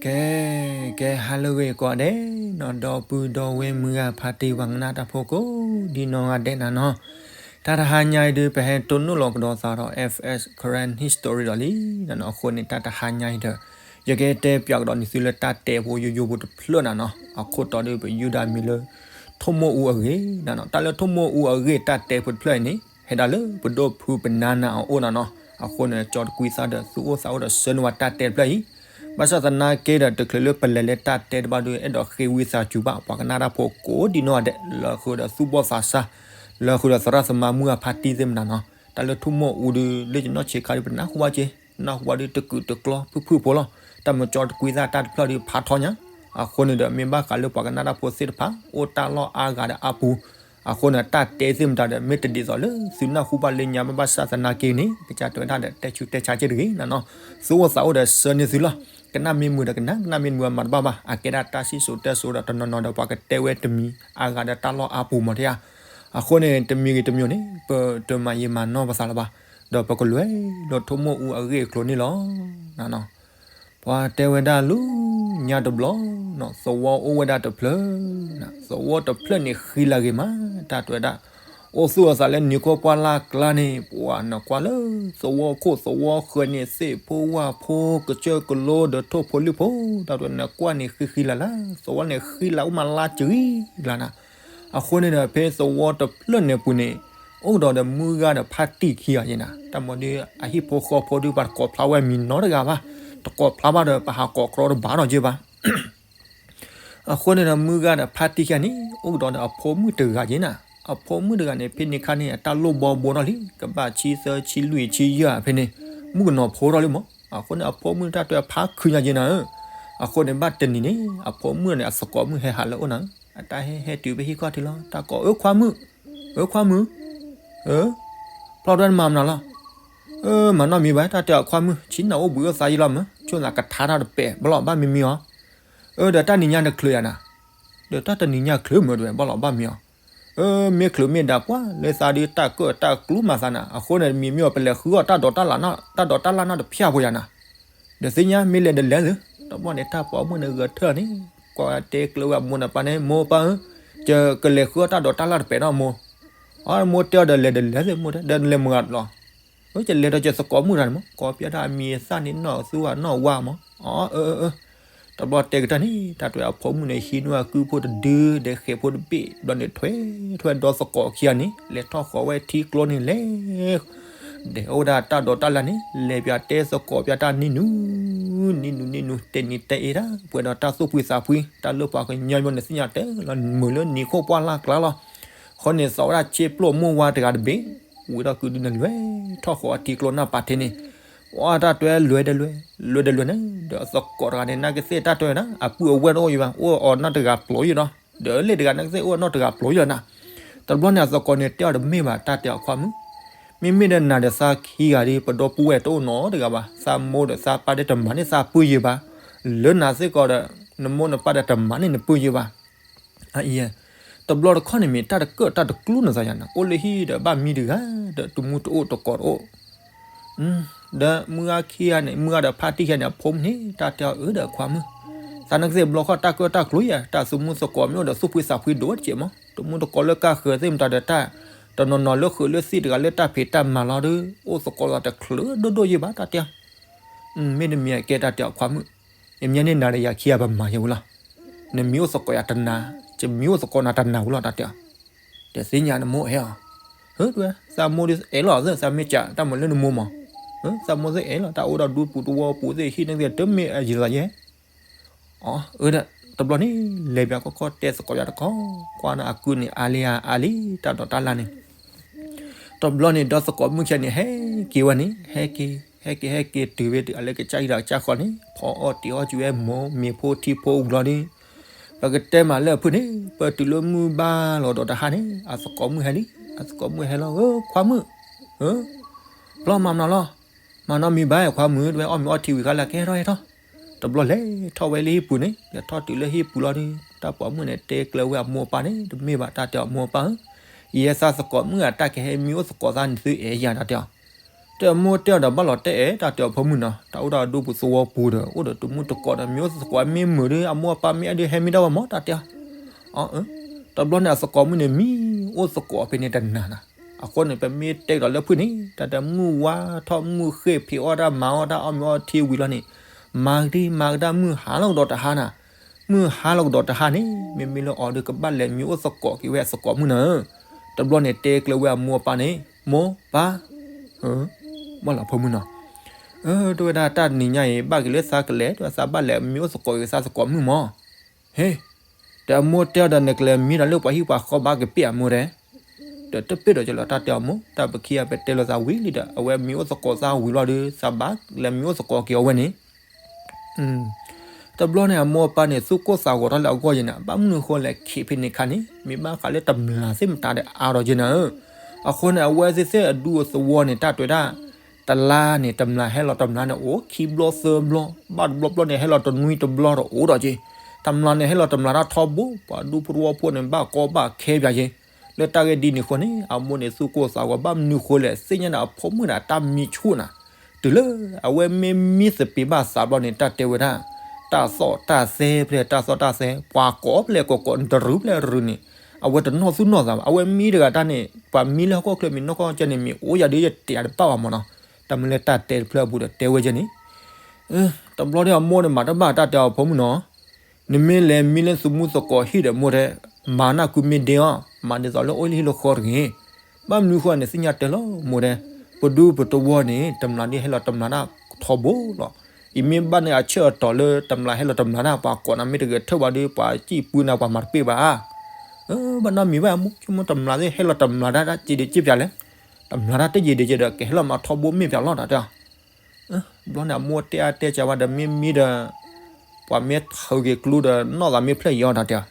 ကဲ ကဲ ဟါလၢအဂ့ၤကိးဂၤဒဲးနီၤ, ဒီပုၢ်ဒီဝဲၢ်မုၢ်ဂၤဖါတံၢ်ပှၤကနၣ်တၢ်ဖိကိးဒ်နီၢ်ဂၤဒဲးနၤနီၤ, တၢ်တဟါညါအံၤဒုး ပဟဲတိၢ်နီၣ်လီၤကဒီးသးဒီး F S Karen History ဒီးလံနၤနီၤ, အဃိန့ၣ် တၢ်တဟါညါအံၤဒီး ယကတဲပၠးကဒီးန့ၢ်သုလၢတၢ်တဲဖိယိယိဖိတဖျၢၣ်နၤနီၤ, အခိၣ်တီဒုးပယူဒၤမံၤလၢ ထိၣ်မိၣ်အူအဂ့ၢ်နၤနီၤ, တၢ်လၢထိၣ်မိၣ်အူအဂ့ၢ်တၢ်တဲဖိတဖျၢၣ်အံၤန့ၣ် ဟဲဒၣ်လၢပဒိၣ်ဖုပနါနၤအအိၣ်နၤနီၤ, အဃိန့ၣ် ကၠီတကွံသးဒီးသူၣ်အိၣ်သးအိၣ်ဒီးဆှၢန့ၢ်ဝဲတၢ်တဲတဖျၢၣ်အံၤ, ဘၣ်ဆၣ်သနာ်က့ဒီး တချုးလၢပလဲၤလၢတၢ်တဲတဘၣ်ဒုး အဲၣ်ဒိးဃ့ဝံသးစူၤဘၣ် ပှၤကနၣ်တၢ်ဖိကိးဒ်နီၢ်ဂၤဒဲး လၢဃုာ်ဒီးသူၣ်ဘီၣ်သးစၢ်, လၢဃုာ်ဒီးသရၣ်သမါမုၢ်ဂၤဖါတံၢ်သ့ၣ်မနၤနီၤ, တၢ်လၢထိၣ်မိၣ်အူဒုး လၢယနီၢ်ဆံးခါဒုး ပနၢ်ဟူဘၣ်က့ၤ, နၢ်ဟူဘၣ်ဒုးတကုာ်တကျီ ဖုၣ်ဖုၣ်ဖိလီၤ, တၢ်မ့ၢ်ကၠီတကွံသးတၢ်တဖျၢၣ်ဒုးဖးထီညါ, အဃိန့ၣ်ဒီး မ့ၢ်ဘၣ်ဃးလၢပှၤကနၣ်တၢ်ဖိသ့ၣ်တဖၣ် အိၣ်တၢ်လီၢ်အါဂၤဒီးအါပူၤ, အဃိန့ၣ် တၢ်တဲသ့ၣ်မတၤဒီး မ့ၢ်တဒ်သိးလၢသုနၢ်ဟူဘၣ်လၢညါဘၣ် ဘၣ်ဆၣ်သနာ်က့န့ၣ် ကစၢ်တဲဝဲဒၣ်ဒီး တဲဆူးတဲဆါက့ၤတဂ့ၤနၤနီၤ, သူၣ်အိၣ်သးအိၣ်ဒီးဆှၢန့ၢ်သုလီၤ, ကနၣ်မ့ၢ်မုာ်ဒီးကနၣ်, ကနၣ်မ့ၢ်မုာ်မၤတဘၣ်ဘၣ်, အကဲဒၣ်တၢ်စံၣ်စိၤတဲစိၤဒီးတနီၤနီၤဒီး ပှၤကတဲဝဲတမံၤအါဂၤဒီးတၢ်လီၢ်အါပူၤမးတယါ, အဃိန့ၣ် တမံၤဂ့ၤတမံၤန့ၣ် ပတမၤယံာ်မၤနီၢ်ပသးလၢၤဘၣ်, ဒီးပကလဲၤလၢထိၣ်မိၣ်အူအဂ့ၢ်အကျိၤန့ၣ်လီၤ. ပှၤတဲဝဲဒၣ်လၢညါတဘျီနီၤ, သဝီအိၣ်ဝဲဒၣ်တဖျၢၣ်, သဝီတဖျၢၣ်န့ၣ်ဃံလၤဂ့ၤမး, တၢ်တဲဝဲဒၣ် အိၣ်သူၣ်အသးလၢနံၤခိၣ်ပှၢ်လၢ်ကျါန့ၣ် ပှၤနကွၢ်လၢ သဝီခိၣ်သဝီဃၢၤန့ၣ် သ့ၣ်ဖိဝၣ်ဖိ ကစၢၢ်ကလိဒီးထိၣ်ဖိလံၣ်ဖိ, တၢ်တဲဝဲနကွၢ်န့ၣ်ဃံဃံလၤလၤ, သဝီန့ၣ်ဃံလၤအိၣ်မးလါစရံလၤနၤ, အဃိန့ၣ်ဒီး ဖဲသဝီတဖျၢၣ်န့ၣ်ပူၤန့ၣ် အိၣ်ကဒီးဒီးမုၢ်ဂၤဒီးဖါတံၢ်ခံဂၤယဲနၤ, တၢ်မ့ၢ်ဒ်အဟံၣ်ဖိဃီဖိဒုး ပှၤတကိးဖျါဝဲမံၤနီတဂၤဘၣ်, တကိးဖျါဘၣ်ဒီး ပဟးကိးကြီတဘၣ်နီတစဲးဘၣ် အဃိန့ၣ်ဒီး မုၢ်ဂၤဒီးဖါတံၢ်ခံဂၤန့ၣ် အိၣ်ကဒီးဒီးအဖိမုၣ်တဂၤယဲနၤ, အဖိမုၣ်တဂၤန့ၣ် ဖဲန့ၣ်ခါန့ၣ် အတၢ်လိၣ်ဘီဘိထီၣ်လံ, ကဘၣ်ဆံသၢဆံလွံၢ်ဆံယဲၢ်ဖဲန့ၣ်, မုၣ်ကနီၤဖိထီၣ်လံမး, အဃိန့ၣ် အဖိမုၣ်တၢ်တဲဖါခုညါယဲနၤဧၢ, အဃိန့ၣ် ဘၣ်တနံၤန့ၣ် အဖိမုၣ်န့ၣ် အသကိးမုၣ်ဟဲဟးလၢအအိၣ်နၤဧၢ, အတၢ်ဟဲဟဲတုၤဖဲဟံၣ်ခီၣ်ထံးလီၤ, တၢ်ကိး အၢခွါမုၣ်, အၢခွါမုၣ်, အၢ, ဖျီၣ်ဒွဲနမၤမနုၤလီၤ, အၢ မၤနီၢ်မံၤဘၣ်, တၢ်တဲအီၤခွါမုၣ် ဆံးနၤအိၣ်ဘှံးအိၣ်သါယံလီၤမး, ဆိသးကထါတၢ်တပဲာ် ဘၣ်လီၤဘၣ်မံမံအီၤ, အၢ ဒီးတၢ်နံၤညါနချုးယၤနၤ, ဒီးတၢ်တနံၤညါချုးမး တဝဲဘၣ်လီၤဘၣ်မံအီၤ, အၢ မ့ၢ်ချုးမ့ၢ်ဒၣ်ပှၤလၢသးဒုးတၢ်ကၢၣ်တၢ်ကျူမၤသးနၤ, အဃိန့ၣ် မံမံအီၤ ပလဲၤဃုအီၣ်တၢ်ဒိးတၢ်လၣ်နီၣ်, တၢ်ဒိးတၢ်လၣ်နီၣ်တဖၠၣ်ဖိယၤနၤ, ဒီးသ့ၣ်ညါမ့ၢ်လဲၤဒီးလဲၤသု, တဘျီန့ၣ် တၢ်ပိာ်မုၣ်န့ၣ်ဂဲၤထၢၣ်န့ၣ်, ကွၢ်တဲကျၢၤဝဲအမိၢ်န့ၣ်ပၢ်န့ၣ်, မိၢ်ပၢ်ဧၢ, ယကလဲၤဃုအီၣ်တၢ်ဒိးတၢ်လၣ်တပဲာ်နီၣ်မိၢ်, အမိၢ်တဲအီၤဒီးလဲၤဒီးလဲၤသုမိၢ်တဲ, ဒီးနလဲၤမတၤလီၤ အၢ ယလဲၤဒီးယသကိးမုၣ်တဂၤန့ၣ်မး, ကိးပျဲဒၣ်အမံၤအသၣ်န့ၣ်နီၢ်သူအနီၢ်ဝါမး, အၢ အၢ အၢ, တဘျီတဲကတၢၢ်န့ၣ် တၢ်တဲအဖိမုၣ်န့ၣ် ဟံးန့ၢ်အကုဖိတဒု ဒီးဃဲးဖိတဘ့ၣ်, ဘျီန့ၣ်ထွဲထွဲဒီသကိးခံဂၤန့ၣ် လဲၤထီၣ်ဃီၤဝဲထံကျိန့ၣ်လဲၤ ဒီးအိၣ်ဝဲဒၣ်တၢ်ဒိးတၢ်လၣ်န့ၣ် လဲၤပၠးတဲသကိးပၠးတၢ်နံၣ်နူ နံၣ်နူ နံၣ်နူ တဲနံၤတဲအ့တၢ် ပှဲၤဒီးတၢ်သူၣ်ဖှံသးဖှံ တၢ်လၢပှၤကညီမ့ၢ်န့ၣ်သ့ၣ်ညါတဲလီၤ မုာ်လၢနံၤခိၣ်ပှၢ်လၢ်ကျါလီၤ. ဃီန့ၣ်သီဝဲဒၣ်ဆ့ပျိၢ်မိၢ်ဝါတဂၤတဘ့ၣ် ဝံၤထီၣ်ကုဒုန့ၣ်လဲၤထီၣ်ဃီၤအထံကျိနၢ်ပၤထ့န့ၣ် ပှၤတၢ်တွဲလွဲၤတလွဲၤ လွဲၤတလွဲၤန့ၣ် ဒီးသကိးတဂၤန့ၣ် နာ်ကသ့ၣ်တၢ်တွဲဝဲဒၣ် အပုၢ်အဝဲၢ်တအိၣ်ယံၤဘၣ် အိၣ်အီၤနီၢ်တဂၤပျိၤယံၤဒီး ဒီးလ့ၣ်တဂၤနာ်ကသ့ၣ်အိၣ်အီၤနီၢ်တဂၤပျိၤယံၤဒီးနၤ တဘျီန့ၣ်အသကိးန့ၣ်တဲအီၤတမ့ၢ်ဘၣ် တၢ်တဲအီၤခွါမုၣ် မ့မ့ၢ်ဒီးနၤဒီးသးခံဂၤဒီး ပဒီပုၢ်ဝဲၢ်တအိၣ်နီတဂၤဘၣ် သးမိၢ်ဒီးသးပၢ်ဒီးတမၤန့ၢ်သးပုၢ်ယံၤဘၣ် လၢနၤစ့ၢ်ကီးဒီး နမိၢ်နပၢ်ဒီးတမၤန့ၢ်နပုၢ်ယံၤဘၣ် အအံၤ တဘျီတခီၣ်န့ၣ်မ့ၢ်တၢ်တကၢၣ်တၢ်တကျူနသးယၤနၤ အိၣ်လၢဟံၣ်ဒီးဘၣ်မံတဂၤ ဒီးတမူတအိၣ်တကိးတအိၣ် ဒီးမုၢ်ဂၤခံဂၤန့ၣ် မုၢ်ဂၤဒီးဖါတံၢ်ခံဂၤန့ၣ် အဖိမုၣ်န့ၣ် တၢ်တဲအီၤအၢဒီးခွါမုၣ် သးနာ်ကသ့ၣ်ဘျီခီၣ်တၢ်ကၢၣ်တၢ်ကျူယၤ တၢ်သမူသကိးမ့ၢ်အိၣ်ဒီးသူၣ်ဖှံသးဖှံဒိၣ်ဝဲတက့ၢ်မး တမူတကိးလၢကၢ်ဃၢၤသ့ၣ်မတၤဒီးတၢ် တနီၤနီၤလၢဃုာ်လၢသ့ၣ်တဂၤလၢတၢ်ဖံးတၢ်မၤလီၤဒီး အိၣ်သကိးသးတချုးဒိၣ်ဒိၣ်ယံၤဘၣ်တၢ်တဲအီၤ မ့တမ့ၢ်အကဲတၢ်တဲအီၤခွါမုၣ် ယမ့ၢ်န့ၢ်နၤဒီးယၤခံဂၤပမၤယဲဝံၤလီၤ နမံၤအိၣ်သကိးယၤတနၤ ယမံၤအိၣ်သကိးနၤတနၤဝံၤလီၤတၢ်တဲအီၤ ဒီးသ့ၣ်ညါနမိၢ်အဲၣ်အီၤ ဟၢ တဝဲ သးမိၢ်ဒ်အဲၣ်လီၤသၢ သးမ့ၢ်ကးတၢ်မၤလၢနမိၢ်မး သးမိၢ်သ့ၣ်အဲၣ်လီၤ တၢ်အိၣ်ဒီးဒူပူၤတဝီပူၤသ့ၣ်ဟံၣ်န့ၣ်သ့ၣ်တမ့ၢ်အယံၤလီၤယဲ အၢ တဘျီန့ၣ် လဲၤပၠးခီခီၣ်တဲသကိးယၤတခီ ကွၢ်န့ၣ်အကုန့ၣ်အါလံအါလံ တၢ်ဒိးတၢ်လၣ်န့ၣ် တဘျီန့ၣ် ဒီသကိးမုၣ်ခံဂၤန့ၣ် ဟဲက့ၤဝဲန့ၣ် ဟဲက့ၤ ဟဲက့ၤ ဟဲက့ၤတုၤဝဲအလၢကစၢ်ဟံၣ်ဒီးကစၢ်ဃီန့ၣ် ဖီအီၣ်တ့ၤအီၣ်ကွံာ်ဝဲမိၢ်မ့ၤဖိထံဖိအကျီန့ၣ် ပကတဲမးလၢအဖုၣ်န့ၣ် ပတုၤလၢမုၢ်ဘၣ်လီၤဒီးတဟါန့ၣ် အသကိးမုၣ်ဟဲလံ အသကိးမုၣ်ဟဲလီၤ ဧၢ ခွါမုၣ် ဧၢ ဖျီၣ်မၤမနုၤလီၤ မၤနီတမံၤဘၣ် ခွါမုၣ် တဝဲအီၣ်မ့ၤအီထံဝံၤခါလၢကဟဲထီၣ်ဟဲထီၣ် တဘျီလဲၤထီၣ်ဝဲလၢဟံၣ်ပူၤန့ၣ် လဲၤထီၣ်တုၤလၢဟံၣ်ပူၤလီၤဒီး တၢ်ပိာ်မုၣ်န့ၣ် တဲကျၢၤဝဲအမိၢ်အပၢ်န့ၣ် တမ့ၢ်ဘၣ်တၢ်တဲအီၤမိၢ်အပၢ်ဧၢ ယဲသးသကိးမုၣ်အတၢ်ကဟဲမံအိၣ်သကိးသးန့ၣ်သုအဲၣ်ယၤတၢ်တဲအီၤ တ တဲအမိၢ်တဲအီၤဒီးဘၣ်လီၤတဲအဲၣ် တၢ်တဲအီၤဖိမုၣ်နီၤ, တၢ်အိၣ်ဒီးအဒူပူၤသဝီပူၤဒီး အိၣ်ဒီးတမုၣ်တကိးဒီး မ့ၢ်အိၣ်သကိးမ့ၢ်မုာ်ဒီး အမိၢ်အပၢ်မ့ၢ်အဲၣ်ဒုးဟဲမ့ၢ်ဒၣ်ဝဲမၢ် တၢ်တဲအီၤ. တဘျီန့ၣ်အသကိးမုၣ်န့ၣ် မံအိၣ်သကိးဖဲန့ၣ်တနၤနီၤ, အဃိန့ၣ် ပမ့ၢ်တဲကဒီးလၢဖုၣ်န့ၣ် တၢ်တဲမုၢ်ဝါထီၣ်မုၢ်ဃ့ၢ် ဖံးအီၣ်တၢ်မၤအီၣ်တၢ် အီၣ်မ့ၤအီထံဝံၤလီၤန့ၣ် မၤကဒံမၤကဒါမုၢ်ဟါလီၤကဒီးတဟါနီၤ, မုၢ်ဟါလီၤကဒီးတဟါန့ၣ် မ့မ့ၢ်လၢအီၤဒီးကဘၣ်လဲၤမံအိၣ်သကိးက့ၤဝဲအသကိးမုၣ်နီၤ. တဘျီန့ၣ်တဲကျၢၤဝဲအမိၢ်အပၢ်န့ၣ်, မိၢ်ပၢ် မ့ၢ်လီၤဖိမုၣ်နီၤ, တဲဝဲဒၣ်တၢ်နံၤညါအံၤ ဘၣ်က့ၤလၢသးကလဲၤ တဲဝဲသးဘၣ်လဲၤမံအိၣ်သကိးက့ၤသးသကိးမုၣ်မၢ်. ဟ့, ဒီးအမိၢ်တဲအီၤဒီးနကလဲၤမံဒီးလၢပှၤဟံၣ်ပှၤဃီဘၣ်ကပ့ၢ်အမိၢ်တဲ, ဒီးတပ့ၢ်ဒီးကလီၤတၢ်တဲအီၤမိၢ် တၢ်ပခံဂၤပတဲလိာ်သးဝံၤလံဒီး အဝဲမံအိၣ်သကိးသးဝံၤလီၤဒီး သးဘၣ်လဲၤမံအိၣ်သကိးက့ၤအီၤဝဲန့ၣ် တဘျီန့ၣ် အမိၢ်အပၢ်န့ၣ် သူၣ်ကိၢ်သးဂီၤထီၣ်လၢအဂီၢ်ယဲန့ၣ် ဘၣ်မနုၤဃိလဲၣ် ခံးဖဲန့ၣ်ခါန့ၣ် မ့ၢ်ဘၣ်ဃးလၢတမျာ်သ့ၣ်မတၤဒီးအါထီၣ်ယဲန့ၣ်ဧၢ. အဃိန့ၣ် အဝဲသ့ၣ်သ့ၣ်အဒူအသဝီန့ၣ် တၢ်တဲဝဲဒၣ် တလါန့ၣ် တမျာ်ဟဲလီၤတမျာ်န့ၣ် အိၣ်ခံဘျီသၢဘျီ, ဘၣ်တဘျီဘျီန့ၣ် ဟဲလီၤတနွံတဘျီဒီးအိၣ်ဒီးက့ၤ, တမျာ်န့ၣ် ဟဲလီၤတမျာ်တၢ်ထီဘိ, ပှၤဒူဖိတဝီဖိန့ၣ် ဘၣ်ကီဘၣ်ခဲပၠးက့ၤ လၢတၢ်ဂ့ၢ်ဒ်န့ၣ်အဃိန့ၣ် အမိၢ်န့ၣ်သူၣ်ကိၢ်သးဂီၤ ဘၣ်မနုၤဃိလဲၣ် သ့ၣ်ညါဒီးအဖိမုၣ်န့ၣ် အတၢ်မံဆူၣ်နၤ, တုၤလၢအဝဲမ့ၢ်မံသပ့ၤဘၣ်သးဘျီန့ၣ် တၢ်တဲဝဲဒၣ် တၢ်သီၣ်တၢ်သဲဖဲလဲၣ် တၢ်သီၣ်တၢ်သဲ ပှၤကိးဖဲလဲၣ်ကိးကိး တရူးဖဲလဲၣ်တရူးန့ၣ် အဝဲတနီၣ်သူၣ်နီၣ်သးဘၣ်. အဝဲမံတဂၤတၢ်န့ၣ် ပှၤမံလၢဟီၣ်ခိၣ်ချၢမံၤနီၢ်ကီၢ်ကဲန့ၣ် မ့ၢ်အိၣ်ယၤဒီးယတဲတဘၣ်ဘၣ်မၢ်နီၤ. တၢ်မ့ၢ်လၢတၢ်တဲတဖျၢၣ်အပူၤဒီးတဲဝဲကဲန့ၣ် တဘျီဒီးအမိၢ်န့ၣ်မၤတဘၣ် တၢ်တဲအီၤဖိမုၣ်နီၤ, နမ့ၢ်လဲၤမံလၢသုးမုၢ်သကိးဟံၣ်ဒီးမိၢ်တဲ, မၤနၢ်ကွံမ့ၢ်ဒ့အီၤ မၤဒ်သိးလၢအိၣ်လၢဟံၣ်လၢဃီတဂ့ၤ. ဘၣ်မနုၤဃိန့ၣ် သ့ၣ်ညါတဲလီၤမိၢ်တဲ, ပဒူပတဝီန့ၣ် တမျာ်ဒ်ဟဲလီၤတမျာ်တၢ်ထီဘိလီၤ. အံၤမ့ၢ်ဘၣ်န့ၣ်အဆၢအတီၤလၢတမျာ်ဟဲလီၤတမျာ်တၢ် ပှၤကိးနၤမ့ၢ်တဂဲၤထၢၣ်ဘၣ်ဒီး ပှၤစံၣ်ပှ့ၤနၤ ပှၤမၤတပ့ၢ်ဘၣ် ဘၣ်နီတမံၤဘၣ် အမိၢ်ဆိကမိၣ် တမျာ်သ့ၣ်ဟဲလီၤတမျာ်တၢ် တၢ်စံးဒံးစံးပၠးလဲၣ်, တမျာ်တၢ်တယံာ်ဒံးကဲဒီး ကဟဲလီၤမၤထီဘိမ့ၢ်ပၠးလီၤတၢ်တဲအီၤ. ဘျီန့ၣ် အမိၢ်တဲအါတဲစှၤဝဲဒီး မ့ၢ်မံဒီး ပှၤမ့ၢ်ထုးက့ၤကျိဒီး နီၢ်သးမ့ၢ်ဖျၢၣ်ယံၤအီၤတၢ်တဲအီၤ.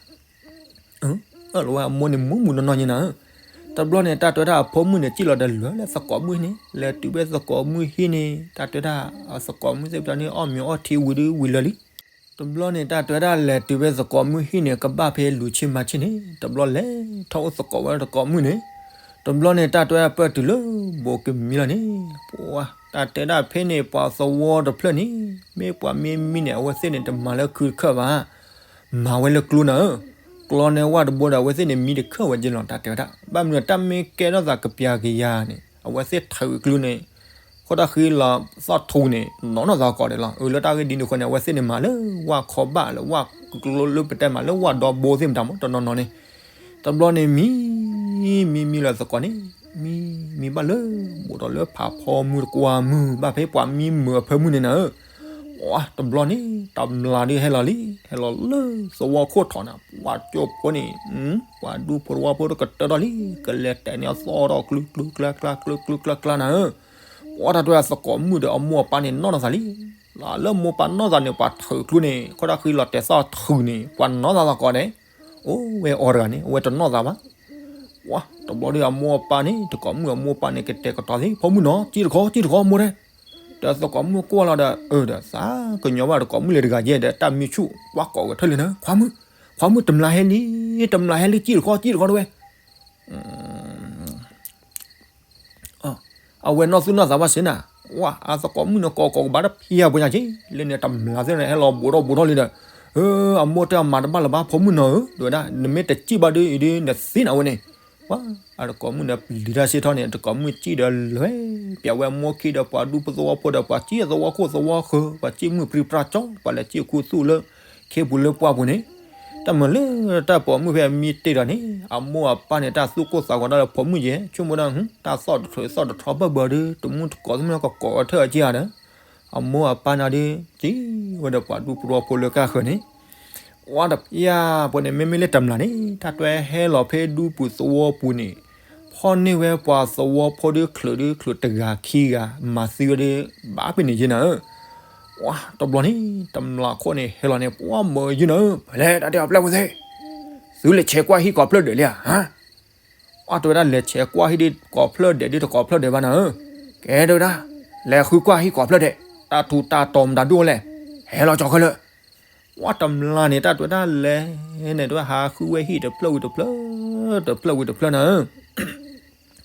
အၢၣ်လီၤဝဲအမိၢ်န့ၣ်မူမူနီၢ်နီၢ်ညါနၤဧၢ. တဘျီန့ၣ် တၢ်တဲဝဲဒၣ်အဖိမုၣ်န့ၣ် စံၣ်လီၤဒီးလဲၤလၢသကိးမုၣ်ဟံၣ်န့ၣ် လဲၤတုၤဖဲသကိးမုၣ်ဟံၣ်န့ၣ် တၢ်တဲဝဲဒၣ် အသကိးမုၣ်သ့ၣ်တဖၣ်န့ၣ် အီၣ်မ့ၤအီထံဝံၤဒီးဝံၤလၢာ်လံ. တဘျီန့ၣ် တၢ်တဲဝဲဒၣ်လဲၤတုၤဖဲသကိးမုၣ်ဟံၣ်န့ၣ် ကဘၣ်ဖဲလူၤဆ့မၤဆ့န့ၣ် တဘျီလဲၤထီၣ်အိၣ်သကိးဝဲသကိးမုၣ်န့ၣ်, တဘျီန့ၣ် တၢ်တဲဝဲဒၣ်ပၢၢ်တုၤလၢဘိးကမံလီၤန့ၣ်, ပှၤတၢ်တဲဒၣ်ဖဲန့ၣ် ပှၤသဝီတဖျၢၣ်န့ၣ် မ့ၢ်ပှၤမ့ၢ်မံန့ၣ် အဝဲသ့ၣ်န့ၣ် တမၤလၢခုတခၢၣ်ဘၣ် မၤဝဲလၢကျိနၤဧၢ. ကျီန့ၢ်ဝၣ်တဘိဒီး အဝဲသ့ၣ်န့ၣ်မံတခၢၣ်ဝဲက့လီၤ တၢ်တဲဝဲဒၣ်. ဘၣ်မနုၤတၢ်မ့ၢ်ကဲထီၣ်သးကပျၤကယၤန့ၣ် အဝဲသ့ၣ်ထုးကျိန့ၣ် ဃိတၢ်ဃံလီၤသီၣ်ထူန့ၣ် နီၢ်နီၢ်သးကီးဒဲးလီၤ. အၢ လၢတၢ်ဂ့ၢ်ဒ်န့ၣ်အဃိန့ၣ် အဝဲသ့ၣ်န့ၣ်မၤလၢဝၣ်ခီဘၣ်လၢဝၣ်ကျိလၢပတဲမးလၢဝၣ်ဒီဘိသ့ၣ်မတၤမး တနီၤနီၤန့ၣ် တဘျီန့ၣ်မံ မံမံလၢသကိးန့ၣ် မံ မံဘၣ်လၢ ဘူးဒီးလၢဖးဖီမုၢ်တကွၢ်မုၢ် ဘၣ်ဖဲပှၤမံမုာ်အဖၢမုၢ်န့ၣ်နၤဧၢ. ပှၤတဘျီန့ၣ် တမျာ်ဒုးဟဲလီၤလံ ဟဲလီၤလၢသဝီခိၣ်ထီၣ်န့ၣ် ပှၤကၠိဖိန့ၣ် ပှၤဒူဖိတဝီဖိတကတၢၢ်ထီၣ်လံ ကလဲၤတဲာ်န့ၢ်အသီၣ်ထီၣ်ကျူကျူကျါကျါကျူကျူကျါကျါနၤဧၢ. ပှၤတၢ်တဲအသကိးမုၣ်ဒီးအမိၢ်အပၢ်န့ၣ်နီၢ်နီၢ်သးလံ လၢမိၢ်ပၢ်နီၢ်သးန့ၣ် ပှၤထုးကျိန့ၣ် ဃိတၢ်ဃံလီၤတဲာ်သီၣ်ထုးန့ၣ် ပှၤနီၢ်သးသးကီးဒဲး. အိၣ်ဝဲအီၤတဂၤန့ၣ် အဝဲတနီၢ်သးဘၣ် ပှၤတဘျီဒီးအမိၢ်အပၢ်န့ၣ် တကိးမုၣ်အမိၢ်အပၢ်န့ၣ် ကတဲာ်ကတီၤသ့ ဖိမုၣ်နီၤ စံၣ်တခီ စံၣ်တခီမိၢ်တဲ. ဒီးသကိးမုၣ်ကွၢ်လီၤဒီး အၢ ဒီးသးကညီၤဘၣ်တကိးမုၣ်လၢတဂၤယဲဒီး တၢ်မံဆူၣ် ကွၢ်ကိးကထၢၣ်လံနၤ ခွါမုၣ် ခွါမုၣ် တမျာ်ဟဲလံ တမျာ်ဟဲလံ စံၣ်တခီ စံၣ်တခီတဝဲ အဝဲနီၢ်သူၣ်နီၢ်သးဘၣ်စ့ၢ်နၤ ဝဲအသကိးမုၣ်န့ၣ် ကိးကိးကဘၣ်တဖံးအပှဲၤညါက့ လၢန့ၣ် တမျာ်သ့ၣ်န့ၣ် ဟဲလီၤဘူးထီၣ်ဘူးထီၣ်လံဒီး အမိၢ်တဲအမၤတဘၣ်လၢၤဘၣ် ဖိမုၣ်နီၤဧၢ တဲဝဲဒၣ် နမ့ၢ်တစံၣ်ဘၣ်ဒီးအံၤဒီး နသံနၤဝဲန့ၣ် ပှၤအတကိးမုၣ်န့ၣ် ပျံၤတၢ်စ့ၢ်ထီၣ်န့ၣ် တကိးမုၣ်စံၣ်ဒီးလဲၤ ပျးဝဲမိၢ်ခံဒီးပှၤဒူဖိသဝီဖိဒီး ပှၤစံၣ်သဝီခိၣ်သဝီဃၢၤ ပှၤစံၣ်မုၢ်ပြံပြါကၠီ ပှၤလဲၤစံၣ်ခူသူၣ်လၢ ခ့ပူၤလၢပှၢ်ပူၤန့ၣ် တၢ်မၤလၢတၢ်ပိာ်မုၣ်ဖဲအမံတ့ၢ်ဒီးန့ၣ် အမိၢ်အပၢ်န့ၣ် တၢ်သူၣ်ကိၢ်သးဂီၤတၢ်လၢဖိမုၣ်ယဲ ဆိကမိၣ်ဒၣ် တၢ်သီၣ်တထီသီၣ်တထီဘၢၣ်ဘၢၣ်ဒီး တမူတကိးသ့ၣ်မနုၤကကိးအထၢၣ်အက့ၢ်ဧါဒီး အမိၢ်အပၢ်န့ၣ်ဒီး စံးဝဲဒီးပှၤဒူဖိသဝီဖိလၢကၢ်ဃၢၤန့ၣ် ဝဲတပျၢ်ပှဲၤန့ၣ် မ့မ့ၢ်လၢတမျာ်န့ၣ် တၢ်တွဲဟဲလီၤဖဲဒူပူၤသဝီပူၤန့ၣ် ဖီၣ်န့ၢ်ဝဲပှၤသဝီဖိဒီး ချုးဒီးချုးတဂၤခံဂၤ မၤသံဝဲဒီး ဘၣ်ဖဲန့ၣ်ယဲနၤဧၢ ဝဲတဘျီန့ၣ် တမျာ်ခိၣ်န့ၣ်ဟဲလီၤန့ၣ် ပှၤမၢယဲနၤဧၢ ဖဲလဲၣ်တၢ်တဲအပျဲၢ်ပူၤသ့ၣ် သုလဲၤဆဲးကွၢ်ဟံၣ်ကိးဖျၢၣ်ဒဲးလံဧါ အတဲဝဲဒၣ် လဲၤဆဲးကွၢ်ဟံၣ်ဒ်ကိးဖျၢၣ်ဒဲးဒ်တကိးဖျၢၣ်ဒဲးဘၣ်နၤဧၢ, ကဲတဲဝဲဒၣ်, လဲၤဃုကွၢ်ဟံၣ်ကိးဖျၢၣ်ဒဲး, တၢ်ထူးတၢ်တီၤမတၤဒိၣ်လဲၣ်, ဟဲလီၤကၠီၤခဲလၢာ်. ပှၤတမျာ်န့ၣ် တၢ်တဲဝဲဒၣ်လဲၤန့ၣ် တဲဝဲဟးဃုဝဲဟံၣ်တဖျၢၣ်ဝံၤတဖျၢၣ်, တဖျၢၣ်ဝံၤတဖျၢၣ်နၤဧၢ,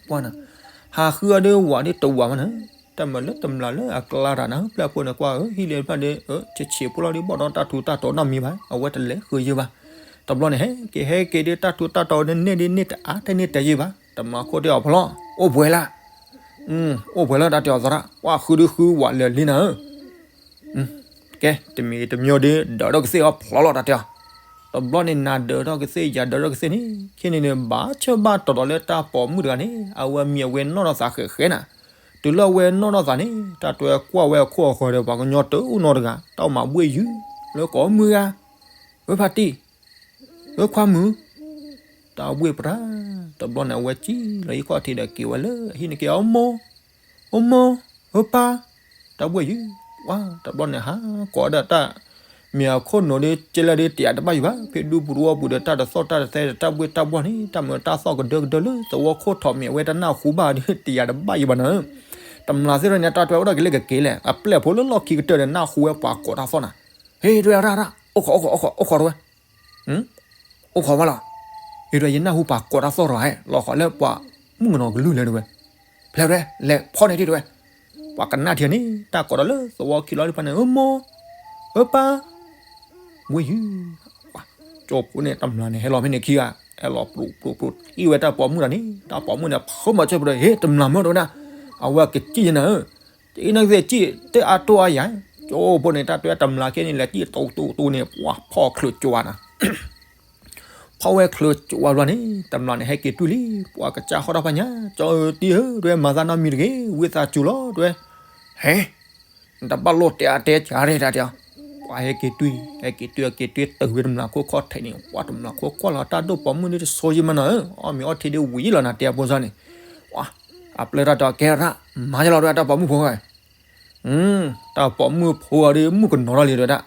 ပှၤနၤ, ဟးဃုအီၤဒ်ဝးဒ်တဝးမးနၤ, တၢ်မၤလၢတမျၢ်လၢအကျါတၢ်နၤ ပျဲၢ်ဖိန့ၣ်ကွၢ်ဧၢ ဟံၣ်လၢတဖျၢၣ်ဒီး ဆံးဆံးဖိလီၤဒီး ဘီၣ်ဒီးတၢ်ထူးတၢ်တီၤနီတမံၤဘၣ် အဝဲတလဲၤဃုာ်ယဲဘၣ်. တဘျီန့ၣ် ဟဲက့ၤဟဲက့ၤဒီး တၢ်ထူးတၢ်တီၤန့ၣ်န့ၢ်ဒ်န့ၢ်တအါ တန့ၢ်တဲယဲဘၣ်. တမျၢ်ခိၣ်တဲအီၤဖီလီၤ အိၣ်ပှဲၤလၢ အိၣ်ပှဲၤလၢတၢ်တဲအီၤသရၣ် ပှၤဃုဒုဃုဝးလၢာ်လံနၤဧၢ ကဲ တမံၤတမံၤဒီး ဒၢးထီၣ်ကသ့ၣ်အီၤဖျီလီၤတၢ်တဲအီၤ. တဘျီန့ၣ် နၤဒၢးထီၣ်ကသ့ၣ် ယၤဒၢးထီၣ်ကသ့ၣ်န့ၣ် ခဲန့ၣ်န့ၣ် ဘၣ်ဆၢဘၣ်တီၤဒီးလၢတၢ်ပိာ်မုၣ်တဂၤန့ၣ် အဝဲမံအဝဲနီၢ်ထီၣ်သးဃဲးဃဲးနၤ. တုၤလၢအဝဲနီၢ်ထီၣ်သးန့ၣ် တၢ်တဲကွၢ်ဝဲအခိၣ်အဃီၤဒီး ပှၤကညီတအိၣ်နီတဂၤ တၢ်အိၣ်မးဘှ့ၣ်ယုၢ် လၢကိးမုၢ်ဂၤ ဝဲဖးတံၢ် ဝဲခွါမုၣ် တၢ်ဘှ့ၣ်ပြၢ် တဘျီန့ၣ် အဝဲစံၣ်လီၤဟံၣ်ခီၣ်ထံးဒီးက့ၤဝဲလၢဟံၣ်န့ၣ်က့ၤ အိၣ်မိၢ် အိၣ်မိၢ် ဧၢပၢ် တၢ်ဘှ့ၣ်ယုၢ် ဝါ တဘျီန့ၣ် ဟးကိးဒီးတၢ် မ့ၢ်အခိၣ်နူာ်ဒီး ကဲလၢာ်ဒီး တယာ်တဘၣ်ယံၤဘၣ် ဖဲဒူပူၤတဝီပူၤဒီး တၢ်တသီၣ်တၢ်တသဲဒီး တၢ်ဘှ့ၣ်တၢ်ဘှီၣ်န့ၣ် တၢ်မုာ်တၢ်သီၣ်ကဒၢကဒၢလၢသဝီခိၣ်ထီၣ်မ့ၢ်အဝဲတနၢ်ဟူဘၣ်ဒီး တယာ်တဘၣ်ယံၤဘၣ်နၤဧၢ. တမျၢ်သ့ၣ်တဖၣ်န့ၣ် တၢ်တဲအိၣ်ဒၣ်က့ၤလၢကက့ၤလဲၣ် အပျဲၢ်ဖိလၢလီၢ်ခံကတၢၢ်န့ၣ် နၢ်ဟူဝဲပှၤကိးတၢ်သီၣ်နၤ ဟ့ၣ် တဲဝဲ ရၣ်ရၣ် အိၣ်ခိး အိၣ်ခိး အိၣ်ခိး တဲဝဲ အိၣ်ခိးဝဲလီၤ. ဟ့ၣ် တဲဝဲ ယနၢ်ဟူပှၤကိးတၢ်သီၣ်ရီၤဟဲ လီၤဃီၤလၢပှၤမုၣ်ကနီၤကလုၢ်လဲၣ်တဲဝဲ ဖျဲးဝဲ လဲၤဖီၣ်န့ၢ်ထံၣ်တဲဝဲ. ပှၤကနၣ်ထံန့ၣ် တၢ်ကိးဒီးလၢသဝီခံလီၤတဖၣ်န့ၣ် ဧၢမိၢ် ဧၢပၢ် ဝ့ၢ်ယုၢ် ကၠိဖိန့ၣ် တမျၢ်န့ၣ် ဟဲလီၤဖဲန့ၣ်ခံဂၤ ဟဲလီၤပျိးပျိးပျိး အံၣ်ဝဲတၢ်ပိာ်မုၣ်တဂၤန့ၣ် တၢ်ပိာ်မုၣ်န့ၣ် ဖုမၤစၢၤပဒီး ဟ့ၣ် တမျၢ်မၢတဲဝဲဒၣ် အဝဲကစံၣ်ယဲနၤဧၢ တအံၤနကသ့ၣ်စံၣ် တအါတိၢ်အါယၤ ကၠိဖိန့ၣ် တၢ်တဲတမျၢ်ခဲန့ၣ် လဲၤစံၣ်တူတူတူန့ၣ် ပှၤဖီၣ်ချၢးကၠိဝါနၤ ဖီၣ်ဝဲချၢးကၠိဝါဘျီန့ၣ် တမျၢ်န့ၣ် ဟဲက့ၤတွံၢ်လံ ပှၤကစၢ်ဃီတၢ်ဖးညါ ကၠီဧၢတံၢ်ဧၢ တဲဝဲ မၤသးနီတမံၤတဂ့ၤ ဝံသးစူၤလီၤ တဲဝဲ ဟဲ နတဘၣ်လိၣ်တဲအါတဲကၤရဲၣ်တၢ်တဲအီၤ ပှၤဟဲက့ၤတွံၢ် ဟဲက့ၤတွံၢ် ဟဲက့ၤတွံၢ် တုၤဝဲတမျၢ်ခိၣ်ခီၣ်ထံးန့ၣ် ပှၤတမျၢ်ခိၣ်ကွၢ်လီၤ တၢ်ဒိၣ်ပိာ်မုၣ်န့ၣ်တဆိယံမးနီၤဧၢ အီၣ်မ့ၤအီထံဒ်ဝံၤလီၤနၤ တဲအဖိစၢ်န့ၣ် ပှၤ အပျဲၢ်တၢ်တဲအီၤ ကဲရၣ် မၤယလီၤတဲဝဲ တၢ်ပိာ်မုၣ်ဖိဝဲ တၢ်ပိာ်မုၣ်ဖိအီၤဒီး မုၣ်ကနီၤထီၣ်လံတဲဝဲဒၣ်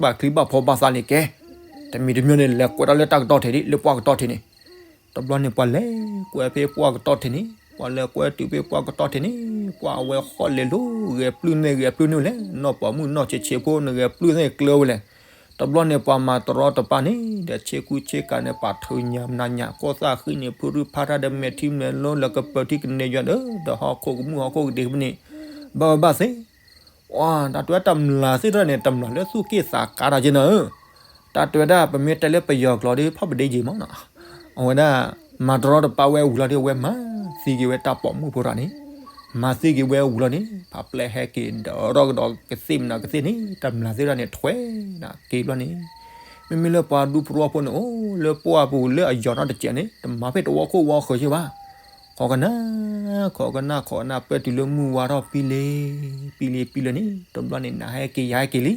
ဘၣ်ချံဘၣ်ဖီဘၣ်သးလံကဲ တမံၤတမံၤန့ၣ် လဲၤကွဲးတၢ်လၢတၢ်ကတီၢ်ထံးဒ် လၢပှၢ်ကတီၢ်ထံးန့ၣ် တဘျီန့ၣ် ပှၤလဲၤကွဲးဖဲပှၢ်ကတီၢ်ထံးန့ၣ် ပှၤလဲၤကွဲးတုၤဖဲပှၢ်ကတီၢ်ထံးန့ၣ် ပှၤအဝဲဃီၣ်လဲၤလိၤ ဂဲၤပျုၢ်န့ၢ်ဂဲၤပျုၢ်န့ၢ်လဲၣ် နီၢ်ပိာ်မုၣ်နီၢ်ဆံးဆံးဖိန့ၣ် ဂဲၤပျုၢ်န့ၢ်ကျၢၤဝဲလဲၣ် တဘျီန့ၣ် ပှၤမၤတရီတပါန့ၣ် ဒီးဆ့ကူဆ့ကၤန့ၣ် ပာ်ထုးညၣ်နၤညၣ် ကီၢ်သၣ်ဃံန့ၣ် ဖုရူၢ်ဖးတၢ်ဒီးမဲာ်ထံမဲာ်နိ လၢကပၢၤထံကန့ၢ်ယွၤဒီး ဒီးဟီၣ်ခိၣ်ကမူၣ်ဟီၣ်ခိၣ်ကဒံးဖဲန့ၣ် ဘၣ်ဝဲဘၣ်သ့ တၢ်တဲဝဲတမျၢ်သ့ၣ်တဖၣ်န့ၣ် တမျၢ်လၢသူၣ်က့ၣ်သးကါတၢ်က့နၤဧၢ, တၢ်တဲဝဲဒၣ် ပမ့ၢ်တဲလၢပယီၤကျိာ်ဒီး ဖီၣ်ပဒ့ယံၤမးနီၤ, အဝဲဒၣ် မၤတရီတပါဝဲဝံၤလီၤဒီး အဝဲမၤသံက့ၤဝဲတၢ်ပိာ်မုၣ်ဖိတဂၤန့ၣ်, မၤသံက့ၤဝဲဝံၤလီၤန့ၣ် ဖးပျဲၢ်ဟဲက့ၤဒီးထီၣ်ကဒီးကသ့ၣ်မနုၤကသ့ၣ်န့ၣ် တမျၢ်သ့ၣ်တဖၣ်န့ၣ် ထွဲနၤက့ၤဘျီန့ၣ်, မ့မ့ၢ်လၢပှၤဒူဖိတဝီဖိန့ၣ် အိၣ်လၢပှၢ်ပူၤလၢအယီၤနီတစဲးန့ၣ် တမၤဖဲတဝီခိၣ်ဝီဃၢၤယဲဘၣ်, ခိးကနၣ် ခိးကနၣ် ခိးကနၣ် ပၢၢ်တုၤလၢမုၢ်ဝါထီၣ်ပံလ့ ပံလ့ ပံလ့န့ၣ် တဘျီန့ၣ် နၤဟဲက့ၤယၤဟဲက့ၤလံ,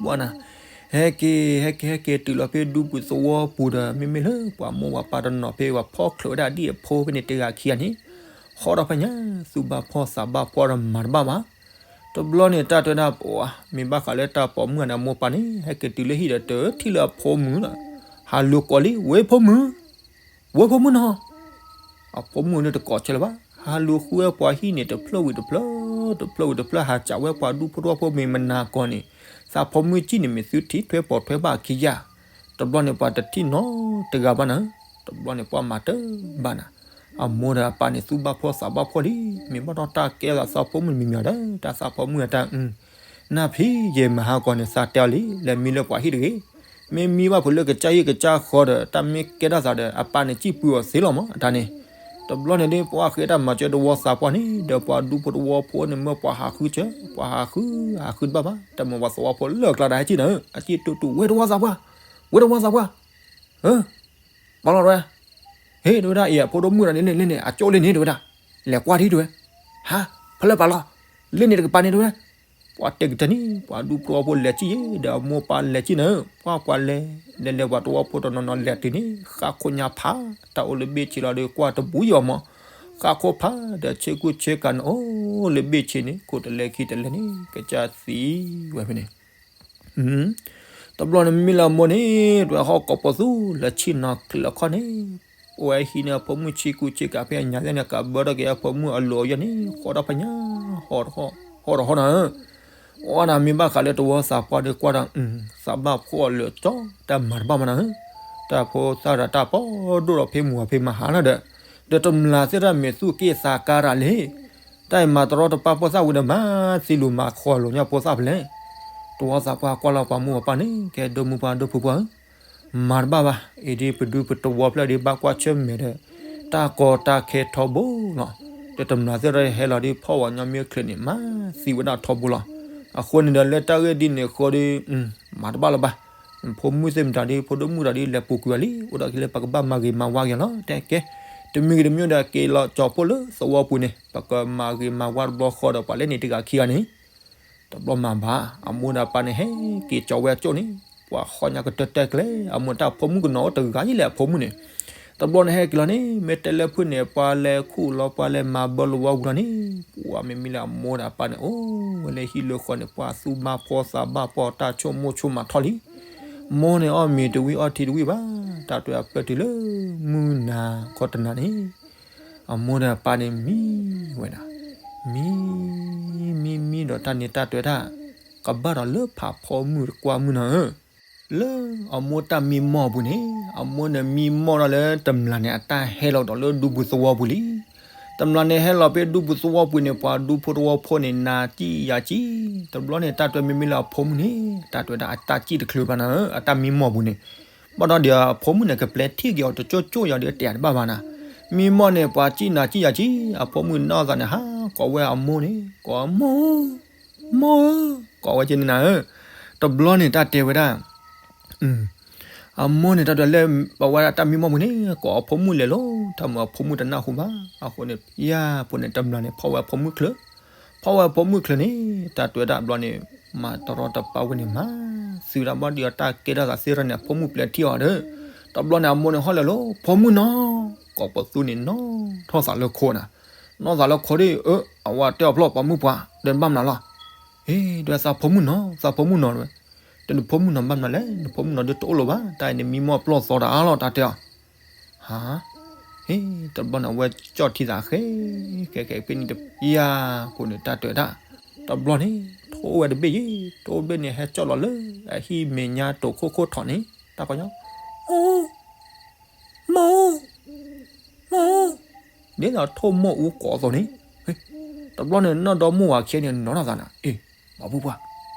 ပှၤနၤ ဟဲက့ၤ ဟဲက့ၤ ဟဲက့ၤတုၤလီၤဖဲဒူပူၤသဝီပူၤဒီး မ့မ့ၢ်လၢပှၤမိၢ်ပှၤပၢ်တနီၤ ဖဲပှၤဖီၣ်ချၢးဝဲဒၣ်ဒ်အဖိဖဲန့ၣ် တဂၤခံဂၤန့ၣ် ဟီထီၣ်ဖဲညါ သူၣ်ဘၣ်ဖှီၣ်သးဘၣ်ဖှီၣ်ဒီးမၤတဘၣ်ဘၣ်, တဘျီန့ၣ် တၢ်တဲဝဲဒၣ်ပှၤ မ့ၢ်ဘၣ်ဃးလၢတၢ်ပိာ်မုၣ်အန့ၣ် အမိၢ်ပၢ်န့ၣ် ဟဲက့ၤတုၤလၢဟံၣ်ဒီး တထံၣ်လၢအဖိမုၣ်လီၤ, ဟးလူၤကိးလံ ဝဲၢ်ဖိမုၣ် ဝဲၢ်ဖိမုၣ်နီၤ, အဖိမုၣ်န့ၣ်တကိးဆၢလၢၤဘၣ်, ဟးလူၤဃုဝဲပှၤဟံၣ်န့ၣ်တဖျၢၣ်ဝံၤတဖျၢၣ် တဖျၢၣ်ဝံၤတဖျၢၣ် ဟးစံးဝဲပှၤဒူဖိတဝီဖိမ့ၢ်မနၤကီၢ်န့ၣ် သးဖိမုၣ်ကံၣ်န့ၣ် မ့ၢ်သုထံၣ်ထွဲပိာ်ထွဲဘၣ်ခံယၤ, တဘျီန့ၣ် ပှၤတထံၣ်နီတဂၤဘၣ်နၤ, တဘျီန့ၣ် ပှၤမၤတဘၣ်နၤ, အမိၢ်ဒီးအပၢ်န့ၣ် သူၣ်ဘၣ်ဖှီၣ်သးဘၣ်ဖှီၣ်လံ, မ့ၢ်ဘၣ်ထီၣ်တၢ်ကဲသးသးဖိမုၣ်မံၤမံၤဒီး တၢ်သးဖိမုၣ်အတၢ်အု နၢ်ဖံးယဲၢ်မဟါကီၢ်န့ၣ် သးတဲအီၤလံ လဲၤမံလၢပှၤဟံၣ်တဂ့ၤ, မ့ၢ်မံဘၣ်ဖုးလၢကစၢ်ဟံၣ်ကစၢ်ဃီဒီး တၢ်မ့ၢ်ကဲထီၣ်သးဒီး အပၢ်န့ၣ် စံၣ်ပှံၤအီၤသ့လီၤမး အတၢ်န့ၣ်, တဘျီန့ၣ်ဒ် ပှၤဃ့တၢ်မၤစၢၤတဝီသးပှၢ်န့ၣ် ဒီးပှၤဒူဖိတဝီဖိန့ၣ် မၢပှၤဟးဃုစၢၤ ပှၤဟးဃု ဟးဃုတဘၣ်ဘၣ် တမ့ၢ်ပှၤသဝီဖိလၢအကျါတၢ်ဟဲက့ၤနၤဧၢ, အစံၣ်တူၢ်တူၢ် ဝဲတဝီသးပှၢ် ဝဲတဝီသးပှၢ် ပှၤလီၤဝဲ ဟ့ၣ် တဲဝဲဒၣ် အံၤအဖိဒိၣ်မုၣ်တဂၤန့ၣ် လ့ၣ်န့ၣ် အကၠိလ့ၣ်န့ၣ် တဲဝဲဒၣ်, လဲၤကွၢ်ထံတဲဝဲ, ဟါ ဖဲလဲၣ်ပာ်လီၤ, လ့ၣ်န့ၣ်တကပၤန့ၣ်တဲဝဲ, ပှၤတဲကတၢၢ်န့ၣ် ပှၤဒူဖိတဝီဖိလဲၤစံၣ်ယဲ ဒီးအမိၢ်ပၢ်လဲၤစံၣ်နၤဧၢ, ပှၤပှၤလဲၤ လဲၤလဲၤပှၤတဝီဖိတနီၤနီၤလဲၤတုၤန့ၣ် ဃၣ်ခိၣ်ညါဖး တၢ်အိၣ်လၢဘ့ၣ်ဆ့လီၤဒီး ကွၢ်တဘူးယံၤအီၤမး, ဃၣ်ခိၣ်ဖးဒီးဆ့ကူဆ့ကၤန့ၣ် အိၣ်လၢဘ့ၣ်ဆ့န့ၣ် ခိၣ်တလဲခံတလဲန့ၣ် ကစၢ်သံဝဲဖဲန့ၣ် တဘျီန့ၣ်မ့ၢ်လၢအမိၢ်န့ၣ် တဝဲဟီၣ်ကိးပသူ လဲၤဆ့ၣ်နီၤကျဲၤအခီၣ်န့ၣ်, အိၣ်ဝဲဟံးန့ၢ်အဖိမုၣ်ဆ့ကူဆ့ကၤဖဲအညါန့ၣ် ကးဘၢထီၣ်က့ၤအဖိမုၣ်အလိၤအယီၢ်န့ၣ် ဃီထီၣ်ဖဲညါ ဟီၣ်တဟီၣ်နၤဧၢ, အိၣ်နၤမ့ၢ်ဘၣ်ဃးလၢတဝီသးပှၢ်ဒီးကွၢ်ဒီး သးဘၣ်ဖှီၣ်အီၤလၢာ်ကၠီ တၢ်မၤတဘၣ်မးနၤဧၢ, တၢ်ဖိသၣ်ဒီးတၢ်ပီဒိၣ်ဒီးဖဲမုၢ်အဖဲမဟါလီၤဒီး, ဒီးတမျၢ်သ့ၣ်တဖၣ်မ့ၢ်သူၣ်က့ၣ်သးကါတၢ်လံ တၢ်အံၤမၤတရီတပါဖိသၣ်ဝံၤဒီး မၤသံလိာ်မၤဃီလိာ်ညါဖိသၣ်ဖဲလဲၣ်. တဝီသးပှၢ်ကွၢ်လီၤပှၤမိၢ်ပှၢ်ပၢ်န့ၣ် ကဲဒိၣ်မုၢ်ပှၢ်ဒိၣ်ဖုပှၢ်ဧၢ, မၤတဘၣ်ဘၣ်, အံၤဒ်ပဒူပတဝီဖျၢၣ်ဒ်ဘၣ်ကွၢ်ဆၢၣ်မဲာ်ဒီး တၢ်ကီတၢ်ခဲထီဘိလီၤ. ဒီးတမျၢ်သ့ၣ်ဒီးဟဲလီၤဒ်ဖီၣ်ဝဲညီမ့ၢ်ချုးန့ၣ် မၤသံဝဲဒၣ်ထီဘိလီၤ. အဃိန့ၣ်ဒီး လၢတၢ်ဂ့ၢ်ဒ်န့ၣ်အဃိဒီး မၤတဘၣ်လၢၤဘၣ်. ဖိမုၣ်သ့ၣ်မတၤဒ် ဖိဒိၣ်မုၣ်တၤဒ် လဲၤပူၤကွံာ်အီၤလံ, အိၣ်ဒီးက့ၤလၢပကဘၣ်မၤဂ့ၤမၤဝါက့ၤလီၤ. တဲကဲ, တမံၤဂ့ၤတမံၤဒီး က့ၤလီၤကၠီၤဖှိၣ်လၢသဝီပူၤန့ၣ် ပကမၤဂ့ၤမၤဝါတဘျီဃီဒီး ပှၤလဲၤန့ၣ်တဂၤခံဂၤန့ၣ် တဘျီမၤဘၣ်, အမိၢ်ဒီးအပၢ်န့ၣ် ဟဲက့ၤကၠီၤဝဲအကၠိၣ်န့ၣ်, ပှၤဃီညါကတၢၢ်တဲကျဲ, အမိၢ်တၢ်ဖိမုၣ်ကနီၤအိၣ်တဂၤယံၤလဲၣ် အဖိမုၣ်န့ၣ်. တဘျီန့ၣ်ဟဲက့ၤလီၤန့ၣ် မ့ၢ်တဲလၢဖုၣ်န့ၣ် ပှၤလဲၤခူၣ်လီၤ ပှၤလဲၤမၤဘၢလီၤဝါဝံၤလီၤန့ၣ်, ပှၤမ့မ့ၢ်လၢအမိၢ်ဒီးအပၢ်န့ၣ် အိၣ်ဝဲလၢဟံၣ်လၢဃီန့ၣ် ပှၤသူၣ်ဘၣ်ဖှီၣ်သးဘၣ်ဖှီၣ် တၢ်ဆိကမိၣ်ဆိကမးထီၣ်လံ. မိၢ်န့ၣ်အီၣ်မ့ၤတဝံၣ်အီထံတဝံၣ်ဘၣ်, တၢ်တဲအပၢၢ်တုၤလၢမုၢ်နၤခီတနၤန့ၣ် အမိၢ်ဒီးအပၢ်န့ၣ်မံဝဲဒၣ်, မံ, မံမံဒီးတၢ်န့ၣ်တၢ်တဲဝဲဒၣ်, ကဘၣ်ဒီးလၢဖးဖီမုၢ်တကွၢ်မုၢ်နၤဧၢ, လၢအမိၢ်တၢ်မံမီၢ်အပူၤန့ၣ်, အမိၢ်န့ၣ်မံမီၢ်ဒီးလၢတမျၢ်န့ၣ် အတၢ်ဟဲလီၤဒီးလၢဒူပူၤသဝီပူၤလံ. တမျၢ်န့ၣ်ဟဲလီၤဖဲဒူပူၤသဝီပူၤန့ၣ် ပှၤဒူဖိတဝီဖိန့ၣ် နၤကံၣ်ယၤကံၣ်, တဘျီန့ၣ်တၢ်တဲမ့မ့ၢ်လၢအဖိမုၣ်န့ၣ် တၢ်တဲဝဲဒၣ်အတၢ်ကံၣ်တချုးဘၣ်နၤဧၢ, အတၢ်မံမီၢ်ပူၤန့ၣ် ဘၣ်ဒီးဒီးအဖိမုၣ်န့ၣ် ကပျဲထံၣ်က့ၤအီၤတကၠိၣ်ကၠိၣ်ယၤဒီးတဲတဘၣ်ဘၣ်နၤ, မံမီၢ်န့ၣ် ပှၤကံၣ်နၤကံၣ်ယၤကံၣ်, အဖိမုၣ်နီၢ်သးန့ၣ်ဟးကိးဝဲအမိၢ်န့ၣ် ကိးမိၢ်, မိၢ်ဧၢ, ကိးဝဲက့န့ၣ်နၤဧၢ, တဘျီန့ၣ်တၢ်တဲဝဲဒၣ် အမိၢ်န့ၣ် တၢ်တဲလၢ ပဝဲဒၣ်တၢ်မံမီၢ်ပူၤန့ၣ် ကိးအဖိမုၣ်လဲၤလိၤ, တၢ်မုၢ်အဖိမုၣ်တနၢ်ဟူဘၣ်, အဃိန့ၣ် ယၤဖိန့ၣ် တမျၢ်န့ၣ် ဖီၣ်ဝဲအဖိမုၣ်ချုး, ဖီၣ်ဝဲအဖိမုၣ်ချုးန့ၣ် တၢ်တဲဝဲဒၣ်တဘျီန့ၣ် မၤတရီတပါဝဲန့ၣ် မၤသံဝဲဒၣ်ဘၣ်ဒီးတၢ်ကဲထီၣ်သးသ့ၣ်ထီၣ်န့ၣ် အဖိမုၣ်ပျဲထံၣ်အီၤဒီး, တဘျီန့ၣ် အမိၢ်န့ၣ်ဟီၣ်လဲၤလိၤ, ဖိမုၣ်နီၤ, ကိးပသူန့ၣ် နီၢ်ထီၣ်သးလၢခိနၤ, နီၢ်သးလၢခိဒီး အဝဲတဲအီၤဖျီၣ်ပှၤမုၣ်ပှၢ် ဒီးနဘၣ်မနုၤလီၤ အ့ ဒီးသးဖိမုၣ်နီၤ, သးဖိမုၣ်နီၤ, ဒီးနဖိမုၣ်နီၤဘၣ်မနုၤလဲၣ်, နဖိမုၣ်နီၤဒ်တအိၣ်လၢၤဘၣ်, တၢ်အံၤန့ၣ်မံမီၢ်ပျီၢ်သီတၢ်အါလီၤ တၢ်တဲအီၤ, ဟါ, ဟ့ တဘျီန့ၣ် အဝဲကၠီၣ်ထံသးဃဲ, ဃဲဃဲဖဲန့ၣ်တပျၢ်ဖိန့ၣ် တၢ်တဲဝဲဒၣ်, တဘျီန့ၣ် ထိၣ်ဝဲတဘ့ၣ်ယံၤ, ထိၣ်ဘ့ၣ်န့ၣ် ဟဲကၠီၣ်လီၤလၢအဟံၣ်မဲာ်ညါတိာ်ခိၣ်ခိၣ်ထီၣ်န့ၣ် တၢ်ကိးညီ မိၢ်, မိၢ်, မိၢ်, ဒ်သိးထိၣ်မိၢ်အူကိးအသိးန့ၣ်, တဘျီန့ၣ် နီၢ်ဒီမိၢ်ဝၤခံဂၤန့ၣ် နီၢ်ထီၣ်သးနၤ, အ့ ပှၤဖိပှၢ်,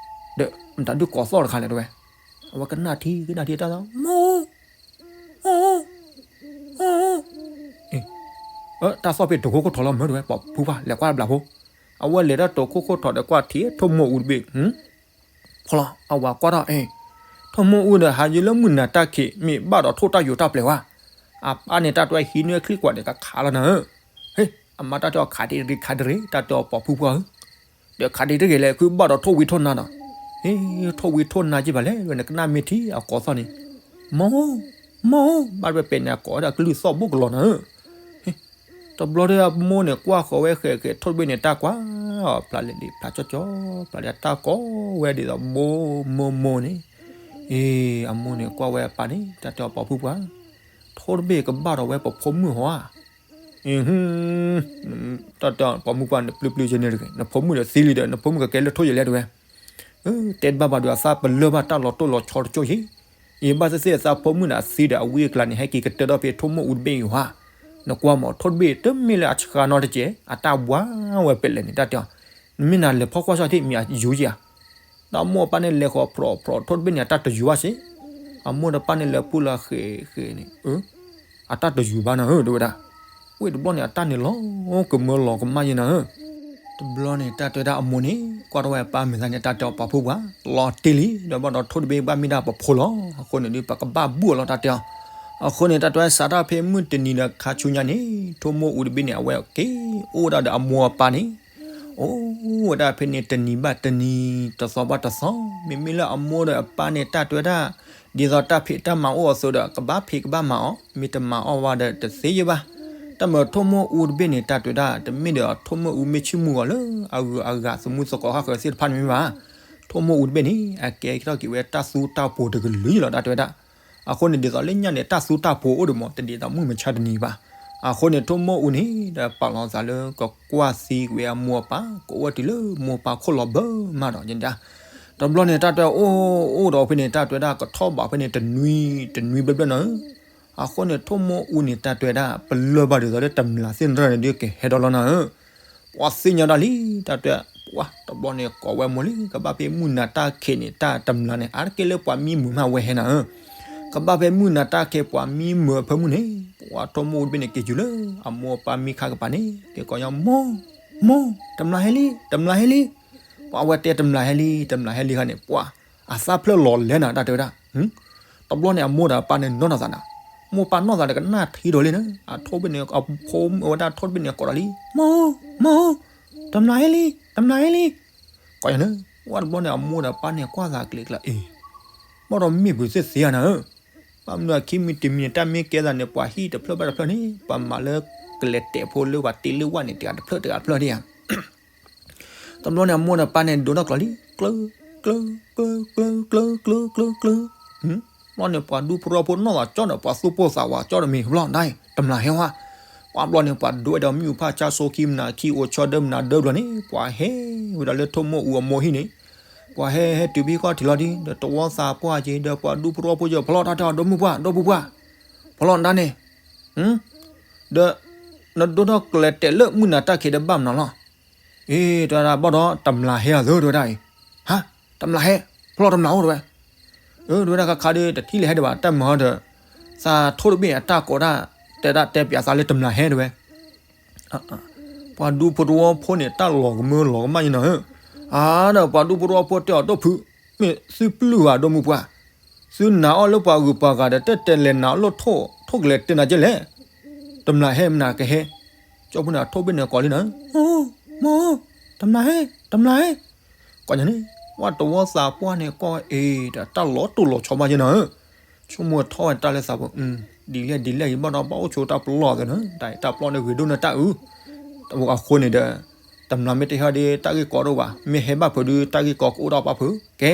ဒီးမတၤဒုးကိးသီၣ်တခါလဲၣ်တဲဝဲ, အဝဲကနၣ်ထံကနၣ်ထံတၢ်သီၣ် မိၢ်, မိၢ်, မိၢ်, တၢ်သီၣ်ဖဲတိာ်ခိၣ်ခိၣ်ထီၣ်လီၤမၢတဲဝဲ, ပှၤဖိပှၢ် လဲၤကွၢ်တဘျီဖိ, အဝဲလဲၤတၢ်တိာ်ခိၣ်ခိၣ်ထီၣ်ဒီးကွၢ်ထံထိၣ်မိၢ်အူတဘ့ၣ် ဖီလီၤ အဝၤကွၢ်ထီၣ်အ့, ထိၣ်မိၢ်အူဒီးဟးယံၤလၢမုၢ်နၤတၢ်ခံး မ့ၢ်ဘၣ်ဒီးထိၣ်တၢ်ယိာ်တၢ်ပျဲၤဝဲ, အပၢ်န့ၣ်တၢ်တဲဟံးနွဲၣ်ချံကွၢ်ဒီးကခးလီၤနၤဧၢ, ဟ့ အမါတၢ်တဲအီၤခးတ့ၢ်တဂ့ၤခးတ့ၢ်တဂ့ၤ တၢ်တဲအီၤပှၤဖုပှၢ်ဧၢ, ဒီးခးတ့ၢ်တဂ့ၤလဲၣ် ခုဘၣ်ဒီးထိၣ်ဝံထိၣ်နါဒီး, ဟ့ ထိၣ်ဝံထိၣ်နါက့ဘၣ်လဲၣ် နကနၣ်မ့ၢ်ထံအကိးသီၣ်န့ၣ်, မိၢ်, မိၢ်, ဘၣ်တပျဲၤန့ၣ် အကိးဝဲဒၣ်ကလုၢ်သီၣ်ဘိၣ်ကလီၤနၤဧၢ တဘျီဒီးအမိၢ်န့ၣ် ကွၢ်ဃီၤဝဲဃဲးဃဲးထိၣ်တဘ့ၣ်န့ၣ် တၢ်ကွၢ်အီၤ ဖျါလဲၤလံ ဖျါကၠီကၠီ ဖျါလံအတၢ်ကိးဝဲဒ်သိး မိၢ်မိၢ်မိၢ်န့ၣ်, အ့ အမိၢ်န့ၣ် ကွၢ်ဝဲအပၢ်န့ၣ် တၢ်တဲအီၤပှၤဖုပှၢ်, ထိၣ်တဘ့ၣ်ကဘၣ်ဒီးဝဲပဖိမုၣ်ဟီဧါ, တၢ်တဲပှၤမုၣ်ပှၢ်န့ၣ် ပျုၤပျုၤယဲန့ၣ်တဂ့ၤ နဖိမုၣ်ဒီးသံလံဒီး နဖိမုၣ်ကကဲလၢထိၣ်ယဲလဲၣ်တဲဝဲ တဲတဘၣ်ဘၣ်ဒီးအသးပလၢၢ်ဘၣ်တၢ်လီၤတိၢ်လီၤဆီတကၠိၢ်ယ့ၣ်, အံၤဘၣ်သ့ၣ်သ့ၣ်အသးဖိမုၣ်န့ၣ် အသံဒီးအဝံအကျါန့ၣ် ဟဲက့ၤကတၢၢ်ထီၣ်ဖဲထိၣ်မိၢ်အူတဘ့ၣ်အံၤဟီဧါ, နကွၢ်မး ထိၣ်တဘ့ၣ်တမ့ၢ်လၢအဆှါနီတကဲး အတၢ်ဘှါဝဲပလဲၣ်န့ၣ် တၢ်တဲအီၤ, နမ့ၢ်နၤလဲၤဖီကွၢ်ဆၣ်ထံၣ်မ့ၢ်အယူၤယ့ၣ်ဧါ, ဒီးအမိၢ်အပၢ်န့ၣ်လဲၤဃီၤဖြီၣ်ဖြီၣ်ထိၣ်တဘ့ၣ်န့ၣ် အတၢ်တယူၤဘၣ်စ့ၢ်, အမိၢ်ဒီးပၢ်န့ၣ်လဲၤပူၤလီၤဃဲးဃဲးန့ၣ် အတၢ်တယူၤဘၣ်နၤဧၢ တဲဝဲဒၣ်, ဝ့ၢ်တဘျီန့ၣ် အတၢ်န့ၣ်လီၤကမၢလီၤကမၣ်ယဲနၤဧၢ တဘျီန့ၣ် တၢ်တဲဝဲဒၣ်အမိၢ်န့ၣ် ကွၢ်ထီၣ်ဝဲအပၢ်မဲာ်သၣ်န့ၣ် တၢ်တဲအီၤပှၤဖုပှၢ် လီၤတံၢ်လံ ဒီးဘၣ်ဒီးထိၣ်တဘ့ၣ်ဘၣ်မ့ၢ်ဒၣ်ပဖိလီၤ. အဃိန့ၣ်ဒုး ပကဘၣ်ဘူၣ်အီၤလီၤ တၢ်တဲအီၤ. အဃိန့ၣ် တၢ်တဲဝဲစးထီၣ်ဖဲမုၢ်တနံၤဒီးခါဆူညါန့ၣ် ထိၣ်မိၢ်အူတဘ့ၣ်န့ၣ် အဝဲက့ၤအိၣ်ဒၣ်ဒီးအမိၢ်အပၢ်န့ၣ် အိၣ်ဝဲဒၣ်ဖဲန့ၣ်တနံၤဘၣ်တနံၤ တသီဘၣ်တသီ မ့မ့ၢ်လၢအမိၢ်ဒီးအပၢ်န့ၣ် တၢ်တဲဝဲဒၣ် ဒ်သိးတၢ်ဖံးတၢ်မၤအိၣ်အသိးဒီး ကဘၣ်ဖံးကဘၣ်မၤအီၤ မ့ၢ်တမၤအီၣ်ဝဲဒီးတသ့ယဲဘၣ်. တၢ်မၤထိၣ်မိၢ်အူတဘ့ၣ်န့ၣ် တၢ်တဲဝဲဒၣ် တမ့ၢ်ဒီးထိၣ်မိၢ်အူမ့ၢ်ဆ့ၣ်မုၢ်ဂီၤလၢအဂုၤအဂၤသမူသကိးဟးဃၢၤသ့ၣ်တဖၣ်န့ၣ်မ့ၢ်ဘၣ်. ထိၣ်မိၢ်အူတဘ့ၣ်န့ၣ် အကဲထီၣ်က့ၤဝဲတၢ်သူတၢ်ပိၤတကလုာ်လီၤ တၢ်တဲဝဲဒၣ်. အဃိန့ၣ် ဒ်သိးလၢညါန့ၣ် တၢ်သူတၢ်ပိၤအိၣ်ဒံးမး တဒ်သိးမုၢ်မဆါတနံၤဘၣ်. အဃိန့ၣ် ထိၣ်မိၢ်အူန့ၣ် ဒီးပာ်လီၤသးလၢကကွၢ်သံကွံာ်ဝဲအမိၢ်အပၢ် ကအိၣ်ဝဲတုၤလၢမိၢ်ပၢ်ခိၣ်လီၤဘၢမးဒီး တဘျီန့ၣ် တၢ်တဲအိၣ်အိၣ်ဒီးဖဲန့ၣ် တၢ်တဲဝဲဒၣ်ကထီၣ်ဘးဖဲန့ၣ် တနွံတနွံဘျဲၣ်ဘျဲၣ်နၤဧၢ. အဃိန့ၣ် ထိၣ်မိၢ်အူန့ၣ် တၢ်တဲဝဲဒၣ် ပလၢၢ်ဘၣ်ဒ်သိးလၢတမျၢ်သ့ၣ်တဖၣ်န့ၣ်ဒုးကဟဲဒီးလီၤနၤဧၢ. ပှၤသ့ၣ်ညါဒၣ်လံ တၢ်တဲ, ပှၤတဘျီန့ၣ်ကိးဝဲမိၢ်လံ ကဘၣ်ဖဲမုၢ်နၤတၢ်ခဲးန့ၣ် တၢ်တမျာ်န့ၣ် အါတက့ၢ်လၢပှၤမံမုာ်မးဝဲဟဲနၤဧၢ, ကဘၣ်ဖဲမုၢ်နၤတၢ်ခဲးပှၤမံမုာ်အဖၢမုၢ်န့ၣ် ပှၤထိၣ်မိၢ်တဘ့ၣ်န့ၣ် က့ၤစူၤလၢအမိၢ်အပၢ်မံခါကပၤန့ၣ် က့ၤကိးညီ မိၢ်, မိၢ်, တမျာ်ဟဲလံ, တမျာ်ဟဲလံ. ပှၤဝဲတဲတမျာ်ဟဲလံ တမျာ်ဟဲလံခါန့ၣ် ပှၤအသးဖျၢၣ်လီၤလဲၤနၤ တၢ်တဲဝဲဒၣ် တဘျီန့ၣ် အမိၢ်ဒီးအပၢ်န့ၣ်နီၢ်နီၢ်သးနၤ, မိၢ်ပၢ်နီၢ်သးဒီးကနၣ်ထံဒီးလံနၤ, အထိၣ်ဘ့ၣ်န့ၣ် အဖိမုၣ်ဝဲဒၣ်ထိၣ်တဘ့ၣ်န့ၣ်ကိးဒီးလံ, မိၢ်, မိၢ်, တမျာ်ဟဲလံ, တမျာ်ဟဲလံ. ကိးယၤန့ၣ် ဝဲတဘျီန့ၣ် အမိၢ်ဒီးအပၢ်န့ၣ်ကွၢ်သးကျဲၤကျါအံၤ, ဘၣ်ဒီးမ့ၢ်ပှၤသ့ၣ်သ့ဧါနၤဧၢ, ဘၣ်မနုၤအခံမံၤတမံၤန့ၣ် တၢ်မ့ၢ်ကဲသးန့ၣ် ပှၤဟံၣ်တဖျၢၣ်ဘၣ်တဖျၢၣ်န့ၣ် ပှၤမၤလၢကလဲၤတဲာ်ဖိလၢပှၤတ့လၢဝဲန့ၣ် တဂၤတဖျၢၣ်တဂၤတဖျၢၣ်ဒ်ဧါ တဘျီန့ၣ် အမိၢ်ဒီးပၢ်န့ၣ် ဒိးထီၣ်ကျိးလံ, ကျၢ, ကျၢ, ကျၢ, ကျၢ, ကျၢ, ကျၢ, ကျၢ, ကျၢ, ကျၢ. ဘျီန့ၣ် ပှၤဒူဖိတဝီဖိနီၢ်သးကၠီဒီး ပှၤသူၣ်ပိၢ်သးဝးကၠီဒီးမ့ၢ်ဘျီဒၣ်အံၤ တမျာ်ဟဲဝဲ, ပှၤဘျီန့ၣ် ပှၤဒိဝဲဒီးမ့ၣ်အူဖးဆါဆိခံမနၤခံအိၣ်ဆီဒီးမနၤဒၢဘျီန့ၣ် ပှၤဟဲဝဲဒၣ်လၢထိၣ်မိၢ်အူအမိၢ်ဟံၣ်န့ၣ်, ပှၤဟဲဟဲတုၤဖဲကီၢ်ထံးလီၤဒ် ဒီးတဝီသးပှၢ်က့ၤ ဒီးပှၤဒူဖိတဝီဖိက့ၤ ဖီလီၤတၢ်တဲအီၤ ဒီမုၢ်ပှၢ် ဒီမုၢ်ပှၢ်, ဖီလီၤနၤန့ၣ် ဒီး နဒိးထီၣ်ကျဲၤတဲာ်လၢမုၢ်နၤတၢ်ခံးဒီးဘၣ်မနုၤလီၤ. အ့ တဲဝဲဒၣ် ဘၣ်ဒီးတမျာ်ဟဲအသၢ တဲဝဲဒၣ်အံၤ, ဟါ, တမျာ်ဟဲ, ဖီလီၤတမျာ်အိၣ်တဲဝဲ, အၢ တဲဝဲဒၣ် ခါခါဒီး တထံၣ်လဲၤဟဲဒံးဘၣ် တၢ်မၤဟီဒီး သးထိၣ်တဘ့ၣ်အတၢ်ကိးတၢ် တဲဒၣ်တဲပၠးသးလၢတမျာ်ဟဲတဲဝဲ ပှၤဒူဖိတဝီဖိန့ၣ် တၢ်လီၤကမၢလီၤကမၣ်ယနီၤဧၢ, အါဒီးပှၤဒူဖိတဝီဖိတဲအီၤ ဒိၣ်ဖုး, မ့ၢ်သုပျုၢ်ဘၣ် ဒီမုၢ်ပှၢ်, သုနာ်အီၤလၢပှၤဂုၤပှၤဂၤဒီး တတဲလဲၤနာ်အီၤလၢထိၣ် ထိၣ်ကလဲၤတဲနၤကဲလဲၣ်, တမျာ်ဟဲမနၤကဟဲ, ကၠီဖိန့ၣ် အထိၣ်ဘ့ၣ်န့ၣ်ကိးလံနၤ, မိၢ်, မိၢ်, တမျာ်ဟဲ, တမျာ်ဟဲ, ကိးညါန့ၣ် ပှၤတဝီသးပှၢ်န့ၣ် ကွၢ်အ့ ဒီးတၢ်လီၤတိၢ်လီၤဆီဘၣ်ယနီၤဧၢ ဆိကမိၣ်ထီၣ်ဝဲတၢ်လၢသးပူၤ, ဒ်လဲၣ်ဒ်လဲၣ်အံၤ ဘၣ်ဒီးဘၣ်အိၣ်ဆိးတၢ်ပလီၢ်သ့နီၤ, တၢ်တၢ်ပလီၢ်န့ၣ်ဂ့ၤဒိၣ်န့ၢ်တၢ်အုး, အဃိန့ၣ်ဒီး တမျာ်မ့ၢ်တဟဲဒီး တၢ်ဂ့ၢ်ကီတအိၣ်ဘၣ်, မ့ၢ်ဟဲဘၣ်ဖုးဒီး တၢ်ဂ့ၢ်ကီကအိၣ်ဒီးပာ်ဖုး, ကဲ,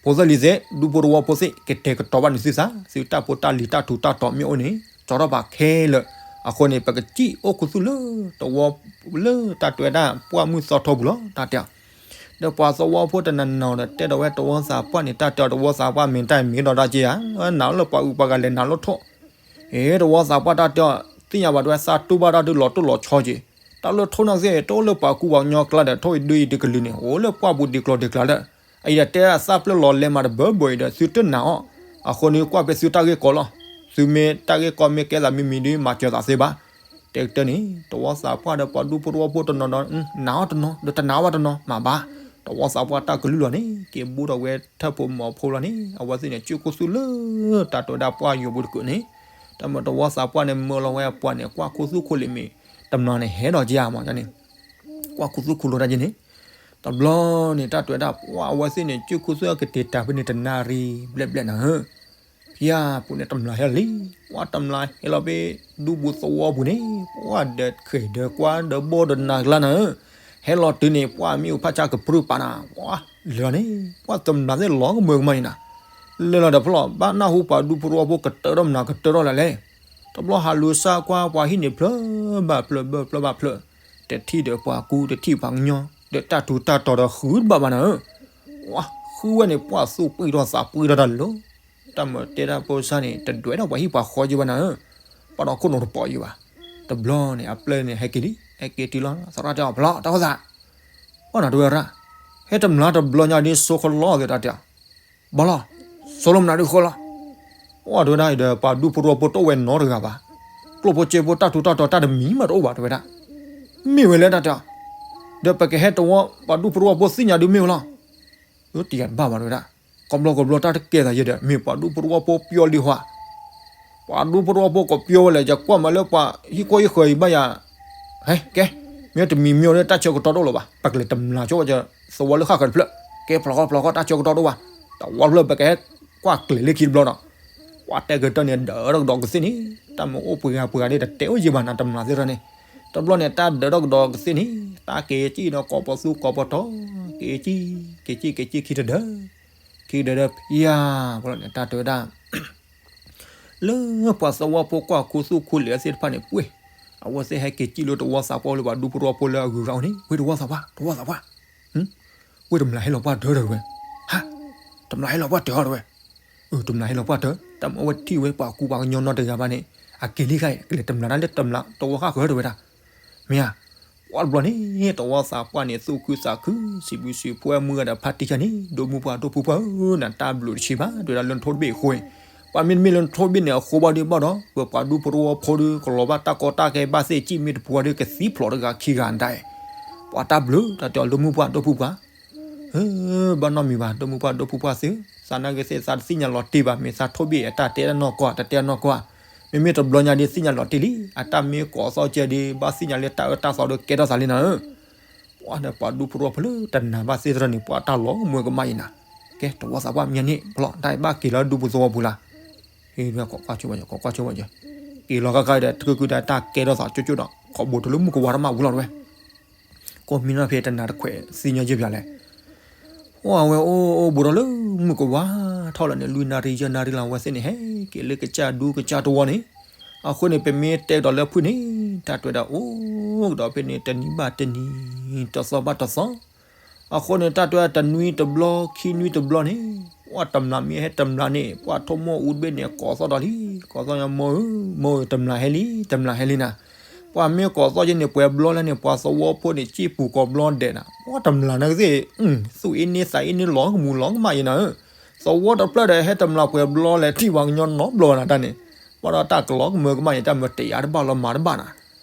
ဖိသၣ်လံၤသ့ၣ် ဒူဖိတဝီဖိသ့ၣ် ကတဲာ်ကတီၤဘၣ်န့ၣ်သုသး, သုတၢ်ဖိတၢ်လံၤတၢ်ထူးတၢ်တီၤမ့ၢ်အိၣ်န့ၣ် ကၠီထီၣ်ပာ်ခဲလၢာ်, အဃိန့ၣ် ပကစံၣ်အိၣ်ခူသူၣ်လၢ တဝီ လၢတၢ်တဲဝဲဒၣ် ပှၢ်မုၢ်သီထီပူၤလီၤ တၢ်တဲအီၤ ဒီးပှၤသဝီဖိတနီၤနီၤဒီး တဲဒီးဝဲတဝီသးပှၢ်န့ၣ် တၢ်တဲအီၤ တဝီသးပှၢ်မ့ၢ်တၢ်မ့ၢ်ဒီးဒၣ်က့ဧါ, နာ်လၢပှၤအုးပှၤဂၤလဲၤနာ်လၢထိၣ်, အ့ တဝီသးပှၢ်တၢ်တဲအီၤ သ့ၣ်ညါဘၣ်တဲဝဲ သးတူၢ်ဘၣ်တၢ်ဒုးလီၤတိၢ်လီၤဆီက့ၤ, တၢ်လၢထိၣ်နီၢ်သ့ၣ် တအိၣ်လၢပှၤကူပှၤကညီကျါဒီး ထိၣ်အံၤဒုးအံၤတကလုာ်န့ၣ် အိၣ်လၢပှၢ်ပူၤဒံးကျီၤဒံးကျါလၢ, အအံၤဒီးတဲအသၣ်ဖျၢၣ်လီၤလဲၤမးတဘၢဘၢအံၤဒီး သုတနာ်အီၤ, အဃိန့ၣ်ကွၢ်ဖဲသုတၢ်ဂ့ၢ်ကီလီၤ, သုမ့ၢ်တၢ်ဂ့ၢ်ကီမ့ၢ်ကဲသးမံၤမံၤဒီး မၤစၢၤသးသ့ဘၣ် တဲကတၢၢ်န့ၣ် တဝီသးပှၢ်ဒီးပှၤဒူဖိတဝီဖိတနီၤနီၤ နာ်အီၤတနီၤ ဒီးတနာ်ဝဲတနီၤ မၤဘၣ်, တဝီသးပှၢ်တၢ်ကလုၢ်လီၤန့ၣ် က့ၤဘိးထီၣ်ဝဲထၢၣ်ဖိမီၤဖိလီၤန့ၣ် အဝဲသ့ၣ်န့ၣ် ကၠံၣ်ခူသူၣ်လၢ တၢ်တဲဝဲဒၣ်ပှၢ်ယိာ်ပူၤတကုာ်န့ၣ်, တၢ်မ့ၢ်တဝီသးပှၢ်န့ၣ် မၢလီၤဝဲအပှၤန့ၣ် ကွၢ်ခူသူၣ်ခိၣ်လံာ်မ့ၢ် တမျာ်န့ၣ်ဟဲဒီးက့ဧါမးန့ၣ်, ကွၢ်ခူသူၣ်ခိၣ်လိာ်တၢ်က့န့ၣ်, တဘျီန့ၣ် တၢ်တဲဝဲဒၣ် ပှၢ်အဝဲသ့ၣ်န့ၣ် ကၠံၣ်ခူသူၣ်ကတ့ၤတၢ်ဖဲန့ၣ်တနၣ်ရံၣ်ဘျဲၣ်ဘျဲၣ်နၤဧၢ ဖံဧၢ ပူၤန့ၣ်တမျာ်ဟဲလံ, ပှၢ်တမျာ်ဟဲလီၤဖဲ ဒူပူၤသဝီပူၤန့ၣ် ပှၢ်ဒီးဃဲၤဒီးကွၢ်ဒီးဘီဒီးနၤကျါနၤဧၢ, ဟဲလီၤတုၤန့ၣ် ပှၢ်မ့ၣ်အူဖးဆါကပြုၢ်ပာ်နၤ, ပှၢ်လဲၤလီၤန့ၣ် ပှၢ်တမျာ်သ့ၣ်လီၤကမၢကမၣ်အံၤနၤ, လဲၤလီၤဒီးဖျီၣ် ဘၣ်နၢ်ဟူပှၤဒူဖိတဝီဖိကတၢၢ်ထီၣ်မနၤကတၢၢ်ထီၣ်လဲၣ်လဲၣ်, တဘျီဟးလူၤစၢ်ကွၢ်ပှၤဟံၣ်န့ၣ်ဖျၢၣ်ဘၣ်ဖျၢၣ်ဘၢၣ်ဖျၢၣ်ဘၣ်ဖျၢၣ်, တထံၣ်ဒီးပှၤကူတထံၣ်ပှၤကညီ ဒီးတၢ်ထူးတၢ်တီၤဒီးဃုတဘၣ်ဘၣ်နၤဧၢ, ပှၢ်ဃုဝဲန့ၣ် ပှၢ်သူၣ်ပှံၢ်ထီၣ်သးပှံၢ်ထီၣ်တၢ်လီၤ တၢ်မၤတဲတၢ်ဖိစၢ်န့ၣ် တဒွဲၣ်ထီၣ်ပှၤဟံၣ်ပှၤဃီယံၤဘၣ်နၤဧၢ, ပှၢ်ဒီးခိၣ်နူာ်တပီၤယံၤဘၣ်, တဘျီန့ၣ် အပျဲၢ်န့ၣ် ဟဲက့ၤလံ ဟဲက့ၤတုၤလီၤ သရၣ်တဲအီၤ ဖျီၣ် တၢ်အိၣ်သး, ပှၢ်နၤတဲဝဲရၣ်, ဟဲတမျာ်တဘျီညါဒ် ဆိကလီသ့တၢ်တဲအီၤ, ဘၣ်လီၤ, ဆိလီမနုၤဒ်ဃီလီၤ, ပှၢ်တဲဝဲဒၣ်အံၤဒီး ပှၤဒူဖိတဝီဖိတအိၣ်ဝဲနီတဂၤဘၣ်, ကျိၣ်ဖိစ့ဖိတၢ်ထူးတၢ်တီၤတၢ်တမံၤမးတအိၣ်ဘၣ်တဲဝဲဒၣ်, မ့ၢ်ဝဲလဲၣ်တၢ်တဲအီၤ, ဒီးပကဟဲတဝီ ပှၤဒူဖိတဝီဖိသ့ၣ်ညါဒုးမ့ၢ်ဝဲလီၤ အတယၤတဘၣ်ဘၣ်တဲဝဲဒၣ်, ကဘျီကဘျီတၢ်တကဲသးယဲဒီး မ့ၢ်ပှၤဒူဖိတဝီဖိပျီလံဟီ, ပှၤဒူဖိတဝီဖိကပျီဝဲလဲၣ် ယကွၢ်မးလၢပှၤဟံၣ်ခိၣ်ဟံၣ်ဃၢၤအံၤဘၣ်ယၤ, ဟဲကဲ, မ့ၢ်တမံၤမ့ၢ်လၢတၢ်ဆၢကတီၢ်တအိၣ်လၢၤဘၣ် ပကလဲၤတမျာ်ဆိဝဲယသဝီလၢဃၣ်ဃၢၤတဖျၢၣ်, ကဲဖျီဃီဖျီဃီ တၢ်ဆၢကတီၢ်တအိၣ်ဘၣ်, တဝီတဖျၢၣ် ပကဟဲကွၢ်ကျဲၤလၢခံတဘျီဒီး, ပှၤတဲကတၢၢ်န့ၣ် ဒၢးထီၣ်ကဒီးကသ့ၣ်န့ၣ်, တၢ်မ့ၢ်အိၣ်ပှဲၤဂၤပှဲၤဂၤဒီး တတဲအိၣ်ယံၤဘၣ်နၤ တမျာ်သ့ၣ်ထီၣ်န့ၣ်, တဘျီန့ၣ် တၢ်ဒၢးထီၣ်ကဒီးကသ့ၣ်န့ၣ် တၢ်က့ၤကံၣ်ဒီးကိးပသူကိးပတီၤ, က့ၤကံၣ်, က့ၤကံၣ် က့ၤကံၣ်ခံတဒၢး, ခံတဒၢးဖံယၤ, ဘၣ်လီၤန့ၣ် တၢ်တဲဝဲဒၣ် လၢပှၤသဝီဖိကွၢ်ခူသူၣ်ခူလံာ်သ့ၣ်တဖၣ်န့ၣ် ပှ့ၢ်, အဝဲသ့ၣ်ဟဲက့ၤကံၣ်လၢတဝီသးပှၢ်လၢပှၤဒူဖိတဝီဖိလၢအဂုၤအဂၤအအိၣ်န့ၣ် ဝ့ၢ်တဝီသးပှၢ်, တဝီသးပှၢ်, ဝ့ၢ်တမျာ်ဟဲလီၤပှၢ်တၢၢ်တၢၢ်ဝဲ, ဟါ, တမျာ်ဟဲလီၤပှၢ်တၢၢ်တဝဲ, အၢ တမျာ်ဟဲလီၤပှၢ်တၢၢ် တၢ်မ့ၢ်အဝဲထံၣ်ဝဲပှၤကူပှၤကညီနီတဂၤဘၣ်န့ၣ် အက့ၤလံခါအံၤ ကလဲၤတမျာ်ဒၣ်လၢတဝီဃၣ်ဃၢၤတဝဲဒၣ်, မ့ၢ်ဧါ, ပှၤတဘျီန့ၣ် သဝီသးပှၢ်န့ၣ် သူၣ်ခုသးခု စံးဘျုးစံးဖှိၣ်ဝဲမုၢ်ဂၤဒီးဖါတံၢ်ဆါန့ၣ် ဒိၣ်မုၢ်ပှၢ်ဒိၣ်ဖုပှၢ်ဧၢ နတၢ်ဘျုးတဆံးဘၣ် တဲဝဲဒၣ်လၢနထိၣ်တဘ့ၣ်အဃိန့ၣ်, ပှၤမ့တမ့ၢ်လၢနထိၣ်တဘ့ၣ်န့ၣ်အဃိဘၣ်ဒီး ပပှၤဒူဖိတဝီဖိဒီး ကလီၤဘၣ်တၢ်ကီတၢ်ခဲဘၣ်သ့ၣ် စံၣ်မ့ၢ်တပှၤဒီး ကသံဖျိးတဂၤခံဂၤဒၣ်, ပှၤတၢ်ဘျုး တၢ်တဲအီၤလၢမုၢ်ပှၢ်ဒိၣ်ဖုပှၢ် ဘၣ်နီတမံၤဘၣ် ဒိၣ်မုၢ်ပှၢ်ဒိၣ်ဖုပှၢ်သု, သးနာ်က့သ့ၣ်သးတသ့ၣ်ညါလီၤတံၢ်ဘၣ် မ့ၢ်သးထိၣ်ဘ့ၣ်အတၢ်တဲတၢ်နီၢ်ကီၢ် တတဲတၢ်နီၢ်ကီၢ်, မ့မ့ၢ်တဘျီညါဒ်သ့ၣ်ညါလီၤတံၢ်လံ အတၢ်မ့ၢ်ကိးသီၣ်ကဲဒ် ဘၣ်သ့ၣ်ညါလၢတၢ်အၢတၢ်သီဒီးကဲထီၣ်သးလံနၤဧၢ, ပှၤဒီးပှၤဒူဖိတဝီဖိလၢတနာ်ဘၣ်သ့ၣ်တဖၣ်န့ၣ် ပှၤတၢ်လီၤမုၢ်ကမၣ်အံၤနၤ, ကဲတဝီသးပှၢ်မ့ၢ်န့ၣ် ဖျီတၢ်ဘၣ်က့ၤလၢဒူဖိသဝီဖိလၢ ဟ့ၣ်ကွၢ်ကွၢ်ဆိဝဲ ကွၢ်ကွၢ်ဆိဝဲ, က့ၤလီၤကါကါဒီး တကုၢ်ကုၢ်ဒီးတၢ်ကဲထီၣ်သးကၠိကၠိဒီး ခီဘိတလၢမုၢ်ကဝါတမၣ်ဝံၤလီၤတဝဲ, ကိးမံနီၤဖဲတနၤတခွဲးသ့ၣ်ညါယဲၢ်ပၠးလဲၣ်, အဝဲအိၣ်အိၣ်ဘူးဒီးလၢမုၢ်ကဝါထီၣ်လီၤန့ၣ် လွံၢ်နၣ်ရံၣ်ယဲၢ်နၣ်ရံၣ်လီၤ အဝဲသ့ၣ်န့ၣ် ဟဲက့ၤလၢကစၢ်ဒူကစၢ်တဝီန့ၣ်, အဃိန့ၣ် ပမ့ၢ်တဲကဒီးလၢဖုၣ်န့ၣ် တၢ်တဲဝဲဒၣ်အိၣ်ကဒီးဖဲန့ၣ် တနံၤဘၣ်တနံၤ တသီဘၣ်တသီ အဃိန့ၣ် တၢ်တဲဝဲဒၣ်တနွံတဘျီ ခံနွံတဘျီန့ၣ် ပှၤတမျၢ်မ့ၢ်ဟဲတမျၢ်န့ၣ် ပှၤထိၣ်မိၢ်အူတဘ့ၣ်န့ၣ် ကိးသီၣ်ဒီးလံ, ကိးသီၣ်ညါ မိၢ်ဧၢ မိၢ်ဧၢ တမျၢ်ဟဲလံ တမျၢ်ဟဲလံနၤ, ပှၤမ့ၢ်ကိးသီၣ်ယဲၢ်န့ၣ် ပှဲၤဘျီလဲၣ်န့ၣ် ပှၤသဝီဖိန့ၣ် စံၣ်ပူၤကိးဘျီဒဲးနၤ ပှၤတမျၢ်နာ်က့သ့ၣ် သူၣ်အ့န့သးအ့န့ လီၤကမူၤလီၤကမၣ်ယဲၢ်နၤဧၢ, သဝီတဖျၢၣ်ဒီးဟဲတမျၢ်ပှဲၤဘျီလဲၣ် ထံၣ်ပှၤကညီနီတဘျီနၤတၢ်န့ၣ်, ဘၣ်ဒီးတၢ်ကလီကမၢကမၣ်ယဲၢ် တၢ်မၢတယာ်တဘၣ်လီၤမၤတဘၣ်နၤ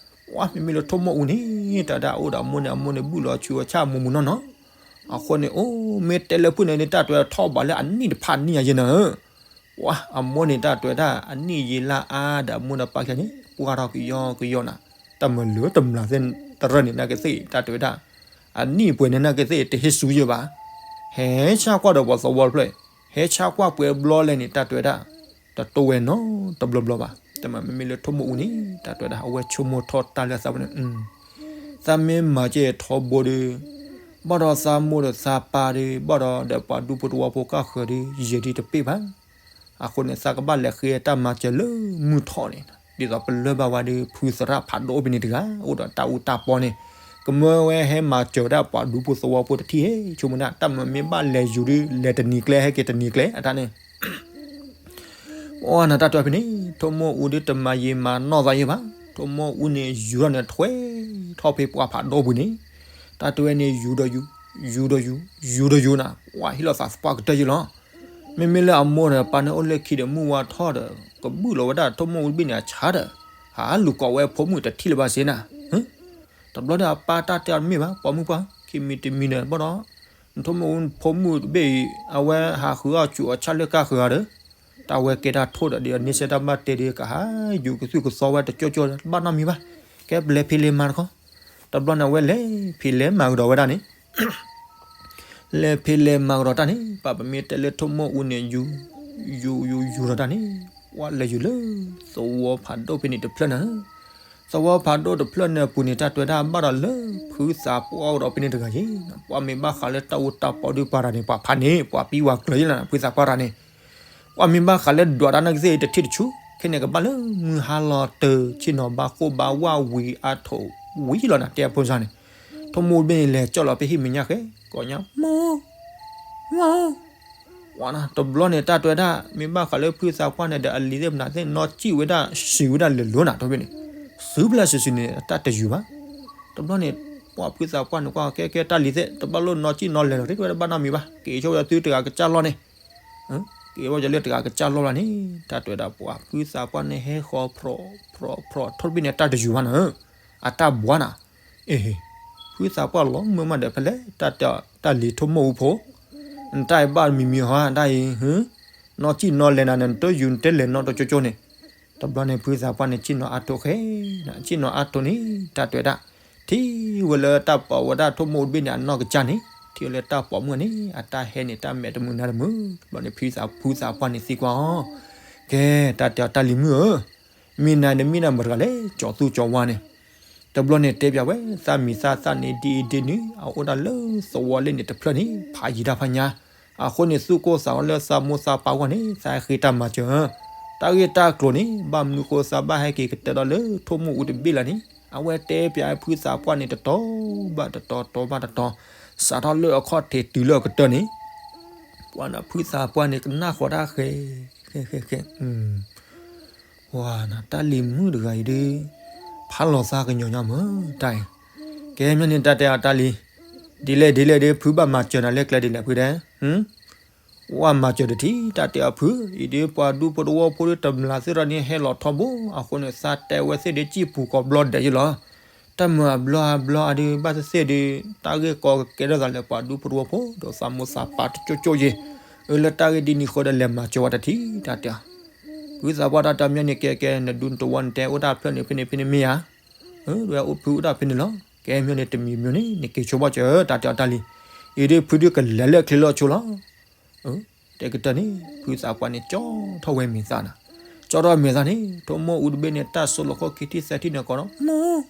ပှၤမ့မ့ၢ်လၢထိၣ်မိၢ်အူန့ၣ် တၢ်တဲဝဲဒၣ်အိၣ်ဒီးအမိၢ်န့ၣ် အမိၢ်န့ၣ်ဘုၣ်လီၤဆူအဆၣ်မူးမူးနီၢ်နီၢ်, အဃိန့ၣ် အိၣ်မ့ၢ်တဲလၢဖုၣ်န့ၣ် တၢ်တဲဝဲထီၣ်ဘးလၢအနံၣ်တဖၣ်နံၣ်ညါယဲၢ်နၤဧၢ, ပှၤအမိၢ်န့ၣ် တၢ်တဲဝဲဒၣ် အနံၣ်ယံာ်လါအါဒီးအမိၢ်ဒီးပၢ်ခံဂၤန့ၣ် ပှၢ်ထီၣ်ကယီကယီနၤ, တၢ်မၢလၢတမျၢ်သ့ၣ်တရၢၣ်န့ၣ် နာ်က့သ့ၣ် တၢ်တဲဝဲဒၣ် အနံၣ်ပှဲၤန့ၣ် နာ်က့သ့ၣ် တဟ့ၣ်စူယဲၢ်ဘၣ်, ဟဲဆါကွၢ်ဒီးပှၤသဝီတဖျၢၣ် ဟဲဆါကွၢ်ပှဲၤဘျီလဲၣ်န့ၣ် တၢ်တဲဝဲဒၣ် တတိၢ်ဝဲနီတဘျီဘျီဘၣ်, တမ့မ့ၢ်လၢထိၣ်မိၢ်အူန့ၣ် တၢ်တဲဝဲဒၣ် အဝဲဆိကမိၣ်ထီၣ်တၢ်လၢသးပူၤန့ၣ် သးမ့ၢ်မၤစၢၤထီဘိဒီး ဘၣ်ဒီးသးမိၢ်ဒီးသးပၢ်ဒီး ဘၣ်ဒီးဒီးပှၤဒူဖိတဝီဖိကၢ်ဃၢၤဒီး ယဲၢ်ဒ်တပ့ၢ်ဘၣ်, အဃိန့ၣ် သးကဘၣ်လဲၤဃ့တၢ်မၤစၢၤလၢမုၢ်ထီၣ်န့ၣ်, ဒ်သိးပလၢၢ်ဘၣ်ဝဲဒီး ဖုသရၣ်ဖးဒိၣ်ဖဲန့ၣ်တဂၤ အိၣ်ဒီးတၢ်အူတၢ်ပီန့ၣ်, ကမၢဝဲဟဲမၤစၢၤဝဲဒၣ်ပှၤဒူဖိသဝီဖိတထံၣ်ဟဲ ဆိကမိၣ်ဒၣ် တၢ်မၢမ့ၢ်ဘၣ်လဲၤယူၤဒီး လဲၤတနံၤကျဲ ဟဲက့ၤတနံၤကျဲ အတၢ်န့ၣ် ပှၤနတၢ်တဲဝဲဖဲန့ၣ် ထိၣ်မိၢ်အူဒ်တမၤယံာ်မၤနီၢ်သးယဲၢ်ဘၣ်, ထိၣ်မိၢ်အူန့ၣ် ယူၤထီၣ်န့ၣ် ထွဲထီၣ်ဖဲပှၢ်ဖးဒိၣ်ပူၤန့ၣ်, တၢ်တဲဝဲန့ၣ် ယူၤဒီးယူၤ, ယူၤဒီးယူၤ, ယူၤဒီးယူၤနၤ, ပှၤဟ့ၣ်လီၤသးသပှၢ်ကတၢၢ်ယဲၢ်လီၤ. မ့မ့ၢ်လၢအမိၢ်ဒီးပၢ်န့ၣ်အိၣ်လၢခံဒီး မုၢ်ဝါထီၣ်ဒီး ကဘုၣ်လီၤဝဲဒၣ်ထိၣ်မိၢ်အူတဘ့ၣ်န့ၣ် အဆါဒီး ဟးလူၤကိးဝဲဖိမုၣ်တထံၣ်လၢၤဘၣ်စ့ၢ်နၤ, တဘျီဒီးအပၢ်တၢ်တဲအီၤတမ့ၢ်ဘၣ် ပိာ်မုၣ်ပှၢ် ခံမံၤတမံၤဒီး ဘၣ်ဒီး နထိၣ်မိၢ်အူဖိမုၣ်တဘ့ၣ်အံၤ အဝဲဟးဃုအီၣ်ဆူးအီၣ်ဆၣ်လၢကၢ်ဃုာ်ဒီး တၢ်ဝဲကဲတၢ်ထိၣ်ဒီး ဒ်န့ၣ်စဲတၢ်ဘၣ်တဲဒီး ကဟးယူၤကသူၣ်ကသီဝဲတကၠိကၠိ ဘၣ်နီတမံၤဘၣ်, ကဲပလဲၤဖံးလဲၤမၤတခီ, တဘျီန့ၣ် အဝဲလဲၤဖံးလဲၤမၤကဒီးဝဲဒၣ်န့ၣ် လဲၤဖံးလဲၤမၤကဒီးတၢ်န့ၣ် ပှၤပမ့ၢ်တဲလၢထိၣ်မိၢ်အူန့ၣ် ယူၤ ယူၤ ယူၤ ယူၤဒီးတၢ်န့ၣ် ပှၤလဲၤယူၤလၢ သဝီဖးဒိၣ်ဖဲန့ၣ်တဖျၢၣ်န့ၣ်, သဝီဖးဒိၣ်တဖျၢၣ်န့ၣ်အပူၤန့ၣ် တၢ်တဲဝဲဒၣ်ဘၣ်ဒီးလၢဖုသးပှၢ်အိၣ်ဒီးဖဲန့ၣ်တဂၤယဲၢ်, ပှၤမ့ၢ်ဘၣ်ဃးလၢတၢ်အူတၢ်ပီဒုးပှၤတဂၤန့ၣ် ပှၤဖးန့ၣ် ပှၤပံဝၤကျၢၤယဲၢ်လီၤ ဖုသးပှၢ်တဂၤန့ၣ် ပှၤမ့ၢ်ဘၣ်ဃးလၢဒွးတၢ်နာ်က့သ့ၣ်တထံၣ်တဆူၣ် ခဲန့ၣ်ကဘၣ်လၢမုၢ်ဟါလီၤတၢၢ် ဆ့ၣ်နီၤဘၣ်ဃိၣ်ဘၣ်ဝၣ်ဝံၤအါထီၣ်ဝံၤလီၤနၤ တဲအဖိစၢ်န့ၣ်, ထိၣ်မိၢ်အူတဘ့ၣ်န့ၣ် လဲၤကၠီၣ်လီၤဖဲဟံၣ်မဲာ်ညါဃဲ ကိးညါ မိၢ် မိၢ် ဝဲနၤ တဘျီန့ၣ် တၢ်တဲဝဲဒၣ် မ့ၢ်ဘၣ်ဃးလၢဖုသးပှၢ်န့ၣ်ဒီး အလံၤသ့ၣ်မနုၤသ့ၣ် နီၢ်စံၣ်ဝဲဒၣ် စံးဝဲဒၣ်လဲၤလိၤနၤ ထိၣ်ဘ့ၣ်န့ၣ် စံးဖျဲၣ်စံးစံးန့ၣ် တၢ်တယူၤဘၣ်. တဘျီန့ၣ် ပှၤဖုသးပှၢ်န့ၣ် ကွၢ်ကဲကဲတၢ်လံၤသ့ၣ် တဘၣ်လိၣ်နီၢ်စံၣ်နီၢ်လဲၤလီၤ တ့ၢ်ဝဲဒၣ်ဘၣ်နီတမံၤဘၣ် က့ၤဆိဝဲဒၣ်သုတဂၤကစၢ်လီၢ်န့ၣ် က့ၤဝဲဒၣ်လၢတဂၤကစၢ်လီၢ်လီၤန့ၣ် တၢ်တဲဝဲဒၣ် ပှၤဖုသးပှၢ်န့ၣ် ဟဲဃီၤဖြီး ဖြီး ဖြီး ထိၣ်တဘ့ၣ်န့ၣ် တၢ်တယူၤဘၣ်နၤ အတၢ်ဘှါနၤ အ့ ဖုသးပှၢ်လီၤမုၢ်မးဒီး ဖဲလဲၣ် တၢ်တဲတၢ်လံၤထိၣ်မိၢ်အူဖိ နတၢ်အံၤဘၣ်မံၤမံၤဟီ တၢ်အံၤ နီၢ်စံၣ်နီၢ်လဲၤနၤန့ၣ် နတယူၤနတဲလဲၤနီတကၠိကၠိန့ၣ် တဘျီန့ၣ် ဖုသးပှၢ်န့ၣ် စံၣ်နီၤအါထီၣ်ဃဲ စံၣ်နီၤအါထီၣ်န့ၣ် တၢ်တဲဝဲဒၣ် ထံၣ်ဝဲလၢတၢ်ပိာ်ဝဲဒၣ်ထိၣ်မိၢ်အူတဘ့ၣ်န့ၣ် အနီၢ်ကစၢ်န့ၣ် ထံၣ်ဝဲလၢတၢ်ပိာ်မုၣ်န့ၣ် အတၢ်ဟဲန့ၣ် တၢ်မဲာ်တမုာ်နါတမုာ် တဘျီန့ၣ် ဖုသး ဖုသးပှၢ်န့ၣ်သံကွၢ်အီၤ ကဲ တၢ်တဲအီၤတၢ်လံၤမုၣ်ဧၢ မ့ၢ်နၤန့ၣ်မ့ၢ်နၤမတၤတဂၤလဲၣ် ကၠီၤသူကၠီၤဝါန့ၣ် တဘျီန့ၣ်တဲပၠးဝဲ သးမံၤသးသၣ်န့ၣ် ဒ်အံၤဒ်နုၤ အအိၣ်ဒၣ်လၢသဝီလ့ၣ်န့ၣ်တဖျၢၣ်န့ၣ် ဖးယံာ်တၢ်ဖးညါ အဃိန့ၣ် သူၣ်ကိၢ်သးဂီၤလၢသးမိၢ်သးပၢ်ဝဲန့ၣ် သးဟဲဃ့တၢ်မၤစၢၤ တၢ်ဂ့ၢ်တၢ်ကျိၤန့ၣ် ဘၣ်မနုၤဃိသးဘၣ်ဟဲက့ၤကတၢၢ်ဒီးလၢထိၣ်မိၢ်အူတဘ့ၣ်လၢန့ၣ် အဝဲတဲပၠးဖုသးပှၢ်န့ၣ် တတီၤဘၣ်တတီၤ တီၤဘၣ်တတီၤ စးထီၣ်လၢအခီၣ်ထံးတုၤလၢအကတၢၢ်န့ၣ် ပှၤနဖုသးပှၢ်န့ၣ် ကနၣ်ဃီၤတၢ်ဃဲ ဃဲ ဃဲ ဃဲ ပှၤနတၢ်လံၤမုၣ်တဂၤအံၤဒုး ဖးလီၤသးကညီၤညီမး တၢ်အံၤ ကဲမ့ၢ်န့ၣ် တၢ်တဲအီၤတၢ်လံ, ဒ်လဲၣ်ဒ်လဲၣ်ဒီး ဖုဘၣ်မၤစၢၤနၤလၢကျဲဒ်လဲၣ်ဖုဒဲး, ဝဲမၤစၢၤတထံၣ် တၢ်တဲအီၤဖု, အံၤဒီး ပှၤဒူဖိတဝီဖိဒီးတမျၢ်သ့ၣ်တဖၣ်န့ၣ် ဟဲလီၤထီဘိ, အဃိန့ၣ် သးတဲဝဲသ့ၣ်ဒီး စံၣ်ပူၤကိးဘျီဒဲးယလီၤ. တၢ်မၤအဘျီအဘျီအဒုးဘၣ်သ့ၣ်သ့ၣ်ဒီး တၢ်ဂ့ၢ်ကီကကဲထီၣ်သးလၢပှၤဒူဖိတဝီဖိ ဒီးသးမိၢ်သးပၢ်တကၠိကၠိယ့ၣ်, အၢ လၢတၢ်ဂ့ၢ်ဒ်န့ၣ်အဃိဒီး လဲၤမၤစၢၤဝဲတထံၣ် တၢ်တဲအီၤ. ဖုသးပှၢ်တၢ်တဲမ့ၢ်န့ၣ် ကဲကဲ နဒူနတဝီနတဲအိၣ်တၢ်ဖျၢၣ်န့ၣ်ဖဲန့ၣ်ဖဲန့ၣ်မ့ၢ်ဧါ, ဝဲအိၣ်ဖုအိၣ်တၢ်ဖဲန့ၣ်လီၤ. ကဲမ့ၢ်န့ၣ် တမံၤမံၤန့ၣ် နက့ၤဆိဘၣ်စၢၤ တၢ်တဲအီၤတၢ်လံ. အံၤဒီး ဖုဒုးကလဲၤလၢချ့လီၤဆိလီၤ. တဲကတၢၢ်န့ၣ် ဖုသးပှၢ်န့ၣ် ကၠီထီၣ်ဝဲမဲာ်သၣ်နၤ, ကၠီထီၣ်မဲာ်သၣ်န့ၣ် ထိၣ်မိၢ်အူတဘ့ၣ်န့ၣ် တၢ်စိလီၤခီၣ်ခံထံၣ်သၢထံၣ်န့ၣ် ကိးဒီး မိၢ်, မိၢ်,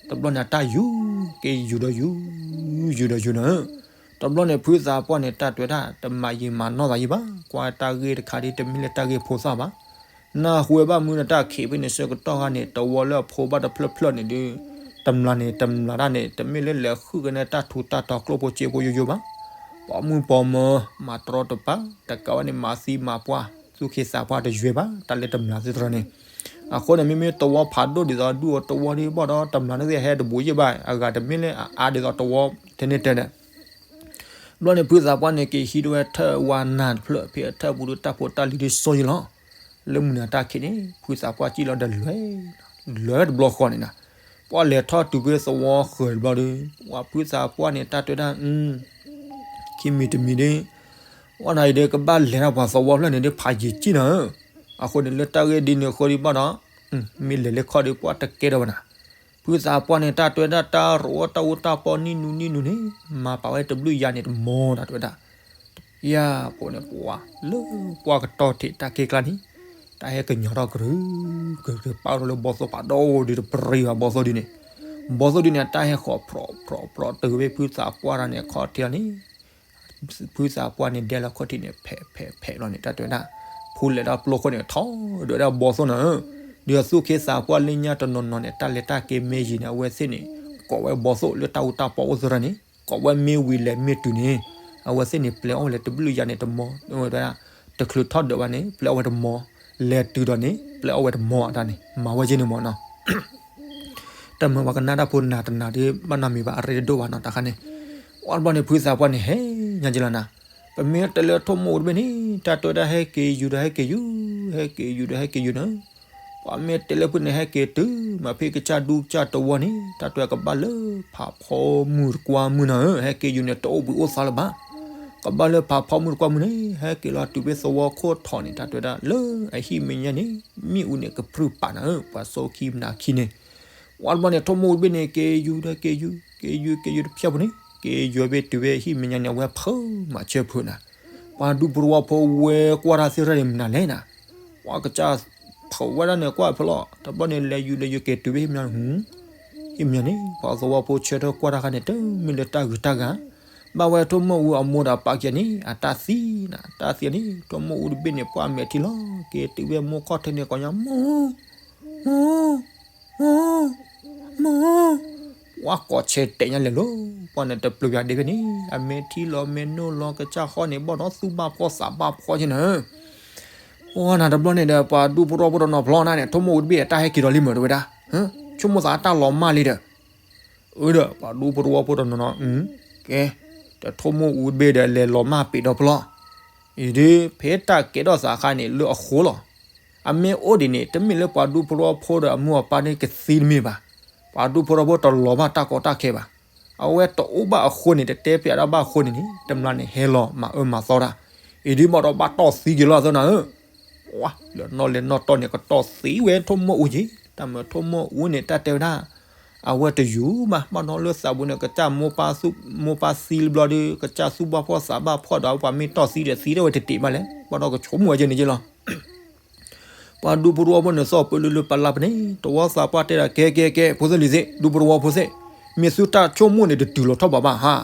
တဘျီန့ၣ် အတၢ်ယူၤ က့ၤယူၤဒီးယူၤ, ယူၤဒီးယူၤနၤ. တဘျီန့ၣ် ဖုသးပှၢ်န့ၣ် တၢ်တဲဝဲဒၣ် တမၤယံာ်မၤနီၢ်သးယံာ်ဘၣ်, ကွၢ်တၢ်ဂ့ၢ်တခါဒ် တမ့ၢ်လၢတၢ်ဂ့ၢ်ဖိသၣ်ဘၣ်. နၢ်ဟူဝဲဘၣ်မုၢ်နတၢ်ခံးဖဲန့ၣ် ဆၢကတီၢ်ခါန့ၣ် တဝီလၢအဖိဘၣ်တဖျၢၣ်ဖျၢၣ်န့ၣ်ဒီး တမျၢ်န့ၣ် တမျၢ်တၢ်န့ၣ် တမ့ၢ်လၢလဲၤဃုကနဲတၢ်ထူးတၢ်တီၤကျိၣ်ဖိစ့ဖိယိယိဘၣ်. ပိာ်မုၣ်ပိာ်မၢၤ မၤတရီတပါ, တကးဝဲန့ၣ် မၤသံမၤပှၢ် သူၣ်က့သးပှၢ်တယွဲၢ်ဘၣ် တၢ်လၢတမျၢ်သ့ၣ်တဖၣ်န့ၣ်. အဃိန့ၣ် မ့မ့ၢ်တဝီဖးဒိၣ်ဒ်သိးဒူၣ်အီၤတဝီဒ်ဘၣ်ဒီး တမျၢ်န့ၣ်သ့ၣ်ဟဲတဘူးယံာ်ဘၣ်, အဂၤတမ့ၢ်လၢအအါဒ်သိးတဝီထဲန့ၣ်တဲဒီး ဘျီန့ၣ် ဖုသးပှၢ်န့ၣ် က့ၤဟံးဒိၣ်ဝဲထၢၣ်ဝါနၢ်တဖျၢၣ် ဖဲအထၢၣ်ပူၤဒီး တၢ်ဖိတၢ်လံၤဒ်စီယံာ်လီၤ. လၢမုၢ်နၤတၢ်ခံးန့ၣ် ဖုသးပှၢ်စံၣ်လီၤဒီးလဲၤ, လဲၤတဘျီဃီန့ၣ်နၤ, ပှၤလဲၤထီၣ်တုၤဖဲသဝီဃၢၤတဘျီဒီး ပှၤဖုသးပှၢ်န့ၣ် တၢ်တဲဝဲဒၣ် ခံမံၤတမံၤဒီး ဝဲနၤအံၤဒီး ကဘၣ်လဲၤတၢ်ပှၤသဝီဖျၢၣ်န့ၣ်ဒီး ဖးယံာ်ကံနၤဧၢ. အဃိန့ၣ် လၢတၢ်ဂ့ၢ်ဒ်န့ၣ်အဃိဒီးဘၣ်ဒီး မ့ၢ်လဲၤလၢခီၣ်ဒီး ပှၤတကဲထီၣ်ဝဲနၤ. ဖုသးပှၢ်န့ၣ် တၢ်တဲဝဲဒၣ် တၢ်ရိးတၢ်အူတၢ်ပီနံၣ်နူနံၣ်နူန့ၣ် မၤပာ်ဝဲတဘျုးယၤန့ၣ်တမီၤ တၢ်တဲဝဲဒၣ်. ယၤပှၤန့ၣ် ပှၤလၢပှၤကတီၢ်ထံးတၢ်က့ၢ်ကျါန့ၣ် တၢ်ဟဲကညီၤထီၣ်ကရု ကရုကရုပာ်ထီၣ်လၢဘီသိၣ်ဖးဒိၣ်ဒီး တပရံၤဘၣ်ဘီသိၣ်ဒ်န့ၣ်, ဘီသိၣ်ဒ်န့ၣ် တၢ်ဟဲဃီၤဖြီးဖြီးဖြီးတုၤဖဲဖုသးပှၢ်တၢ်န့ၣ် အခီၣ်ထံးလီၤန့ၣ် ဖုသးပှၢ်န့ၣ် ဒဲလီၤခီၣ်ထံးန့ၣ် ဖဲးဖဲးဖဲးလီၤန့ၣ် တၢ်တဲဝဲဒၣ်. ဖူလဲၤတၢ်ပျိခိၣ်န့ၣ် ထီၣ်ဒွဲၣ်ဒၣ်ဘီသိၣ်နၤဧၢ. ဒီးသူၣ်က့သးပှၢ်လၢညါတနီၤနီၤန့ၣ် တၢ်လဲၤတၢ်က့ၤမ့ၢ်ယံာ်န့ၣ် အဝဲသ့ၣ်န့ၣ် ကိးဝဲဘီသိၣ်လၢတၢ်အူတၢ်ပီအိၣ်သရၣ်န့ၣ် ကိးဝဲမ့ၢ်ဝံၤလဲၤမ့ၢ်တုၤန့ၣ် အဝဲသ့ၣ်န့ၣ် ပျဲအီၣ်ဝဲလၢတဘျုးယၤန့ၣ်တမီၤ ဝဲဒၣ် တချုးထီၣ်ဒၢးဘၣ်န့ၣ် ပျဲအီၣ်ဝဲတမီၤ, လဲၤတုၤဒီးန့ၣ် ပျဲအီၣ်ဝဲတမီၤအတၢ်န့ၣ် မၤဝဲက့န့ၣ်မ့ၢ်နီၤ. တၢ်မၤပှၤကနၣ်တၢ်ဖိနၤတနၤဒီး ဘၣ်နီတမံၤဘၣ် အရ့တဒိၣ်ဘၣ်နီၤ တၢ်ခါန့ၣ်. ဝံၤတဘျီန့ၣ် ဖုသးပှၢ်န့ၣ် ဟဲညါက့လီၤနၤ. ပမ့ၢ်တဲလၢထိၣ်မိၢ်အူတဘ့ၣ်န့ၣ် တၢ်တဲဝဲဒၣ် ဟဲက့ၤယူၤဒီးဟဲက့ၤယူၤ, ဟဲက့ၤယူၤဒီးဟဲက့ၤယူၤနၤ. ပှၤမ့ၢ်တဲလၢဖုန့ၣ် ဟဲက့ၤတုၤမးဖဲကစၢ်ဒူကစၢ်တဝီန့ၣ် တၢ်တဲဝဲကဘၣ်လၢဖးဖီမုၢ်တကွၢ်မုၢ်နၤဧၢ, ဟဲက့ၤယူၤန့ၣ် တအိၣ်ဘှံးအိၣ်သါလၢၤဘၣ်. ကဘၣ်လၢဖးဖီမုၢ်တကွၢ်မုၢ်န့ၣ် ဟဲက့ၤလီၤတုၤဖဲသဝီခိၣ်ထီၣ်န့ၣ် တၢ်တဲဝဲဒၣ်လၢအဟံၣ်မဲာ်ညါန့ၣ် မ့ၣ်အူန့ၣ်ကပြုၢ်ပာ်နၤဧၢ, ပှၤစိခံနၤခံန့ၣ်. ဝံၤတဘျီန့ၣ် ထိၣ်မိၢ်အူတဘ့ၣ်န့ၣ် က့ၤယူၤဒီးက့ၤယူၤ, က့ၤယူၤ က့ၤယူၤတဖျၢၣ်ဖိန့ၣ် က့ၤယူၤဖဲတုၤဖဲဟံၣ်မဲာ်ညါန့ၣ် အဝဲဖုးမၤဆၢဖုးနၤ. ပှၤဒူဖိတဝီဖိဝဲကွၢ်တၢ်သ့ၣ်တဖၣ်န့ၣ် မနုၤလဲၣ်နၤ. ပှၤကစၢ်ဖုးဝဲဒၣ်န့ၣ် ကွၢ်ဖုးလီၤ. တဘျီန့ၣ် လဲၤယူၤလဲၤယူၤက့ၤတုၤဖဲဟံၣ်မဲာ်ညါန့ၣ် ဟံၣ်မဲာ်ညါန့ၣ် ပှၤသဝီဖိဆၢထၢၣ်ကွၢ်တၢ်ခါန့ၣ် တမ့ၢ်လၢတၢ်ဂုၤတၢ်ဂၤ ဘၣ်ဝဲထိၣ်မိၢ်အူအမိၢ်ဒီးအပၢ်ခံဂၤန့ၣ် အတၢ်သံနၤ, တၢ်သံန့ၣ် ထိၣ်မိၢ်အူတဘ့ၣ်န့ၣ် ပှၤမဲာ်ထံလီၤက့ၤတုၤဖဲမိၢ်ခီၣ်ထံးန့ၣ် ကိးညါ မိၢ်, မိၢ်, မိၢ်, မိၢ်. ပှၤကိးဆဲးတဲာ်ညါလဲၤလီၤ. ပှၤန့ၣ်တပျုာ်ယၤဒ်ဖဲန့ၣ် အမဲာ်ထံလီၤမဲာ်နိလီၤ ကစၢ်ဃီန့ၣ် ဘီၣ်ဒီးသူၣ်ဘၣ်ဖှီၣ်သးဘၣ်ဖှီၣ်က့နၤ. ပှၤနၤတဘျီန့ၣ်ဒီး ပှၤဒူဖိတဝီဖိတနီၤဖျီနၤန့ၣ် ထိၣ်မိၢ်အူတဘ့ၣ်အတၢ်ဟဲက့ၤဒီးလံမ့ၢ်တဲဝဲဒၣ်, ဆိကမိၣ်သးအတၢ်လီၤမၢ်လံဒီး အၢဒီး ပှၤဒူဖိတဝီဖိတနီၤနီၤ ကဲ, ဒီးထိၣ်မိၢ်အူတဘ့ၣ်ဒီး လဲၤလီၤမၢ်ပ့ၤဒီဖျီ, အံၤဒ် ဖဲတၢ်ကဲထီၣ်သးအခါန့ၣ် လၢအဃိလီၤ. အမ့ၢ်အိၣ်ဒ်န့ၣ် တမ့ၢ်လၢပှၤဒူဖိတဝီဖိဒီးအမိၢ်အပၢ်န့ၣ်ကသံတမ့ၢ်ဘၣ်. ပှၤဒူဖိတဝီဖိတလီၤဘၣ်တၢ်ကီတၢ်ခဲဘၣ်. အဝဲတအိၣ်ဘၣ်အဃိန့ၣ် တတဲပျးတၢ်ဘၣ်အဃိန့ၣ်န့ၣ် တမျၢ်န့ၣ်ဟဲလီၤမၤအၢမၤသီတၢ်. အံၤဒ်ဘၣ်ဒီးဘၣ်တီၢ်သံက့ၤလီၤသနာ်ဧၢ ပှၤလၢနီၢ်လဲၤနီၢ်တီၢ်န့ၣ် ကတီၢ်သံဝဲထိၣ်မိၢ်အူက့ၤ, တၢ်မ့ၢ်ထိၣ်မိၢ်အူန့ၣ် တၢ်တဲဝဲဒၣ် အဝဲတယူၤဘၣ် ဘၣ်နီၢ်လၢသးပူၤန့ၣ် ကစၢ်မိၢ်ပၢ်သံလၢဘျီဒီး ကစၢ်သူၣ်ဘၣ်ဖှီၣ်သးဘၣ်ဖှီၣ်ဒီး ပှၤမ့ၢ်တီၢ်သံဒီးသံတၢ်ဝဲတတ့ၢ်ဘၣ်လဲၣ် ဘၣ်ဒီးကဆိကမိၣ်ဝဲကဲန့ၣ်က့လီၤ. ပှၤဒူဖိတဝီဖိန့ၣ် သီၣ်ပၢလၢလၢပလၢပန့ၣ် တဝီသးပှၢ်တဲဒၣ် ကဲကဲကဲ ဖိသ့ၣ်လံၤသ့ၣ် ဒူဖိတဝီဖိသ့ၣ်, မ့ၢ်သုတၢ်ဆိကမိၣ်န့ၣ် တတုၤလီၤထီၣ်ဘးဘၣ်ဟါ,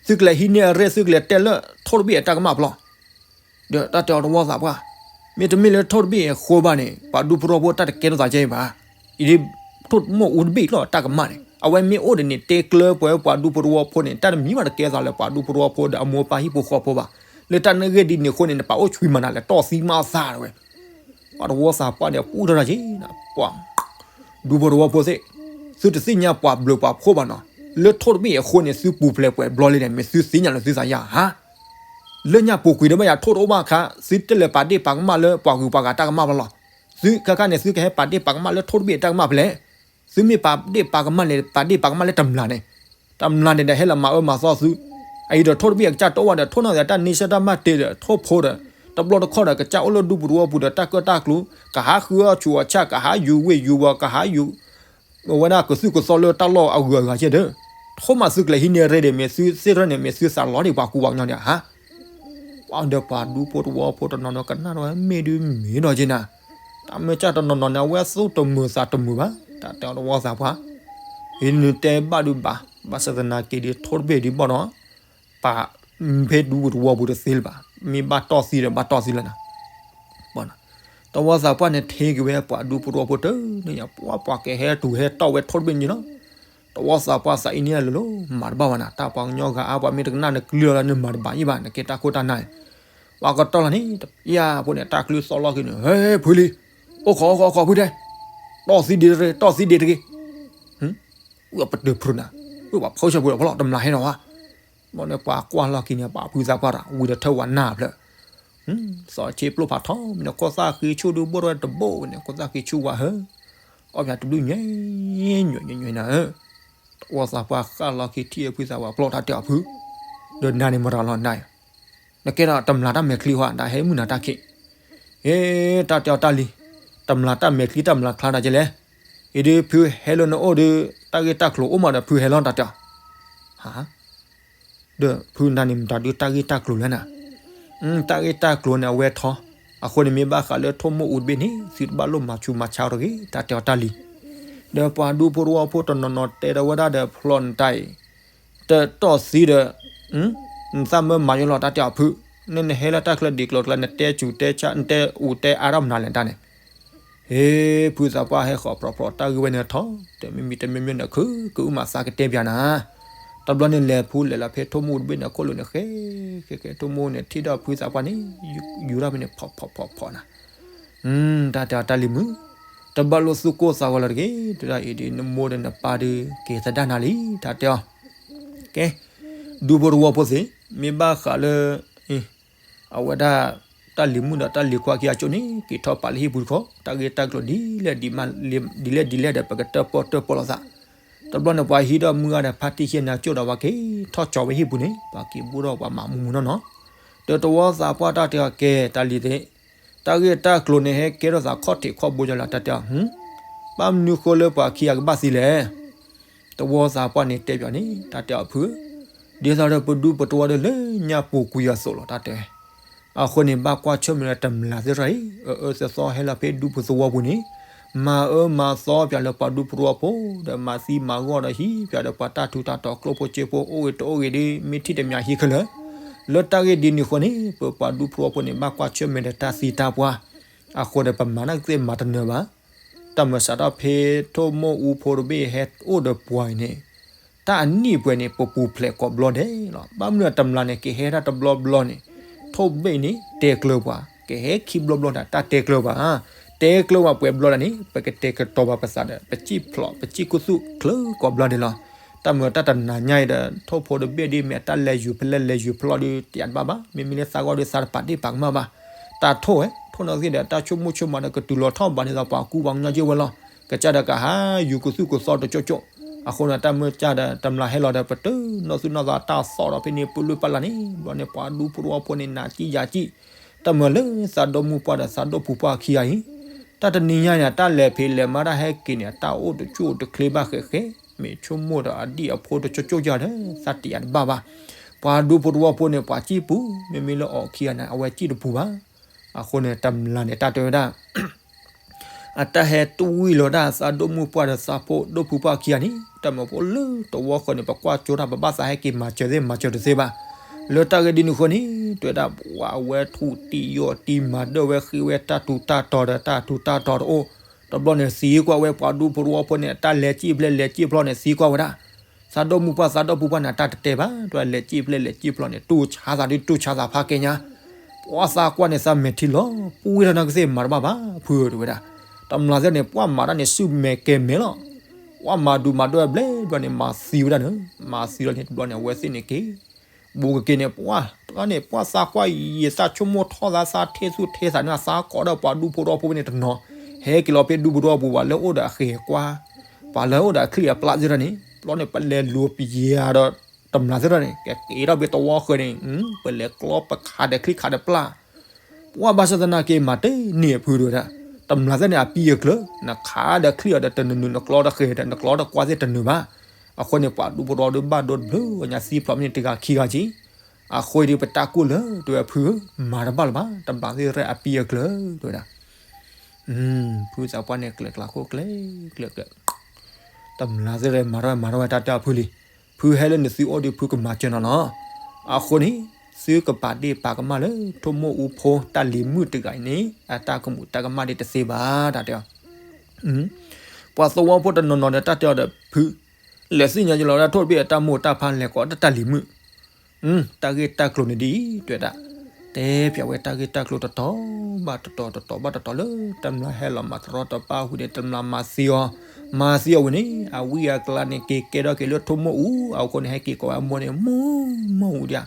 သုကလဲၤဟံးန့ၢ်အရ့ၣ် သုကလဲၤတဲလၢထိၣ်တဘ့ၣ်အတၢ်ကမၣ်ဖျီ ဒီးတၢ်တဲအီၤတဝီသးပှၢ်, မ့တမ့ၢ်လၢထိၣ်တဘ့ၣ်အဃိဘၣ်န့ၣ် ပှၤဒူဖိတဝီဖိတၢ်တကဲထီၣ်သးကဲအံၤဘၣ်. အံၤဒ် ထိၣ်မိၢ်အူတဘ့ၣ်လီၤတၢ်ကမၣ်န့ၣ် အဝဲမ့ၢ်အိၣ်ဒ်န့ၣ် တဲကျၢၤပှဲၤပှၤဒူဖိတဝီဖိန့ၣ် တၢ်တမံၤဘၣ်တကဲသးလၢပှၤဒူဖိတဝီဖိဒီးအမိၢ်ပၢ်ဟံၣ်ဖိဃီဖိဘၣ်. လၢတၢ်န့ၣ်ဂ့ၢ်ဒ်န့ၣ်အဃိန့ၣ် နပာ်အိၣ်ဆှံမၤနၤလဲၣ် တီၢ်သံမၤသးတဝဲ ပှၤတဝီသးပှၢ်န့ၣ် ပူထီၣ်တၢ်က့ၤနၤ ပှၤ ဒူဖိတဝီဖိသ့ၣ်, သ သုတသ့ၣ်ညါပှၤဘျုးပှၤဖှိၣ်ဘၣ်နီၤ. လၢထိၣ်တဘ့ၣ်အဃိန့ၣ် သုပူၤဖျဲးပှဲၤဘျီလံန့ၣ် မ့ၢ်သုသ့ၣ်ညါလၢသုသးယါဧါ. လၢညါပူၤကွံာ်ဒီးဘၣ်ယၤထိၣ်တအိၣ်ဘၣ်အခါ သုတလဲၤပာ်ဒ့ၣ်ပာ်ကမၣ်လၢပှၤဂုၤပှၤဂၤတၢ်ကမၣ်ဘၣ်လီၤ. သုခဲခါန့ၣ် သုကဟဲပာ်ဒ့ၣ်ပာ်ကမၣ်လၢထိၣ်တဘ့ၣ်အတၢ်ကမၣ်ဖဲလဲၣ်. သုမ့ၢ်ပာ်ဒ့ၣ်ပာ်ကမၣ်န့ၣ် ပာ်ဒ့ၣ်ပာ်ကမၣ်လၢတမျၢ်န့ၣ်, တမျၢ်န့ၣ်ဒီးဟဲလီၤမၤအၢမၤသီသု. အအံၤဒီးထိၣ်တဘ့ၣ်အကစၢ်တအိၣ်ဘၣ်ဒီး ထိၣ်နီၢ်သးတၢ်န့ဆၢၣ်တၢ်မၤတ့ၢ်ဒီး ထိၣ်ဖိဒီး တဘျီတခီၣ်ဒီး ကစၢ်အိၣ်လၢဒူပူၤသဝီပူၤဒီး တၢ်ကၢၣ်တၢ်ကျူၤ ကဟးဃုအီၣ်ဆူးအီၣ်ဆၣ် ကဟးယူၤဝ့ၢ်ယူၤဝီၤ ကဟးယူၤ အဝဲဒၣ်ကသုၣ်ကသီလၢတၢ်လီၢ်အဂုၤအဂၤကဲဒီး, ထိၣ်မးသုကလဲၤဟံးန့ၢ်ရ့ဒံး မ့ၢ်သုသ့ၣ်ရၢန့ၣ် မ့ၢ်သုသးလီၤဒံးပှၤကူပှၤကညီဒံးဧါ. ပှၤဒီးပှၤဒူဖိသဝီဖိတနီၤနီၤကနၣ်ဒီးမ့ၢ်ဒုးမ့ၢ်ဒီးက့နၤ, တၢ်မ့ၢ်ကၢ်တနီၤနီၤန့ၣ် အဝဲသူၣ်တမုာ်သးတမုာ်ဘၣ်, တၢ်တဲအီၤတဝီသးပှၢ်, အံၤနတဲဘၣ်ဒုးဘၣ်, ဘၣ်ဆၣ်သနာ်က့ဒီး ထိၣ်တဘ့ၣ်ဒံးဘၣ်ဒီး ပာ်ဖဲဒူပူၤသဝီပူၤတသ့လၢၤဘၣ်, မ့ၢ်ဘၣ်တီၢ်သံဒီးဘၣ်တီၢ်သံလၢၤနၤ. တဝီသးပှၢ်န့ၣ်ထံက့ၤဝဲပှၤဒူဖိသဝီဖိတန့ၣ်ညါ ပှၤပှၤကဟဲတူၢ်ဟဲတီၢ်ဝဲထိၣ်တဘ့ၣ်န့ၣ်လီၤ. တဝီသးပှၢ်သးအံၤန့ၣ်လၢလီၤ မၤတဘၣ်ဘၣ်နၤ, တၢ်ပှၤကညီဂၤအါပှၤမ့ၢ်တကနၣ်နကလုၢ်လီၤလၢနမၤတဘၣ်ယံၣ်ဘၣ် နကဲတၢ်ခိၣ်တၢ်နၢ်န့ၣ်, ပှၤကတီၢ်လီၤန့ၣ် တပျၢ်ဖိန့ၣ်တၢ်ကျုသီၣ်လီၢ်ခံန့ၣ် ဟဲဖုလံ, အိၣ်ခိးအိၣ်ခိးအိၣ်ခိးဖုတဲ, တီၢ်သံဒ့တဂ့ၤ တီၢ်သံဒ့တဂ့ၤ ဝဲပတုာ်ဖုနၤ, ဝဲပှၤဖီၣ်ဆၢပူၤဒီးဖီၣ်လီၤ တမျၢ်ဟဲနီၤဝဲ, ဘီန့ၣ်ပှၤကွၢ်လီၢ်ခံန့ၣ် ပှၤဖုသးပှၢ်တၢ် ဝံၤဒီးထၢဝဲနၢ်ဖျၢၣ်, သီၣ်ဆ့ပျိၢ်ဖးထီမ့ၢ်န့ၣ် ခိၣ်သၣ်ဃံဆူၣ်ဒုးဘိၣ်ထီၣ်ဝဲတဘိၣ်ဝဲန့ၣ် ခိၣ်သၣ်ဃံဆူၣ်ဝဲဟၢ, အီၣ်ဖၠးတဘျုးညါ, ညါညါညါနၤဧၢ, တဝီသးပှၢ်ဃၣ်လီၤခံထံၣ်ဖုသးပှၢ်ပျီၢ်တၢ်တဲအီၤဖု, ဒီးနၤန့ၣ်မတၤလီၤနၤ, နကဲဒီးတမျၢ်တၢ်မဲာ်ချံဟီ နဟဲမုၢ်နၤတၢ်ခံ ဟ့ တၢ်တဲအီၤတၢ်လံၤ, တမျၢ်တၢ်မဲာ်ချံတမျၢ်ချါနၤကဲလဲၣ်, အံၤဒုးဖုဟဲလၢနအိၣ်ဒီး တၢ်ဂ့ၢ်တၢ်ကျိၤအိၣ်မးဒီးဖုဟဲလီၤတၢ်တဲအီၤ, ဟါ, ဒီးဖုနၤန့ၣ်မတၤဒုးတၢ်ဂ့ၢ်တၢ်ကျိၤလဲၣ်နၤ, တၢ်ဂ့ၢ်တၢ်ကျိၤန့ၣ်အဝဲထီ, အဃိန့ၣ်မ့ၢ်ဘၣ်ဃးလၢထိၣ်မိၢ်အူတဘ့ၣ်န့ၣ် သုတဘၣ်လိၣ်မၤဆူးမၤဆါတဂ့ၤ တၢ်တဲအီၤတၢ်လံၤ, ဒီးပှၤဒူဖိသဝီဖိတနီၤနီၤတဲဒီးဝဲဒၣ်ဒီးဖျီၣ်နတၢ်အံၤ တတီၢ်သံဒီး, နသးမၢမၤယိလီၤတၢ်တဲအီၤဖု, နနဟဲလၢတၢ်ချၢဒ်ကျိၤကျါ နတဲဆူးတဲဆါ နတဲအူးတဲအါထီၣ်မနုၤလဲၣ်တၢ်န့ၣ်, ဟ့ ဖုသးပှၢ်ဟဲဃီၤဖျီၣ်ဖျီၣ်တၢ်ဂ့ၢ်ဝဲန့ၣ်ထီ, တမံၤမံၤတမံၤမံၤန့ၣ် ခုကအုၣ်မးသးကတဲပၠးနၤ, တဘျီန့ၣ်လဲၤဖုလဲၤလီၤဖဲထိၣ်မိၢ်တဘ့ၣ်န့ၣ် အခိၣ်လိၤန့ၣ်ဃဲ, ဃဲဃဲထိၣ်မိၢ်န့ၣ် ထံၣ်ဒီးဖုသးပှၢ်န့ၣ်, ယူၤထီၣ်ဖဲန့ၣ် ဖီၣ်ဖီၣ်ဖီၣ်ဖီၣ်နၤ တၢ်တဲအီၤတၢ်လံၤမုၣ်, တဘၣ်လိၣ်သူၣ်ကိၢ်သးဂီၤလၢၤတဂ့ၤ, တဒၣ်အံၤဒ်နမိၢ်ဒီးနပၢ်ဒီး က့ၤသဒၣ်နၤလံ တၢ်တဲအီၤ, ကဲ, ဒူဖိသဝီဖိသ့ၣ်, မ့ၢ်ဘၣ်ဃးလၢ အဝဲဒၣ် တၢ်လံၤမုၣ်ဒီးတၢ်လံၤခွါခံဂၤကၠိန့ၣ် က့ၤထီၣ်ပာ်လၢဟံၣ်ပူၤတခီ, တၢ်ဂ့ၢ်တၢ်ကျိၤဒ်လဲၣ်ဒ်လဲၣ်ဒီး ပကတၢၣ်ပီၣ်တၢၣ်ပီၣ်လိာ်သး, တဘျီန့ၣ်ပှၤဟံးဒီးမုၢ်ဂၤဒီးဖါတံၢ်ခံဂၤန့ၣ်ကၠိဒီးပှၤက့ၤထီၣ်ကၠီၤဝဲဟံၣ်ပူၤန့ၣ် ပှၤက့ၤဘူးဒီးပှၤမၤမူမူနီၢ်နီၢ်, ဒီးတဝီသးပှၢ်တၢ်တဲအီၤကဲတၢ်လံၤသ့ၣ်, တၢ်ဂ့ၢ်တၢ်ကျိၤန့ၣ် ဟဲကဲထီၣ်သးခီၣ်ထံးခီၣ်ဘိယီၤလၢတၢ်တဲအီၤ, ဘၣ်မနုၤဃိလၢပှၤခံဂၤကဘၣ်သံလဲၣ် တဝီသးပှၢ်န့ၣ်တဲပၠးန့ၣ် တၢ်တဲအီၤဖု, ဒ်သိးဒီးပဒူပတဝီဒီးလၢညါပူၤကွံာ်အသိးလီၤ တၢ်တဲ, အဃိန့ၣ် ဘၣ်ကွၢ်ဆၢၣ်မဲာ်ဒီးတမျၢ်သ့ၣ်တဖၣ်အံၤ အအၢသီသီဟဲလီၤဖဲဒူပူၤသဝီပူၤန့ၣ်, မၤအၢမၤသီပၠးလၢပှၤဒူပတဝီဖိ, ဒီးမၤသံမၤဂီၢ်ဒီးဟံးပၠးဒီးပှၤတၢ်ထူးတၢ်တီၤကျိဖိစ့ဖိအိၣ်ဂ့ၤတအိၣ်ဂ့ၤဒီး မ့ၢ်ထံၣ်တမျၢ်ဟံးခဲလၢာ်, လၢတၢ်ဂ့ၢ်ဒ်န့ၣ်အဃိန့ၣ် ပပှၤဒူပတဝီဖိန့ၣ် ဘၣ်ကွၢ်ဆၢၣ်မဲာ်ဒီးတၢ်သံတၢ်ပှၢ်, အဃိဒီးပမၤတၢ်ကသ့ၣ်မၤတနၢၤဘၣ် တၢ်မၤစးထီၣ်ဖဲထိၣ်မိၢ်အူဖိတဘ့ၣ်ဟဲအိၣ်ဒီးပှၤအံၤန့ၣ်, တၢ်အနံၣ်ပှဲၤန့ၣ် ပပူၤဖျဲးကိးဘျီဒဲးလီၤ. ဘၣ်မနုၤတမျၢ်န့ၣ် ကဟဲတၢ်တဘျီဘျီန့ၣ်, ထိၣ်ဘ့ၣ်န့ၣ် တဲကျၢၤပှၤ, ကဟဲခံဘျီဘျီန့ၣ် တၢ်တဲကျၢၤပှၤ, တဲကျၢၤပှၤပှဲၤဘျီဒဲးန့ၣ် ပကတဲာ်ကတီၤပှၤပသးဒီး ပစံၣ်ဖျိး ပစံၣ်ခူသူၣ်ချၢကိးဘျီဒဲးလီၤ. တၢ်မၤတၢ်တနၤညါအံၤဒီး ထိၣ်ဖိတဘ့ၣ်ဒ်မ့ၢ်အတၢ်လဲၤယူၤဖဲလဲၣ်လဲၤယူၤဖျိးဒီး တယးတဘၣ်ဘၣ်, မ့မ့ၢ်လၢသးဂီၢ်ဒီးသးတပာ်ဒ့ၣ်ပာ်ကမၣ်ဘၣ် တၢ်ထိၣ်ဝဲ, ထိၣ်နီၢ်သ့ၣ်ဒီး တၢ်ဆိကမိၣ်ဆိကမးဒီးကတုၤလီၤထီၣ်ဘၣ်န့ၣ်ဒီး ပှၤကူပှၤကညီက့ဝဲလီၤ. ကစၢ်ဒီးကဟးယူၤကသူၣ်ကသီတကၠိကၠိ, အဃိန့ၣ် တၢ်မ့ၢ်ကၢ်ဒီး တမျၢ်ဟဲလီၤဒီး ပတုာ်နီၢ်သူၣ်နီၢ်သးတၢ်သီၣ်ဒီးဖဲန့ၣ် ပလုၢ်ပလၢ်န့ၣ် ဘျီန့ၣ် ပှၤဒူဖိတဝီဖိန့ၣ် နၤကံၣ်ယၤကံၣ်, တၢ်မၤလၢသးဒီမုၢ်ပှၢ်ဒီးသးဒီဖုပှၢ်ခံဂၤအံၤ, တၢ်တနံၤညါန့ၣ် တၢ်လဲၤဖံးလဲၤမၤတၢ်ဟဲက့ၤန့ၣ် တၢ်အိၣ်တဆူၣ်အိၣ်တချ့ဘၣ်ဃဲးဃဲး, မ့ၢ်ဆိကမိၣ်ဒီးအဒံၣ်အဖိတကၠိကၠိယၤဒီး သးတယးတဘၣ်ဘၣ် ပှၤဒူဖိတဝီဖိန့ၣ် ပှၤစံၣ်ပူၤ, မ့မ့ၢ်လၢအီၤခံဂၤန့ၣ် အဝဲစံၣ်တပူၤဘၣ်. အဃိန့ၣ် တမျၢ်န့ၣ် တၢ်တဲဝဲဒၣ် အတၢ်ဟဲတဝံၣ်လီၤဒၣ်သးဒီမုၢ်ပှၢ်ဒီးသးဖိဒီဖုပှၢ်ခံဂၤန့ၣ် တၢ်မၤဖိလၢတဝီဃီန့ၣ် ပကွၢ်ကၠိတၢ် ပဘၣ်သးဟဲက့ၤမၤစၢၤသ့ၣ်မၤစၢၤတသ့ဘၣ်. လၢတၢ်ဂ့ၢ်ဒ်န့ၣ်အဃိန့ၣ် တဲဝဲဒၣ် ပှၤအဝဲထူၣ်တံၢ်ယီၢ်တံၢ်မၤဒၢၣ်ဝဲ ဃ့ဝဲတၢ်ထူးတၢ်တီၤဒီး တၢ်ထူးတၢ်တီၤတအိၣ်, တဘျီန့ၣ် သံကွၢ်ဝဲပှၤဒူဖိတဝီဖိန့ၣ် တၢ်လဲၤစံၣ်ဖျဲၣ်လဲၤစံၣ်ဖျိးန့ၣ် သံကွၢ်ဝဲဒၣ် သးဒီမုၢ်ပှၢ်သးဒီဖုပှၢ်န့ၣ် တၢ်တတဲဘၣ်, တၢ်လဲၤစံၣ်ဖျဲၣ်လဲၤစံၣ်ဖျိးန့ၣ် တူၢ်ဆါသးဒုးတူၢ်ဆါသးဖးကဲညါ, ပှၤသးကွၢ်န့ၣ် သးမဲာ်ထံလီၤပှံၢ်ထီၣ်နီၢ်ကသ့ၣ်မၤတဘၣ်ဘၣ် ဖုတဲဝဲဒၣ်. တမျၢ်သ့ၣ်န့ၣ် ပှၤမၤတၢ်န့ၣ် စုမဲာ်ကဲမဲာ်လီၤ. ပှၤမၤဒူမၤဒိၣ်ဝဲဘျဲၣ်ဘျီန့ၣ် မၤသံဝဲဒၣ်န့ၣ်, မၤသံလီၤန့ၣ် တဘျီန့ၣ် အဝဲသ့ၣ်န့ၣ်က့ၤ ဘူးကက့ၤန့ၣ် ပှၤတဘျီန့ၣ် ပှၤသးကွၢ်ယံာ်သးဆိကမိၣ်ထီၣ်သး သးထဲဆူၣ်ထဲသးန့ၣ် အသးကိးဒီးပှၤဒူဖိတဝီဖိဖဲန့ၣ်တနီၤ, ဟဲက့ၤလီၤဖဲဒူဖိတဝီပူၤ ပှၤလၢအိၣ်ဒီးအဃဲၤကွၢ်, ပှၤလၢအိၣ်ဒီးအချံၣ်အပျၢ်သ့ၣ်တဖၣ်န့ၣ် တဘျီန့ၣ် ပလဲၤလူၤပယီၤဒီး တမျၢ်သ့ၣ်တဖၣ်န့ၣ် ကက့ၤထီၣ်ဖဲတဝီဃၢၤန့ၣ် ပလဲၤကျီပခးဒီးချံၣ်ခးဒီးပျၢ် ပှၤဘၣ်ဆၣ်သနာ်က့ မၤတန့ၢ်အဖုဒိၣ်ဒၣ်, တမျၢ်သ့ၣ်န့ၣ် အပံအကျၢၤ, နခးဒီးချံၣ်အီၤဒီးတနုာ်နုာ် နကျီတဃဲၤဒီး နကျီတကွၢ်သ့ၣ်တနုာ်ဘၣ်. အဃိန့ၣ် ပှၤဒူဖိတဝီဒုးဘၣ်ဒိတဘျုးညါ သံဖျိးမ့ၢ်န့ၣ် တဂၤခံဂၤက့ၤ, အဃိဒီး ပတၢ်ကူၣ်လၢတဝဲဖုဧၢ, မၤတဘၣ်လၢၤဘၣ်, တမျၢ်သ့ၣ်ရဲၣ်အပံအကျၢၤဒိၣ်ဒၣ်. ဖုသးပှၢ်န့ၣ် ကျဲၤကျါခိၣ်ကျဲၤကျဲၤကျဲၤ တမျၢ်သ့ၣ်ရဲၣ် မၤထီၣ်ဝဲမၤထီၣ်ဝဲ တၢ်တဲအီၤဖုလံ, ဖုဟဲလၢနသုအိၣ်ဒီး ဖုကမၤစၢၤနၤလီၤ. အဃိန့ၣ် သုကပာ်ဒ့ၣ်ပာ်ကမၣ်လၢ ထိၣ်မိၢ်အူဖိတၢ်လံၤမုၣ်တဂၤအံၤန့ၣ် အတၢ်ကမူးတၢ်ကမၣ်ဒ်တသ့ဘၣ် တၢ်တဲအီၤ. ပှၤသဝီဖိတနီၤနီၤဒီး တၢ်တဲအီၤဒီးဖု လဲၤသ့ၣ်ညါယလီၤဝဲဒၣ် ထိၣ်တဘ့ၣ်အတၢ်မိၢ်တၢ်ဖး လဲၤကိးတၢ်လံၤမုၣ် တၢ်ဂ့ၢ်တၢ်ကျိၤန့ၣ်ဒ်အံၤ တဲဝဲဒၣ်, တဲပၠးဝဲတၢ်ဂ့ၢ်တၢ်ကျိၤတတီၤဘၣ်တတီၤ တတီၤဘၣ်တတီၤလၢ တမျၢ်ဟဲလီၤမၤတရီတပါဝံၤန့ၣ် တမျၢ်မၤသံအီၤ, မၤသံအီၤဝံၤန့ၣ် အဝံအကျါန့ၣ် က့ၤကဲထီၣ်က့ၤလၢထိၣ်မိၢ်အူအဃိန့ၣ် ဟဲက့ၤကိးဝဲအမိၢ်န့ၣ် မိၢ်, မိၢ်အူဒံးဧါ.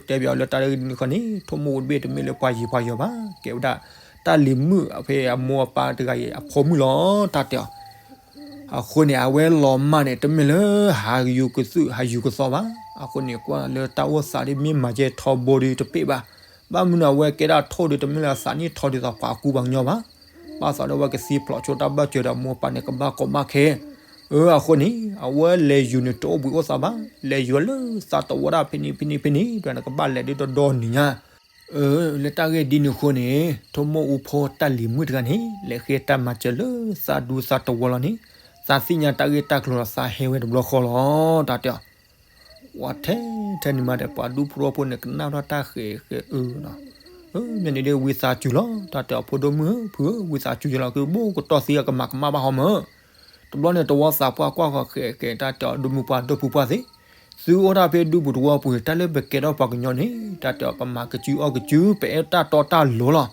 တဲပၠးအီၤလၢတၢ်ဂ့ၢ်ဒ်န့ၣ်ဃီန့ၣ် ထိၣ်မိၢ်အူတဘ့ၣ်တမ့ၢ်လၢပှၤယံၤပှၤယီၤဘၣ်, ကဲဝဲဒၣ် တၢ်လံၤမုၣ်ဖဲအမိၢ်အပၢ်တဂၤအံၤအဖိမုၣ်လီၤ တၢ်တဲအီၤ. အဃိန့ၣ် အဝဲလီၤမၢ်န့ၣ် တမ့ၢ်လၢဟးယူၤကသုၣ်ဟးယူၤကသီဘၣ်. အဃိန့ၣ် ကွၢ်လၢတၢ်အိၣ်သးဒ်မ့ၢ်မၤကဲထီဘိဒီးတပ့ၢ်ဘၣ်. ဘၣ်မနုၤအဝဲကဲဒၣ်ထိၣ်ဒီး တမ့ၢ်လၢအသးနံၣ်ထီဒီးသးပှၤကူပှၤကညီဘၣ်. ဘၣ်သးဒီးအဝဲကသံဖျိးဆိတၢ်ဘၣ်စၢၤဒီးအမိၢ်အပၢ်န့ၣ် ကဘၣ်ကိးဘၣ်ခဲ. အဃိန့ၣ် အဝဲလဲၤယူၤန့ၣ်တအိၣ်ဘှံးအိၣ်သါဘၣ်. လဲၤယူၤလၢသးတဝီဒၣ်ဖဲန့ၣ်ဖဲန့ၣ်ဖဲန့ၣ် ဒီးနကဘၣ်လဲၤဒ်ဒီဒီနံၤညါ လၢတၢ်ဂ့ၢ်ဒ်န့ၣ်အဃိန့ၣ် ထိၣ်မိၢ်အူဖိတၢ်လံၤမုၣ်တဂၤန့ၣ် လဲၤဃ့တၢ်မၤစၢၤလၢသးဒူသးတဝီလီၤန့ၣ် သးသ့ၣ်ညါတၢ်ဂ့ၢ်တၢ်ကျိၤဒီးသးဟဲဝဲတဘျီဃီလီၤ တၢ်တဲအီၤ. ပှၤထဲထဲန့ၣ်မးဒီး ပှၤဒူဖိတဝီဖိန့ၣ် ကနၣ်ထီၣ်တၢ်ဃဲးဃဲးအုနီၤ, မ့ၢ်န့ၣ်ဒ်ဝံသးစူၤလီၤ တၢ်တဲအီၤ ဖိဒိၣ်မုၣ်ဧၢ ဖုဧၢ ဝံသးစူၤယလီၤ ကဘိၣ်ကတီၢ်သံအကမၤကမၣ်ဘၣ်ဟီမၢ် တဘျီန့ၣ် တဝီသးပှၢ်ကွၢ်ဃီၤဃဲးဃဲး တၢ်တဲအီၤ ဒိၣ်မုၢ်ပှၢ်ဒိၣ်ဖုပှၢ်သ့ၣ်, သုအိၣ်ဒၣ်ဖဲဒူပူၤတဝီပူၤ တၢ်လၢပကဲထီၣ်ပှၤကညီန့ၣ် တၢ်တဲအီၤ ပမၤကစုအီၣ်ကစု ပအဲၣ်တၢ်တီတၢ်လိၤလီၤ.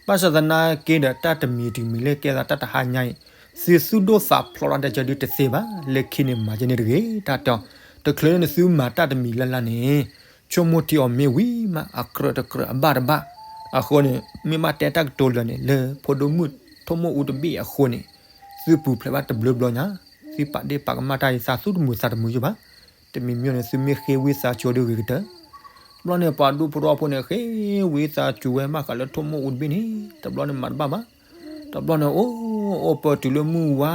ဘၣ်ဆၣ်သနာ်က့ဒီး တၢ်တမံၤတမံၤလၢကဲသးတၢ်တဟါညါအံၤ သုသူၣ်ဒိၣ်သးဖျိးတၢ်ဒဲးကဲဒုတသ့ဘၣ်. လၢခံန့ၣ် မၤကဲန့ၣ်တဂ့ၤ တၢ်တဲအီၤ. တချုးလၢနသုမၤတၢ်တမံၤလၢ်လၢ်န့ၣ် ဆိကမိၣ်ထံအီၤမ့ၢ်ဝံၤမး အကြၢးတကြၢးအဘၣ်တဘၣ်. အဃိန့ၣ် မ့ၢ်ဘၣ်တဲတၢ်ကတိၤလၢာ်န့ၣ် လၢဖိဒိၣ်မုၣ်ထိၣ်မိၢ်အူတဘ့ၣ်အဃိန့ၣ် သုပူၤဖျဲးဘၣ်တဘျုးဘျီညါ, သုပာ်ဒ့ၣ်ပာ်ကမၣ်တၢ်အံၤ သးသူၣ်တမုာ်သးတမုာ်ယိာ်ဘၣ်. တမံၤမံၤန့ၣ် သုမ့ၢ်ဃ့ဝံသးစူၤဒီးဂ့ၤကတၢၢ်. တဘျီန့ၣ် ပှၤဒူဖိတဝီဖိန့ၣ် ဃ့ဝံသးစူၤဝဲဘၣ်ဃးလၢထိၣ်မိၢ်အူတဘ့ၣ်န့ၣ် တဘျီန့ၣ်မၤတဘၣ်ဘၣ်. တဘျီန့ၣ် အိၣ်အိၣ်ပၢတုၤလၢမုၢ်ဝါ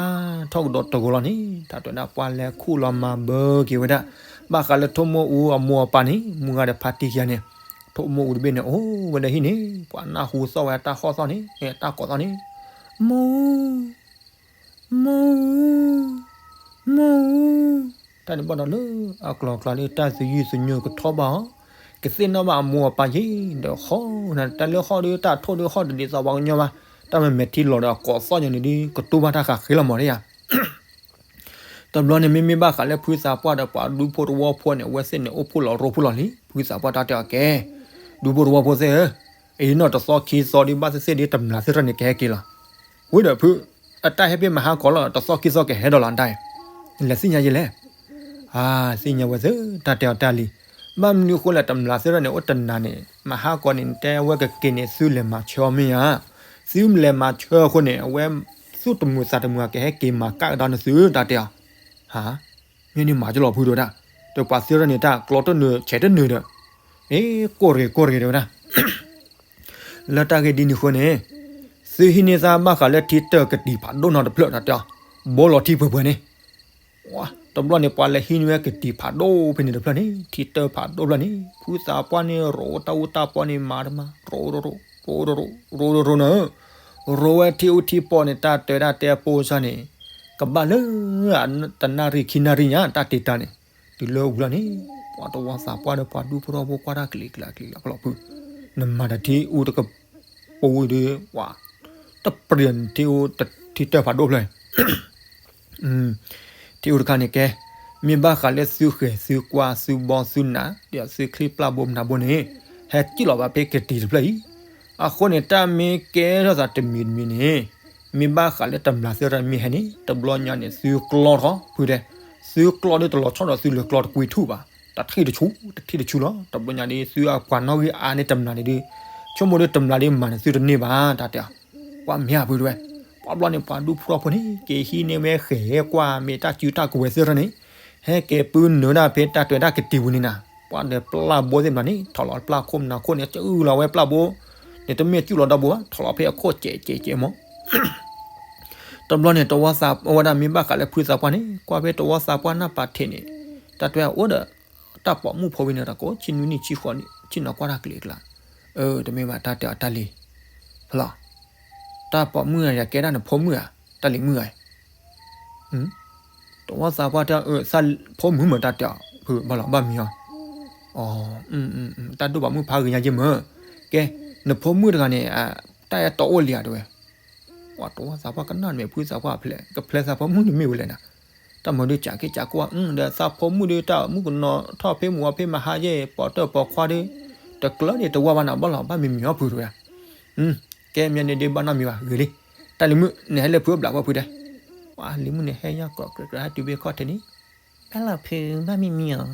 ထီၣ်ကဒီးတဂီၤလီၤန့ၣ် တၢ်တဲဝဲဒၣ် ပှၤလဲၤခူၣ်လီၤမၤဘၢက့ၤဝဲဒၣ် ဘၣ်ဃးလၢထိၣ်မိၢ်အူအမိၢ်အပၢ်န့ၣ် မုၢ်ဂၤဒီးဖါတံၢ်ခံဂၤန့ၣ် ထိၣ်မိၢ်အူတဘ့ၣ်န့ၣ် အိၣ်ဝဲလၢဟံၣ်န့ၣ် ပှၤနၢ်ဟူသီၣ်ဝဲတၢ်ဟီၣ်သီၣ်န့ၣ် တၢ်ကိးသီၣ်န့ၣ် မိၢ် မိၢ်ဧၢ, မိၢ်ဧၢ, တၢ်န့ၣ်ဘၣ်ဒီးလၢအကျိၤအကျဲလၢတၢ်သယုၢ်သညိကထီၣ်ဘၣ်အီၤ, ကသ့ၣ်နီၣ်ဘၣ်အမိၢ်အပၢ်ယ့ၣ်ဒီးဟီၣ်, တၢ်လၢဟီၣ်ဒီးတၢ်ထိၣ်ဒီးဟီၣ်တဒ်သိးပှၤကညီဘၣ်, တၢ်မ့ၢ်မဲာ်ထံလီၤဒီးအကိးသီၣ်ညီန့ၣ်ဒီး ကတူၢ်ဘၣ်တၢ်ဃးဃ့လီၤမးဒ်ယၤ တဘျီန့ၣ် မ့မ့ၢ်ဘၣ်ဃးလၢဖုသးပှၢ်ဒီးပှၤဒူဖိတဝီဖိန့ၣ် အဝဲသ့ၣ်န့ၣ် အိၣ်ဖှိၣ်လီၤရိဖှိၣ်လီၤလံ. ဖုသးပှၢ်တၢ်တဲအီၤကဲ, ဒူဖိတဝီဖိသ့ၣ်ဧၢ, အံၤနီၢ်တသီခံသီဒ်ဘၣ်သ့ၣ်သ့ၣ်ဒ်တမျၢ်သ့ၣ်တဖၣ်န့ၣ် ကဟဲက့ၤလီၤ. ဝံၤဒီးဖု, အတၢ်ဟဲဖ့ၣ်မဟါကီးလီၤ, တသီခံသီကဟဲဒီးလီၤဒၣ်အံၤ, လဲၤသ့ၣ်ညါယလဲၣ်. အါ, သ့ၣ်ညါဝဲသ့ၣ် တၢ်တဲအီၤတၢ်လံ. ဘၣ်မနုၤအဃိလဲၣ် တမျၢ်သ့ၣ်တဖၣ်န့ၣ် အိၣ်တနၤန့ၣ် မဟါကီးန့ၣ် တဲဝဲကက့ၤန့ၣ် သုလဲၤမၤဆၢအီၤမ့ၢ်ဧါ. သုလဲၤမၤဆၢအဃိန့ၣ် အဝဲ သူၣ်တမုာ်သးတမုာ်ကဟဲက့ၤမၤကၣ်ကဒါနသု တၢ်တဲအီၤ. ဟါ, မ့ၢ်န့ၣ်မၤကလီၤဖုတဲဝဲဒၣ်, ဒီးပှၤသ့ၣ်တဖၣ်န့ၣ် တၢ်ကျီတနၢၤဆဲးတနၢၤဒီး, အ့ ကိၢ်ရ့ၣ်ကိၢ်ရ့ၣ်တဲဝဲဒၣ် လၢတၢ်ဂ့ၢ်ဒ်န့ၣ်အဃိန့ၣ်, သုဟံးန့ၢ်သါဘၣ်ဃးလၢထံတၢၢ်ကတံၤဖးဒိၣ်နီတဖျၢၣ်တၢ်တဲအီၤ, ဘိလီၤထံပှဲၤပှဲၤန့ၣ်. တဘျီန့ၣ် ပှၤလဲၤဟံးန့ၢ်ဝဲကတံၤဖးဒိၣ်ဖဲန့ၣ်တဖျၢၣ်န့ၣ် ထံတၢၢ်ဖးဒိၣ်ဖျၢၣ်န့ၣ် ဖုသးပှၢ်န့ၣ် ရိးတၢ်အူတၢ်ပီန့ၣ် မၤတမၤ ရိးရိးရိးရိးရိးရိးရိးနၢ် ရိးဝဲထံအူထံပီန့ၣ် တၢ်တဲဒၣ်တဲပိစၢ်န့ၣ် ကဘၣ်လၢ တနၣ်ရံၣ်ခံနၣ်ရံၣ်ညါ တၢ်တ့တၢ်န့ၣ်, တုၤလၢဝံၤလီၤန့ၣ် ပှၤတဝီသးပှၢ်ဒီးပှၤဒူဖိတဝီဖိကွၢ်တၢ်ကလံၤကျါကလံၤကျါလီၤဖု, နမၤတၢ်ထံအူတကပူၤဒီး ပှၤ တပျၢၤထံအူထံတၢၢ်ဖးဒိၣ်ဖျၢၣ် ထံအူတခါန့ၣ်ကဲ, မ့ၢ်ဘၣ်ဃးလၢသုဃဲၤသုကွၢ်သုဘီသုနး ဒီးသုချံပျၢ်ဘိမနၤဘိန့ၣ်, ဟဲစံၣ်လီၤဘၣ်ဖဲကတံၤတဖျၢၣ်အံၤ, အဃိန့ၣ် တၢ်မ့ၢ်ကဲထီၣ်သးတမံၤတမံၤန့ၣ်, မ့ၢ်ဘၣ်ဃးလၢတမျာ်သ့ၣ်တဖၣ်မ့ၢ်ဟဲန့ၣ် တဘျီညါန့ၣ် သုကျီထီၣ်ဖုတဲ, သုကျီဒီးတလီၤဆီဒီးသုလဲၤကျီတကွံထူၣ်ဘၣ်, တထံၣ်တဆူၣ် တထံၣ်တဆူၣ်လီၤ. တဘျီညါဒီး သုအပှၤနီၣ်ဂံၢ်အါန့ၢ်တမျာ်န့ၣ်ဒီး ဆိကမိၣ်ဒီးတမျာ်ဒီးမၤန့ၢ်သုတန့ၢ်ဘၣ် တၢ်တဲအီၤ. ပှၤမ့ၢ်အဖုတဲဝဲ, ပှၤဘျီန့ၣ် ပှၤဒူဖိထီဖိန့ၣ် က့ၤဟံးန့ၢ်ဝဲဃဲၤကွၢ်မ့ၢ်တၢ်စုတၢ်ကဝဲၤသ့ၣ်တဖၣ်န့ၣ် ဟဲက့ၤပုၢ်နုာ်ဒၣ်ဖဲတၢ်တွဲၤတၢ်ကတံၤပူၤန့ၣ်နၤ, ပှၤဒီးပျၢ်ဘိသ့ၣ်တဖၣ်န့ၣ် ထီၣ်လီၤပျၢ်ခိၣ်မနၤခိၣ်န့ၣ် စုၣ်လီၤဝဲပျၢ်ဘိ, န့ၣ်တမ့ၢ်စုၣ်လီၤဒီဘိဘၣ် ထီၣ်လီၤဖဲအခိၣ်ကဲးကဲးကဲးမး တဘျီန့ၣ် တဝီသးဝဲဒၣ်မ့ၢ်ဘၣ်ဃးလၢဖုသးပှၢ်န့ၣ် ကွၢ်ဖဲတဝီသးပှၢ်နၢ်ပာ်ထံးန့ၣ် တၢ်တွဲၤအိၣ်ဒီး တၢ်ပိာ်မုၣ်ဖိဝံၤန့ၣ် တၢ်ကိးဆံနွံနံၣ်ဆံဃိးနံၣ် ဆ့ၣ်နီၤကွၢ်တၢ်ကလံၤကျါ, အၢ တမ့ၢ်ဘၣ်တၢ်တဲအီၤတၢ်လံၤ, ဖလီၤ, တၢ်ပိာ်မုၣ်ယကဲဒၣ်နဖိမုၣ်ဧါ, တၢ်လံၤမုၣ်ဧါ တဝီသးပှၢ်တဲ ဖိမုၣ်မ့ၢ်တၢ်တဲအီၤ ဖုဘၣ်လီၤဘၣ်မံၤအီၤ, တၢ်ဒိၣ်ပိာ်မုၣ်ဖးဂ့ၤညါယဲမ့ၢ်, ကဲ, နဖိမုၣ်တဂၤန့ၣ် တၢ်အဲၣ်တီအိၣ်လံဧါတဲဝဲ, ပှၤတဝီသးပှၢ်ကနၣ်န့ၣ်မ့ၢ်ဖုသးပှၢ်ဖျဲး ကဖျဲးသးဖိမုၣ်န့ၣ်မ့ၢ်ဝဲလဲၣ်နၤ, တၢ်မၤဒုးကးက့ၤကးကွၢ် ဒီးသးဖိမုၣ်ဒုးတၢ်မုၣ်ကနီၤထီၣ်ဖဲမုၢ်ဝါဖဲမဟါယဲၢ် ပိာ်တၢၢ်ပိာ်ခွါဒုး, တကျၢၤန့ၣ်တဝီဘၣ်နၤဘၣ်လီၤဘၣ်မံၤမံၤအီၤဖုတဲဝဲ ကဲမ့ၢ်န့ၣ်ဒုးဘၣ်နီတမံၤဘၣ် ဂ့ၤလံ, တၢ်လံၤမုၣ်န့ၣ်ဟဲလၢဖုအဘျးဖီဖုတဲ, ပှၤလံၤမုၣ်န့ၣ်ဟဲညါကြိးကြဲးကြဲးဟဲတုၤဖဲခီၣ်ထံးန့ၣ်, ဘၣ်လီၤဖုဘၣ်မံၤမံၤအီၤ,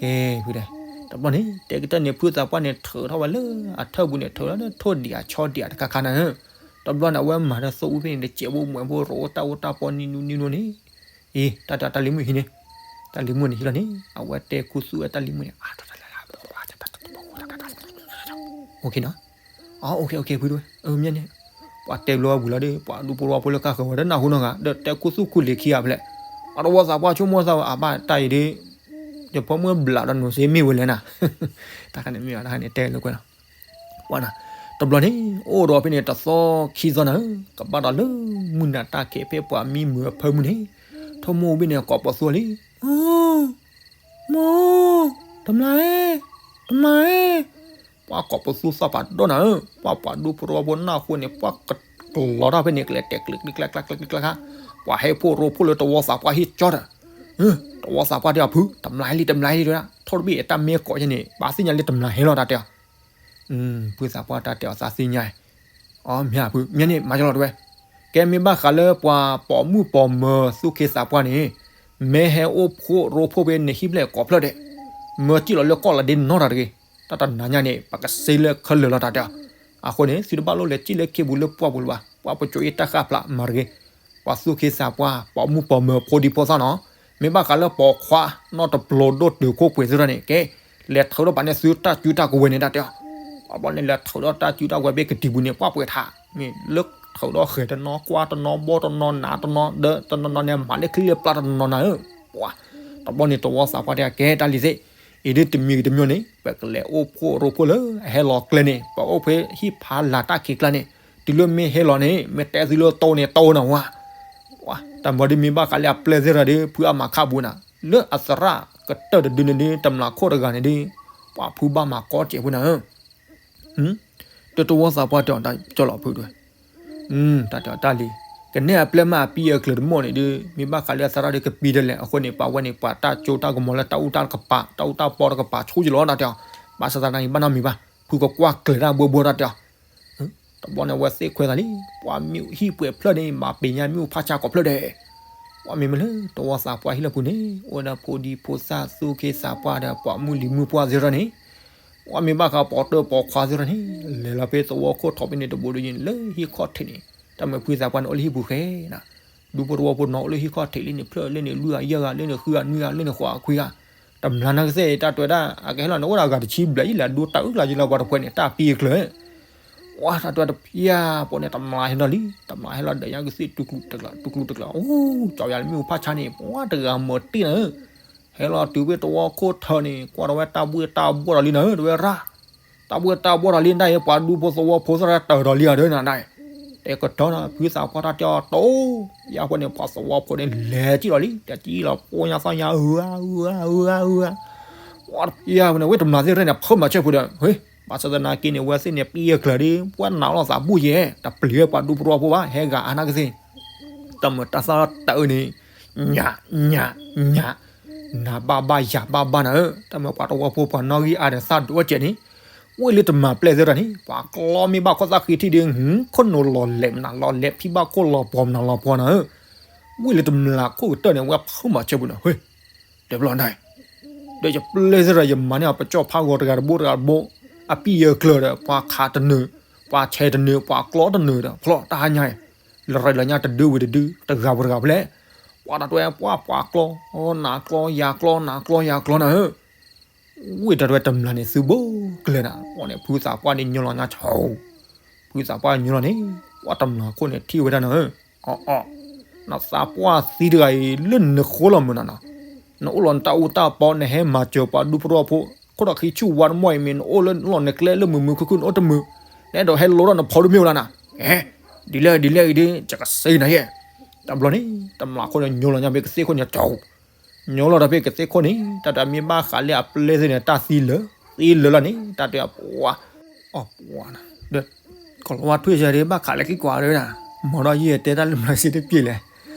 ကဲဖုတဲ, တဘျီန့ၣ် တဲကတၢၢ်န့ၣ် ဖုသးပှၢ်န့ၣ်ထုးထီၣ်ဝဲလၢအထၢၣ်ပူၤန့ၣ် ထုးလီၤလၢထိၣ်ဒံးအဆီဒံးအတခါခါနၤဧၢ, တဘျီန့ၣ် အဝဲမၤဒီးသိအူဖဲန့ၣ် တစဲးဖိမွဲးဖိရိၤအိၣ်တၢ်အိၣ်တၢ်ပီနံၤနူနံၤနူန့ၣ်, အံၤ တၢ်တဲတၢ်လံၤမုၣ်ဟံးန့ၣ်, တၢ်လံၤမုၣ်န့ၣ်ဟံးလီၤန့ၣ် အဝဲတဲခူသူၣ်ဝဲတၢ်လံၤမုၣ်န့ၣ် အိၣ်ခ့နီၤ, အ အိၣ်ခ့အိၣ်ခ့ဖုတဲဝဲ မ့ၢ်န့ၣ်, ပှၤတဲဘျီဝဲဝံၤလီၤဒီး ပှၤဒူဖိတဝီဖိလၢကါဃၢၤဝဲဒီးနၢ်ဟူနီၢ်ဂၤ ဒီးတဲခူသူၣ်ခူလံၤခံဂၤဖဲလဲၣ်, ပှၤတဝီသးပှၢ်ဆိကမိၣ်သးဝဲအဘၣ်တၢ်အံၤဒီး, ယဖိမုၣ်ဘျးဒီးနီၤစ့မ့ၢ်ဝဲလဲၣ်နၤ, တၢ်ခါန့ၣ်မ့ၢ်ဘၣ်တၢ်ခါန့ၣ်တဲလၢကွဲးလီၤ, ပှၤနၤ, တဘျီန့ၣ် အိၣ်ဒီးဖဲန့ၣ်တသီခံသီနၤဧၢ, ကဘၣ်ဒီးလၢမုၢ်နၤတၢ်ခဲးဖဲပှၤမံမုာ်အဖၢမုၢ်န့ၣ်, ထိၣ်မိၢ်ဝံၤန့ၣ် ကိးပိာ်သူလံ, မိၢ်, မိၢ်, တမျာ်ဧၢ, တမျာ်ဧၢ, ပှၤကိးပိာ်သူသီၣ်ဖးဒိၣ်နၤဧၢ, ပှၤပှၤဒူဖိတဝီဖိနၢ်ဟူန့ၣ် ပှၤကလီၤတၢ်ဖဲန့ၣ် ကျဲတဲာ်ကျဲးကျဲးကျဲးကျဲးကျဲးကျဲးကျဲးခါ, ပှၤဟဲဖိရိဖိလၢတဝီသးပှၢ်ဟံၣ်ကၠီဒီး, တဝီသးပှၢ်တဲအီၤဖု တမျာ်လံ တမျာ်လံတဲဝဲဒၣ် ထိၣ်တဘ့ၣ်အတၢ်မ့ၢ်ကိးယဲန့ၣ် ဘၣ်သ့ၣ်ညါလၢတမျာ်ဟဲလီၤတၢ်တဲအီၤ ဖုသးပှၢ်တၢ်တဲအီၤသးသ့ၣ်ညါ, အမ့ၢ်ဖု မ့ၢ်န့ၣ် မၤကလီၤတဲဝဲ, ကဲမ့ၢ်ဘၣ်ဃးလၢပှၤပိာ်မုၣ်ပိာ်မၢၤသူၣ်က့သးပှၢ်န့ၣ်, မ့ၢ်ဟဲအိၣ်ဖှိၣ်ရိဖှိၣ်ဖဲနဟံၣ်ဖျဲၣ်ကိးဖျၢၣ်ဒဲး, မၢစံၣ်လီၤလၢကီၢ်လီၤဒ့နီတဂၤတဂ့ၤ, တၢ်တနၤညါန့ၣ် ပကစ့လၢခဲလၢာ်လီၤတၢ်တဲအီၤ, အဃိန့ၣ် သုတဘၣ်လိၣ်လဲၤစံၣ်လၢခ့ပူၤလၢပှၢ်ပူၤလၢၤဘၣ်, ပှၤပစိၤအ့ၣ်တၢ်ဃၣ်ဖျါမၤတဂ့ၤ ပှၤသူၣ်က့သးပှၢ် ပိာ်မုၣ်ပိာ်မၢၤဖိဒံဖိသၣ်နီၤ, မ့ၢ်ဘၣ်ဃးလၢပိာ်ခွါနီတပျိၤဒိၣ်တုာ်ခိၣ်ပှဲၤသ့ၣ်တဖၣ်န့ၣ် ကဲ, လဲၤထုးထီၣ်ပာ်န့ၢ်သုတၢ်စုတၢ်ကဝဲၤန့ၣ်တၢ်တဲအီၤ, အဘျီန့ၣ် လဲၤထုးထီၣ်တၢ်စုတၢ်ကဝဲၤဖဲကတံၤပူၤန့ၣ် ပှၢ်ပှဲၤထါ, မ့ၢ်လၢထုးထီၣ်ဃဲၤတနီၤ ကွၢ်တနီၤ ဘီတနီၤ နးတနီၤ ဒီးတနီၤနီၤန့ၣ် မၤလၢချံလၢပျၢ်တနီၤနီၤနၤဧၢ, ပှၤ, တဘျီန့ၣ်တဝီသးပှၢ်တဲကဲတၢ်လံၤသ့ၣ်, အံၤဒ်တမံၤကတမံၤန့ၣ် ပကလဲၤအိၣ်ဖှိၣ်ရိဖှိၣ်လၢအဟဲလီၤကျဲန့ၣ် ပအိၣ်ဖဲဟံၣ်ဖးလၢ်တၢ်ခံးကျါန့ၣ်, တုၤလၢမ့ၢ်ဟဲလီၤန့ၣ် မ့ၢ်တဲသုလၢတိၢ်န့ၣ်တိၢ်နၤဝါ, တၢ်မၤဒ်မ့ၢ်ဘၣ်ဃးလၢအပျဲၢ်သ့ၣ်တဖၣ်ဒီး ဖုအါမးခးဘူးနၤ, လၢအသရၣ်ကတၢၢ်တဒုန့ၣ်ဒီး တမျာ်ခိၣ်တဂၤန့ၣ်ဒီး, ပှၤဖုဘၣ်မၤကီစဲးဖိနၤဧၢ တတဝီသးပှၢ်တဲအီၤတၢ်ကၠီလီၤဖုတဲဝဲ, တၢ်တဲအီၤတၢ်လံၤ, ကနဲအပျဲၢ်မးအပံအကျၢၤတမီၢ်န့ၣ်ဒီး မ့ၢ်ဘၣ်ဃးလၢအသရၣ်ဒီးကပံတလဲၣ် အဃိန့ၣ် ပှၤဝဲန့ၣ် ပှၤတၢ်ကၠိတၢ်ကမီၤလၢတၢ်အူတၢ်ကပၤ တၢ်အူတၢ်ပီတကပၤဆိကလီၤတၢ်တဲအီၤ, ဘၣ်ဆၣ်သနာ်က့ဘၣ်နီတမံၤဘၣ် ဖုကကွၢ်ကျဲၤတၢ်ဘှီဘှီတၢ်တဲအီၤ တဘျီန့ၣ် အဝဲသ့ၣ်ခွဲးသးလံ, ပှၤမ့ၢ်ဟံၣ်ပှဲၤဖျၢၣ်န့ၣ် မၤပ့ၤညါမ့ၣ်အူဖးဆါကိးဖျၢၣ်ဒဲး, ပှၤမ့ၢ်မ့ၢ်လၢတဝီသးပှၢ်ဟံၣ်လၢပူၤန့ၣ် အိၣ်ဝဲဒၣ်ဖိဒံဖိသၣ်သူၣ်က့သးပှၢ်ဒီး ပိာ်မုၣ်လံၤမုၣ်ပှၢ်သ့ၣ်တဖၣ်န့ၣ်, ပှၤမ့ၢ်ဘၣ်ဃးပိာ်တၢၢ်ပိာ်ခွါသ့ၣ်တဖၣ်န့ၣ် လဲၤလီၤဖဲသဝီခိၣ်ထီၣ်ဖဲန့ၣ်တဘိဒီးယဲန့ၣ် လၢဟံၣ်ခီၣ်ထံးန့ၣ်, တၢ်မၤဖုသးပှၢ်န့ၣ် အိၣ်လၢဟံၣ်ပူၤဃဲနၤ, ဒူဖိတဝီဖိနီၤအိၣ်လၢဟံၣ်ခီၣ်ထံးလံန့ၣ် ဖျၢၣ်လၢန့ၣ်လွံၢ်ဂၤယဲၢ်ဂၤလၢန့ၣ်ဃုဂၤနွံဂၤလၢန့ၣ်ဃိးဂၤခွံဂၤ တမျာ်နၤကသ့ၣ် တၢ်တွဲၤဒၣ် အကဟဲလီၤန့ၣ် အိၣ်ဒၣ်အဂၤတဆံဘျဲၣ်ယံၤလဲၣ် ဒူတၢ်အုၣ်ကျါယံၤလၢပှၤတဖှဲးန့ၣ် တၢ်ပံအကျၢၤ, ပှၤတၢ်တွဲၤတဖျၢၣ်ဖိန့ၣ် တမျာ်ဟဲလီၤလံ, တမျာ်ဟဲလီၤဒီးညါကသ့ၣ်တူၢ်ကျူတကျး တူၢ်ကျူတကျး အိၣ် ကၠီယၤလၢမ့ၣ်အူဖးဆါန့ၣ် ပှၤတဂၤမၤတ့ၢ်နၤဧၢ, ဟဲလီၤတုၤဖဲသဝီခိၣ်ထီၣ်န့ၣ် ကွၢ်ထီၣ်ဝဲတၢ်ဘှ့ၣ်တၢ်ဘှီၣ်ဒီးလံနၤဧၢ တဝဲရၣ် တၢ်ဘှ့ၣ်တၢ်ဘှီၣ်ဒီးလံဒၣ်အံၤ ပှၤဒူဖိသဝီဖိသရၣ်တၢၢ်ဒီးလံဧါဒီးနၤဒၣ်အံၤ, တဲကတၢၢ်နၤ ဖုသးပှၢ်တၢ်တဲအီၤတိၢ်, ယၤဖိန့ၣ် ပှၤသဝီဖိန့ၣ် လဲၤကံၣ်လီၤလံ တၢ်ကံၣ်လီၤ ပိၢ်ညါသီညါ အၢ အၢ အၢ အၢ အၢ ပှၤတဖျၢၣ်ဖိန့ၣ် ဝဲတမျာ်သ့ၣ်တဖၣ်န့ၣ် ဖၢမၤဆၢဖိဒီး ဘၣ်ဆၣ်သနာ်က့န့ၣ် ဝဲသ့ၣ်န့ၣ် ပံအကျၢၤဒီး ပှၤနာ်လီၤသးဘူၣ်ယဲၢ် တပျံၤဝဲပှၤဒူဖိတဝီဖိဘၣ် ဟဲဂၤအါနၤကသ့ၣ် တၢ်မၤတၢ်သၣ်တၢ်အၢန့ၣ် ညၣ် ညၣ် ညၣ်, နၤဘၣ်ဘၣ်ယၤဘၣ်ဘၣ်နၤဧၢ, တၢ်မၤပှၤတဝီဖိပှၤနီၣ်ဂံၢ်အါဒီးသၣ်ဒိၣ်ဝဲကဲးန့ၣ်, ဝ့ၢ်လၢတမၤပျဲၢ်သ့ၣ်တဖၣ်န့ၣ် ပှၤကျီမ့ၢ်ဘၣ်ခီၣ်သၣ်ဃံထံၣ်ဒီး ဟူခိၣ်နူာ်လီၤလဲၤမနုၤလီၤလဲၤ ဖံဘၣ်ခိၣ်လီၤပှီၤမနုၤလီၤပှီၤနၤဧၢ, ဝ့ၢ်လၢတမျးခိၣ်ကတၢၢ်န့ၣ် ဝဲဖုမၤဆၢပူၤန့ၣ် ဟ့ၣ်, တဲဘျီနၤ, ဒီးယပျဲၢ်သ့ၣ်တဖၣ် ယမၤန့ၢ်အပကၠီၣ်ဖးဂီၤတဂၤတဘိတဂၤတဘိ, အပံၢ်ယဲကျၢၤဒီး ပှၤခးတနုာ်, ပှၤဆဲးတနုာ်, ပှၤကျီတနုာ်ဒီး ဖျီတၢ်ဟါညါအံၤ, လၢရၤလၢညါတဒုဝံၤတဒု, တဂၤဝံၤတဂၤဖဲလဲၣ်, ပှၤတၢ်တွဲ ပှၤပှၤကျီ, နၤကျီယၤကျီ နၤကျီယၤကျီနၤဧၢ ဝ့ၢ်တၢ်တွဲတမျးန့ၣ် သုဘိကလဲၤနၤ, အန့ၣ် ဖုသးပှၢ်န့ၣ်ညီလီၤညါဆၢ, ဖုသးပှၢ်ညီလီၤန့ၣ်, ပှၤတမျးခိၣ်န့ၣ်ထံၣ်ဝဲဒၣ်နၤဧၢ, အီအီ, နသးပှၢ်သံတဂၤအံၤ လၢနဃိလီၤမုၢ်နၤနီၤ, နအိၣ်လီၤနတၢ်အူတၢ်ပီ နဟဲမၤစၢၤပှၤဒူဖိတဝီဖိ, ခိၣ်ဒီးခံဆူၣ်ဝါတမီၢ်အံၤမ့ၢ် နအိၣ်လၢလီၢ်နကျဲလၢမုာ်မုာ်ခုၣ်ခုၣ် နအိၣ်တမုာ်, နအဲၣ်ဒိးဟဲလိဒီးနဖီဒိၣ်မ့ၢ်ဝဲလၢနၤ, ဟဲ, ဒ်လဲၣ်ဒ်လဲၣ်အံၤဒီး ယကစံးနၤယဲ, တဘျီန့ၣ် တမျးခိၣ်န့ၣ် ညီလီၤညါဖဲကသ့ၣ်ခိၣ်န့ၣ် ကၠီ ညီလီၤဒီးဖဲကသ့ၣ်ခိၣ်န့ၣ် တၢ်တဲမ့ၢ်ဘၣ်ဃးလၢအပျဲၢ်သ့ၣ်န့ၣ် တၢ်သံလၢာ်, သံလၢာ်လီၤန့ၣ် တၢ်တဲအပှၤ, အပှၤ, ဒီး, ကီၤလၤဝါထွံၣ်စဲဒၣ် ဘၣ်ခးလၢခံကွၢ်ဒီးနၤ, မၤဒီးယဲၢ်တဲတၢ်လၢမျးစ့တပျ့ၤလဲၣ်,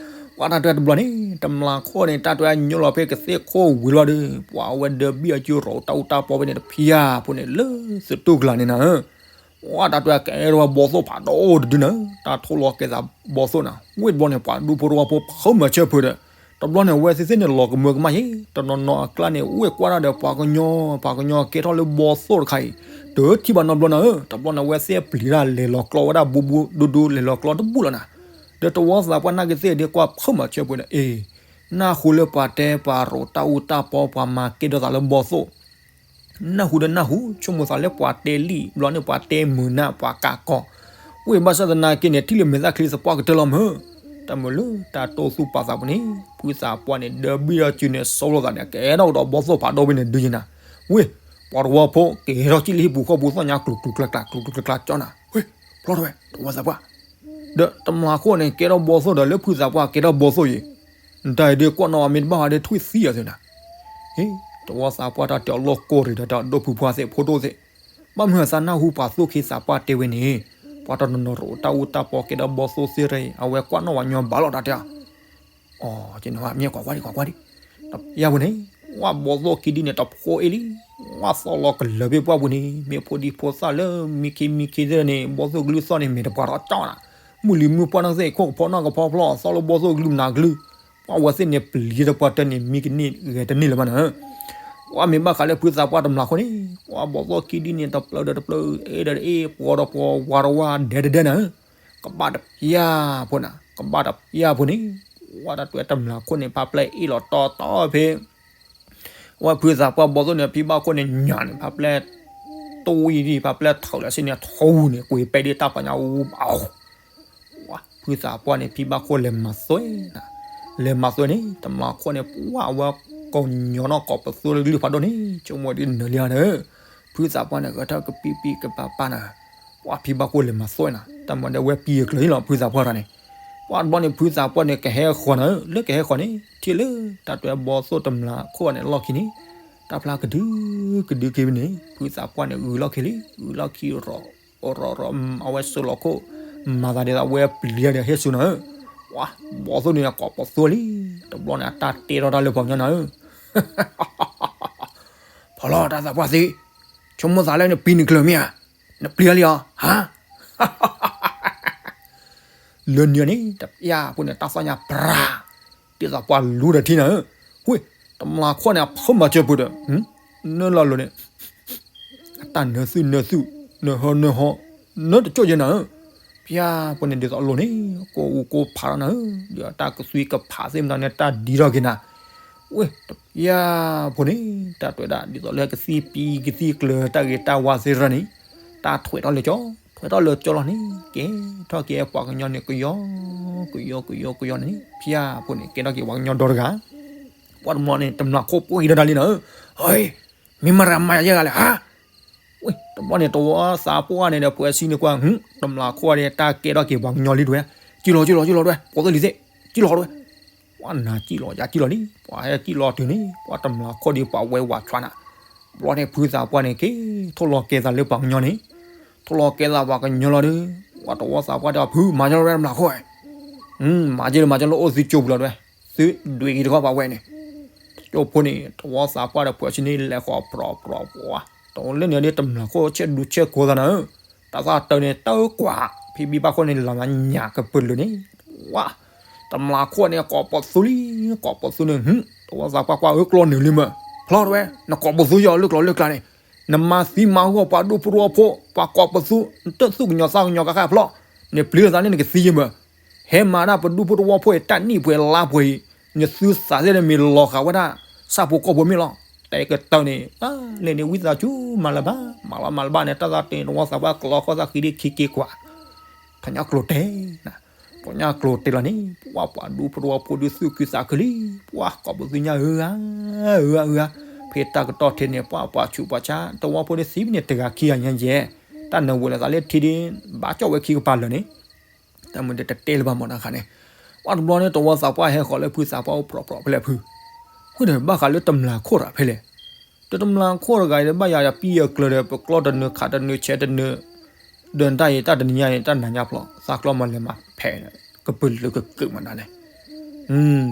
ပှၤတၢ်တဲတဘျီန့ၣ် တမျးခိၣ်န့ၣ် တၢ်တဲအညီလီၤဖဲကသ့ၣ်ခိၣ်ဝံၤလီၤဒီး ပှၤအဝဲဒၢးဘံၣ်အစုရီၤတၢ်အူတၢ်ပီဖဲန့ၣ်တဖၣ်ဖိန့ၣ် လၢသတူၢ်ကလာ်န့ၣ်နၤဧၢ ပှၤတၢ်တဲကဲထီၣ်ဝဲဘီသိၣ်ဖးဒိၣ်တဒုနၤ, တၢ်ထိၣ်လီၤကဲသးဘီသိၣ်နၤ, ဝ့ၢ်တဘျီန့ၣ် ပှၤဒူဖိတဝီဖိဖုမၤဆၢဖုဒီး, တဘျီန့ၣ် အဝဲသ့ၣ်သ့ၣ်န့ၣ် လီၤကမၢကမၣ်ယဲ, တနီၤနီၤအကျါန့ၣ် ဝ့ၢ်ကွၢ်တၢ်ဒီးပှၤကညီ, ပှၤကညီကဲထီၣ်လၢဘီသိၣ်တခါအံၤ, တထံၣ်ဘၣ်နီတဘျီနၤဧၢ, တဘျီန့ၣ် အဝဲသ့ၣ်ပျံၤတၢ်လဲၤလီၤကျီဝဲဒၣ်ဘူးဘူးဒူဒူ လဲၤလီၤကျီတဘူၣ်လီၤနၤ, ဒီးတဝီသးပှၢ်နာ်က့ၤသ့ၣ်ဒ်ကွၢ်ဖုမၤဆၢဖုဒီး အ့ နၢ်ဟူလၢပှၤတဲပှၤရိၤတၢ်အူတၢ်ပီ ပှၤမၤကဲထီၣ်သးလၢဘီသိၣ်, နၢ်ဟူဒီးနၢ်ဟူ, ဆိကမိၣ်သးလၢပှၤတဲလံာ် ဘျီန့ၣ်ပှၤတဲမုာ်နၤ ပှၤကးကီၤ, ဝ့ၢ်ဘၣ်ဆၣ်သနာ်က့န့ၣ် ထံၣ်လၢမဲာ်သၣ်ချံသပှၢ်ကတၢၢ်လီၤမၢ်, တၢ်မုာ်လၢတၢ်တိၢ်သူၣ်ပာ်သးပူၤန့ၣ် ဖုသးပှၢ်န့ၣ် ဒၢးဘံၣ်ဒီးစုန့ၣ် စီၤလိာ်သးန့ၣ် ကဲထီၣ်ကဒီးဘီသိၣ်ဖးဒိၣ်ဖဲန့ၣ်ဒုးယဲနၤ, ဝ့ၢ်, ပှၤတဝီဖိကဲထီၣ်ကံၣ်လံဟံၣ်ပူၤဃီပူၤသီၣ်ညါ ကျူၤကျူၤကျါကျါ ကျူၤကျူၤကျါကျါကၠီနၤ, ဝ့ၢ်, ဖျီထီၣ်ဝဲ တဝီသးပှၢ် ဒီးတမျးခိၣ်န့ၣ် ကဲထီၣ်ဘီသိၣ်ဒီး လၢဖုသးပှၢ်ကဲထီၣ်ဘီသိၣ်ယဲ, နတၢ်အံၤဒ်ကွၢ်နီၣ်ဝဲမ့ၢ်တဘၣ်ဝဲဒီးထွံၣ်သံအီၤသ့နၤ, ဟ့, တဝီသးပှၢ်တၢ်တဲအီၤလီၢ်ကိၢ်ရံၤဒီးတၢ်ဒိၣ်ဖုဖှါသ့ၣ်ဖိဒိၣ်သ့ၣ်, ဘၣ်မနုၤသးနၢ်ဟူပှၤသိၣ်ခ့သးပှၢ်တဲဝဲန့ၣ်, ပှၤတနီၤနီၤရိၤတၢ်အူတၢ်ပီကဲထီၣ်ဘီသိၣ်သ့ၣ်တဖၣ်အံၤ အဝဲကွၢ်နီၣ်ဝဲညီဘၣ်လီၤတၢ်တဲအီၤ အီၤ, မ့ၢ်ကွၢ်ကွၢ်ဒံး ကွၢ်ကွၢ်ဒံး, တပျၢ်ပူၤန့ၣ်, ဝဲဘီသိၣ်ခံဒုန့ၣ် တဖိအ့ၣ်လံ, ဝဲသီၣ်လီၤကလၢၤဘ့ၣ်ပှၢ်ပူၤန့ၣ် မ့ၢ်ဖိဒံဖိသၣ်လၢမံခ့မံခ့သ့ၣ်န့ၣ် ဘီသိၣ်ကလုၢ်သီၣ်န့ၣ် မ့ၢ်တပှၤထီၣ်ကၠီနၤ, မုၢ်လံၤမုၢ်ပှၢ်နီၢ်သ့ၣ် ခိၣ်ကဖီနီၢ်ကဖီဖျီၣ် သီၣ်လၢဘီသိၣ်ကလုၢ်မနုၤကလုၢ်, ပှၢ်ဝဲသ့ၣ်န့ၣ် ပျံၤတပှၢ်တၢၢ်န့ၣ် မံကန့ၢ်ဂဲၤတန့ၢ်လၢၤဘၣ်နၤ ပှၤမ့ၢ်ဘၣ်ဃးလၢဖုသးပှၢ်တမျးခိၣ်န့ၣ် ပှၤဘီသိၣ်ခံဒုန့ၣ် တပျၢၤဒီးတပျၢၤ အ့ၣ်ဒီးတအ့ၣ် ပှီၤဒီးပှီၤ ဝါဒီးဝါ ဒဲဒီးဒဲနၤဧၢ, ကဘၣ်တပျၢ်ဖိနၤ ကဘၣ်တပျၢ်ဖိန့ၣ်, ပှၤတၢ်တွဲတမျးခိၣ်န့ၣ် ဖးပျဲၢ်အ့ၣ်လီၤတီတီဖဲ အဝဲဖုသးပှၢ်ဘီသိၣ်န့ၣ် ဖံဘၣ်ခိၣ်န့ၣ် ညၣ်န့ၣ် ဖးပျဲၢ် တူၢ်အံၤဒ် ဖးပျဲၢ်ထီၣ်လၢစ့ၢ်န့ၣ် ထီၣ်ဝူၤန့ၣ် ကွံာ်ပဲဒ်တၢ်ပညါအူဘၣ်အီၤ ဖုသးပှၢ်န့ၣ် ဖံဘၣ်ခိၣ်လဲၤမၤသွဲနၤ, လဲၤမၤသွဲန့ၣ် တမျးခိၣ်န့ၣ် ပှၤအဝဲကိးညီနီၢ်ကိးပသူလၢကလုၢ်ဖးဒိၣ်န့ၣ် ဆိကမိၣ်ဒ်နၢၤလံဧါဒီး, ဖုသးပှၢ်န့ၣ် ဂဲၤထီၣ်ကပံပံကပၤပၤနၤ, ပှၤဖံဘၣ်ခိၣ်လဲၤမၤသွဲနၤ တၢ်မၤဒီးဝဲပံၤအကျၢၤန့ၣ်လီၤ ဖုသးပှၢ်တၢ်န့ၣ်, ပှၤတဘျီန့ၣ် ဖုသးပှၢ်န့ၣ် ကဟဲဃီၤနၤဧၢ, လၢကဟဲဃီၤန့ၣ် ထံၣ်လၢ တၢ်တွဲဘီသိၣ်တမျးခိၣ်န့ၣ် လီၢ်ခံန့ၣ် တၢ်ဖျါကဒုကဒုက့ၤဝဲန့ၣ် ဖုသးပှၢ်န့ၣ် ဂုာ်လီၢ်ခံလံ, ဂုာ်လီၢ်ခံရီၤ ရီၤရီၤ အဝဲစိာ်လီၤခိၣ်, မၤသးဒ်သိးအဝဲပျံၤဒီးဟ့ၣ်ဆူနၤဧၢ, ပှၤဘီသိၣ်န့ၣ် အကိးပသူလံ, တဘျီန့ၣ် အတၢ်တဲထီၣ်တၢ်လၢပှၤကညီနၤဧၢ, ဖီလီၤတၢ်သးပှၢ်သ့, ဆိကမိၣ်သးလၢနပံၤနကျၢၤမ့ၢ်ဧါ, နပျံၤလံအီၤ, ဟါ လၢနံၤန့ၣ် တပျၢ်ဖိန့ၣ် တၢ်သီၣ်ညါပြၤ, ဒ်သိးပှၤလူဒီးထံနၤဧၢ, ဝ့ၢ်, တမျးခိၣ်န့ၣ် အဖုမၤစၢၤပူၤဒီး, နလီၤလိၤန့ၣ်, အတၢ်နၢသုနၢသု, နဟီနၢဟီ, နတကၠိၣ်ယဲနၤဧၢ, ပျၢ်ဖိန့ၣ်ဒ်သိးအလိၤန့ၣ် ကိၢ်အူကိၢ်ဖးထီၣ်နၤဧၢ, ဒီးအတၢ်ကသွံကဖးသ့ၣ်မတၤန့ၣ် တၢ်ဒံထီၣ်က့ၤနၤ, ဝ့ၢ်, တပျၢ်ဖိန့ၣ် တၢ်တွဲဒၣ်ဒ်သိးလၢကသံၣ်ပံကသံၣ်ကျၢၤ တၢ်ဂ့ၤတၢ်ဝါသ့ၣ်တဖၣ်န့ၣ်, တၢ်ထွဲးထီၣ်လၢကၠီ, ထွဲးထီၣ်လၢကၠီလီၤန့ၣ် ကဲထီၣ်က့ၤပှၤကညီန့ၣ် ကယီ, ကယီကယီကယီန့ၣ် ပျၢ်ဖိန့ၣ် ကဲထီၣ်က့ၤပှၤကညီဒီတဂၤ, ပှၤတမျီန့ၣ် တမျးခိၣ်ပှ့ၤဒီးတၢ်လံနၤဧၢ, ဟဲ, မ့ၢ်မတၤမၤယဲဂၤလဲၣ်, ဟါ ဝ့ၢ်, တဘျီန့ၣ် တဝီသးပှၢ်န့ၣ်ဒီး ပှဲၤဆံန့ၣ်ကွၢ်, တမျးခိၣ်န့ၣ် တၢ်ကဲထီၣ်က့ၤပှၤကညီလံတဝဲ, ကံၣ်လီၤ ကံၣ်လီၤ ကံၣ်လီၤတဝဲ, ပှၤသိၣ်လံၤသ့ၣ်, ကံၣ်လီၤတဝဲ, ပှၤနၤကံၣ်လီၤ ယၤကံၣ်လီၤလံ, ပှၤဟဲကံၣ်လီၤတုၤန့ၣ် ပှၤတမျးခိၣ်ဒီးပှၤဝဲဝးဆှးနၤ, တဘျီန့ၣ် ဖုသးပှၢ်န့ၣ် က့ၤထိၣ်လီၤကဲသးလၢပှၤကညီန့ၣ်, ထိၣ်လီၤကဲသးပှၤကညီလီၤဒီး, ပှၤတဝီသးပှၢ်ဒီး ဖုမၤကလီၤဝဲ တမျးခိၣ်, မၤကလီၤ မၤကလီၤ အိၣ်သုကၠိပူၤလီၤတဝဲ, သုဒွံးက့ၤတခီပှၤဝဲန့ၣ် ကၠိဖိန့ၣ် တဝီသးပှၢ်ဒီး ပှဲၤဆံန့ၣ် လဲၤဃီၤပြီပြီပြီ တလၢန့ၣ်ဒ်တမျၢ်ခိၣ်ဆဲးဒူဆဲးကိးသးနၤဧၢ, တၢ်သးတၢ်န့ၣ် တၢ်ကွၢ် ဖံဘံၣ်ဘၣ်ခိၣ်န့ၣ် လီၤမၤညၣ်ကပၢၢ်လၢာ်န့ၣ်, ဝါ, တမျၢ်ခိၣ်န့ၣ် ကိးပိာ်သူလံ, ကိးပိာ်သူန့ၣ်, တဝီသးပှၢ်ကွၢ်အၢကျီနုာ်လံမၢ်, ဖျီတဝဲ, နကိးပိာ်သူယီၤလၢကျီလၢကျါန့ၣ်, နမၤသံမၤဟူပှၤဒူဖိတဝီဖိ, ပှၤကိးပိာ်သူ, နတသူၣ်ကညီၤသးကညီၤကါဃါဖျီ, နပျံၤလိာ်သးန့ၣ်နကသံယမၢ် ဟဲမၤဒၣ်ပဒူဖိတဝီဖိအံၤ တၢ်နံၣ်ပှဲၤလါပှဲၤအံၤ, နသုသးသ့ၣ်န့ၣ်မ့ၢ်လီၤဃာ်ဝဲဒၣ် ဆၣ်ဖိကီၢ်ဖိမ့ၢ်လီၤ. တဲကတၢၢ်န့ၣ်, လၢန့ၣ်ဝံသးစူၤမၤလၢၤဘၣ်, မၤလီၤမၤလၢၤဘၣ်န့ၣ် တၢ်သးတ့ၢ်တဝီသးပှၢ်ကလီၤခီၣ်သးဃံဒ်ခံက့ၤကွၢ်, ထညါကျိၤတဲာ်, ထညါကျိၤတဲာ်လီၤန့ၣ်, ပှၤပှၤဒူဖိတဝီဖိဒုးသူၣ်ခုသးခုလံ, ပှၤကိးပသူညါဧၢဧါ, ဧၢဧါ, ဖဲတၢ်ကတီၢ်ထဲန့ၣ် ပှၤပှၤဆူးပှၤဆါ တဝီဖိဒုးသံမ့ၢ်န့ၣ် တဂၤခံဂၤညါယဲၢ်, တၢ်နၢ်ဝဲလၢသးလၢထံဒ်, ဘၣ်ကၠီၣ်ဝဲခံကပၤလၢာ်န့ၣ် တၢ်မုၢ်တတဲလၢၤဘၣ်မ့ၢ်တခါန့ၣ်, ပှၤတဘျီန့ၣ် တဝီသးပှၢ်ဟဲဃီၤလၢဖုသးပှၢ်အိၣ်ပြီပြီဖဲလဲၣ်ဖု, ဃိဒီးဘၣ်ဃးလၢတမျၢ်ခိၣ်တဂၤဖဲလဲၣ်, တတမျၢ်ခိၣ်တဂၤအံၤဘၣ်ယၤယပံအကျၢၤဒီး ပကျီတနုာ်ခးတနုာ်ဆဲးတနုာ်, ဒီးတၢ်အံၤတၢ်တနံၤညါန့ၣ် တၢ်နၤညါဖျီ သးကျီမၤလဲၤမၤဖဲး, ကပၢၢ်လၢကကုာ်မးနၤန့ၣ်,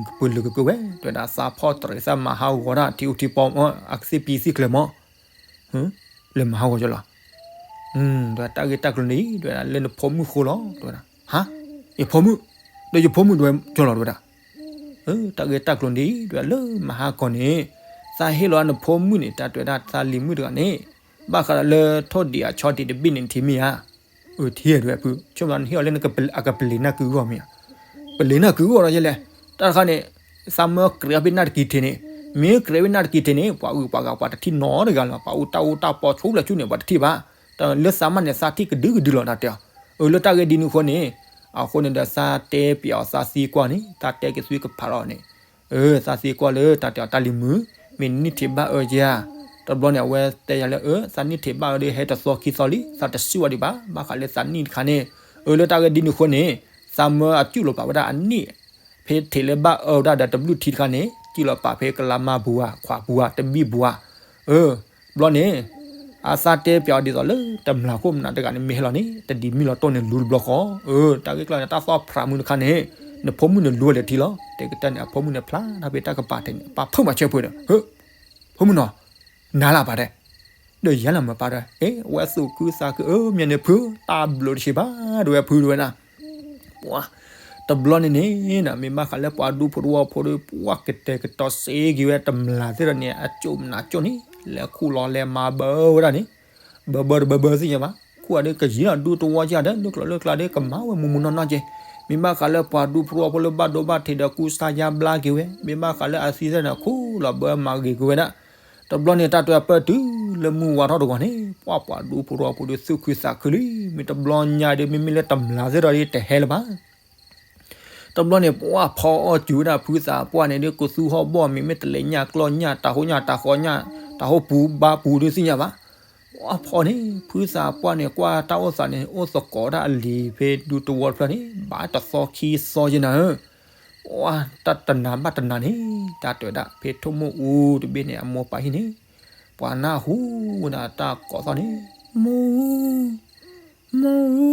ကပၢၢ်လၢကကုာ်ဝဲ တဲဝဲဒၣ် သးဖီၣ်တရံးသးမၤဟးဂီၤတၢ်ထံအိၣ်ထံပီ, အကသ့ၣ်ပံသ့ၣ်ကျၢၤမး လဲၤမၤဟးဂီၤကၠီလီၤ, ဒီးတၢ်ဂ့ၢ်တၢ်ကျိၤန့ၣ်ဒ်ဝဲဒၣ်လၢနဖိမုၣ်ဃိလီၤ တဲဝဲဒၣ်, ဟါ, ယဖိမုၣ်, ဒီးယဖိမုၣ်ဒ်ဝဲကၠီလီၤတဲဝဲဒၣ်, တၢ်ဂ့ၢ်တၢ်ကျိၤန့ၣ်ဒ်ဝဲဒၣ်လၢမဟါကီၢ်န့ၣ်, သးဟ့ၣ်လီၤနဖိမုၣ်န့ၣ် တၢ်တဲဝဲဒၣ်သးလံၤမုၣ်တဂၤန့ၣ်, ဘၣ်ဃးဒီးလၢထိၣ်ဒံးအဆီဒံးတဘ့ၣ်န့ၣ်ထံၣ်မ့ၢ်ဧါ, အၢ ထံၣ်တဲဝဲဖု, ဆိကမိၣ်နဟ့ၣ်အီၤလၢနကပလ့ၤနၢ်ကုဂီၢ်မ့ၢ်ဧါ, ပလ့ၤနၢ်ကုဂီၢ်ဒီးယဲလဲၣ်, တၢ်တခါန့ၣ်, သးမၢကြဲးအီၤဖဲနၢ်တကံၢ်ထံးန့ၣ်, မ့ၢ်ကြဲးဖဲနၢ်တကံၢ်ထံးန့ၣ် ပှၤအုၣ်ပှၤဂၤပှၤတထံၣ်နီတဂၤလီၤ, ပှၤအိၣ်တၢ်အိၣ်တၢ်ပီဆိလၢာ်ဆူန့ၣ် ပှၤတထံၣ်ဘၣ်, လၢသးမးန့ၣ် သးထံၣ်ကဒုကဒုလီၤတၢ်တဲအီၤ, အၢ လၢတၢ်ဂ့ၢ်ဒ်န့ၣ်အဃိန့ၣ်, အဃိန့ၣ်ဒီးသးတဲပၠးအီၤသးသံကွၢ်န့ၣ် တၢ်တဲက့ၤသွံကဖးလီၤန့ၣ်, အၢ သးသံကွၢ်လၢတၢ်တဲအီၤတၢ်လံၤမုၣ်, မ့ၢ်နနံၣ်ထံးဘၣ်အၢကဧါ, တဘျီန့ၣ် အဝဲတဲယၤလၢ အၢ သးနံၣ်ထံးဘၣ်အၢဒီးဟဲတသီခံသီလံ သးတစံးဝဲဒံးဘၣ်, ဘၣ်ဃးလၢသးနံၣ်တခါန့ၣ်, အၢ လၢတၢ်ဂ့ၢ်ဒ်န့ၣ်အဃိန့ၣ်, သးမၢအစူၢ်လီၤပာ်ဝဲဒၣ်အနံၣ်, ဖဲထံးလၢဘၣ်အၢဝဲဒၣ်ဒီးတဘျုးထံးတခါန့ၣ် စူၢ်လီၤပာ်ဖဲကလးမါပူၤဧါ ခွးပူၤဧါ တဘံၣ်ပူၤဧါ, အၢ ဘျီန့ၣ်, အသးတဲပၠးအီၤဒ်သိးလၢတမျၢ်ခိၣ်မနုၤတဂၤန့ၣ်မ့ၢ်ဟဲလီၤန့ၣ် တဒ်မံလီၤတိၢ်န့ၣ်လူၤတဘျီဃီ, အၢ တၢ်ဂ့ၢ်ကျိၤန့ၣ် တၢ်သီၣ်ဖြးမုၢ်တခါန့ၣ်, နဖိမုၣ်န့ၣ်လူၤဝဲလၢထံလီၤ, တဲကတၢၢ်န့ၣ် အဖိမုၣ်န့ၣ်ဖျါထီၣ်ဖဲတၢ်ကပၤထဲန့ၣ် ပာ်ဖုၣ်မၤဆၢဖုဒီး, ဖိမုၣ်နီၤ, နၤလၢပာ်တဲ, ဒီးယၤလၢမၤပာ်ဒီး အဝဲသူၣ်ခုသးခုအၢ မ့ၢ်န့ၣ်ဖု တၢ်ဘျုးတဆံးဘၣ် တဲဝဲဖုတဲဝဲဒၣ် ပှၤ, တဘျီန့ၣ်န့ၣ် မ့ၢ်ဘၣ်ဃးလၢပှၤဒူဖိတဝီဖိဒီး ပှၤကတဲာ်ကတီၤစ့က့ၤဝဲတမျၢ်သ့ၣ်ဒီးန့ၣ် အကၠိၣ်မနုၤကၠိၣ်န့ၣ် လဲၤခူၣ်လီၤလဲၤမၤဘၢဝဲဒၣ်န့ၣ်, ဘၢဘၢတဘၢဘၢသ့ၣ်ညါဘၣ်, ခူၣ်အဒုးကယံၤလီၤဒူတဝီယၤဒီး လၢကျိၤလၢကျါဒီး ကမၤဝဲမုၢ်မုၢ်နီၢ်နီၢ်ကဲ, မ့ၢ်ဘၣ်ဃးလၢပှၤဒူဖိတဝီဖိလၢဘၣ်ဒိဘၣ်ထံးဒီးကူစါယါဘျါက့ၤဝဲ, မ့ၢ်ဘၣ်ဃးလၢအသံသ့ၣ်န့ၣ် ခူၣ်လီၤဘၢမၤဂ့ၤက့ၤဝဲဒၣ် တဘျီန့ၣ် တၢ်တဲပၢၢ်တုၤလၢမုၢ်ဝါထီၣ်တဂီၤန့ၣ် ပှၤပှၤဒူဖိတဝီဖိဒီးသူၣ်ခုသးခုလံ, မ့ၢ်တဘျီညါဒီး မ့မ့ၢ်လၢတမျၢ်သ့ၣ်ဒီးတဟဲလၢၤဘၣ်. တဘျီန့ၣ် ပှၤဖီအီၣ်စူၤဝဲဒၣ်ဖုသးပှၢ်န့ၣ်ဒီး ကသူဟီၣ်ဘီၣ်မ့ၢ်မ့ၢ်တလဲၤညၣ်ကျီၢ်ညၣ် တၢ်ဟိညၣ်တၢ်ဃီညၣ် တၢ်ဟိပူၤဘါပူၤဒုးသ့ၣ်ညါဘၣ်. ပှၤဖီန့ၣ် ဖုသးပှၢ်န့ၣ် ကွၢ်တၢ်အိၣ်သးန့ၣ် အိၣ်သကိးဒၣ်အလံၤဖဲဒူတဝီတဖျၢၣ်န့ၣ် ဘၣ်တသီခံသီယဲနၤဧၢ ပှၤတၢ်တနၤဘၣ်တနၤန့ၣ် တၢ်တဲဝဲဒၣ် ဖဲထိၣ်မိၢ်အူတဘ့ၣ်န့ၣ် အမိၢ်ပၢ်ဟံၣ်န့ၣ် ပှၤနၢ်ဟူဝဲဒၣ်တၢ်ကိးသီၣ်န့ၣ် မိၢ်အူ, မိၢ်အူ,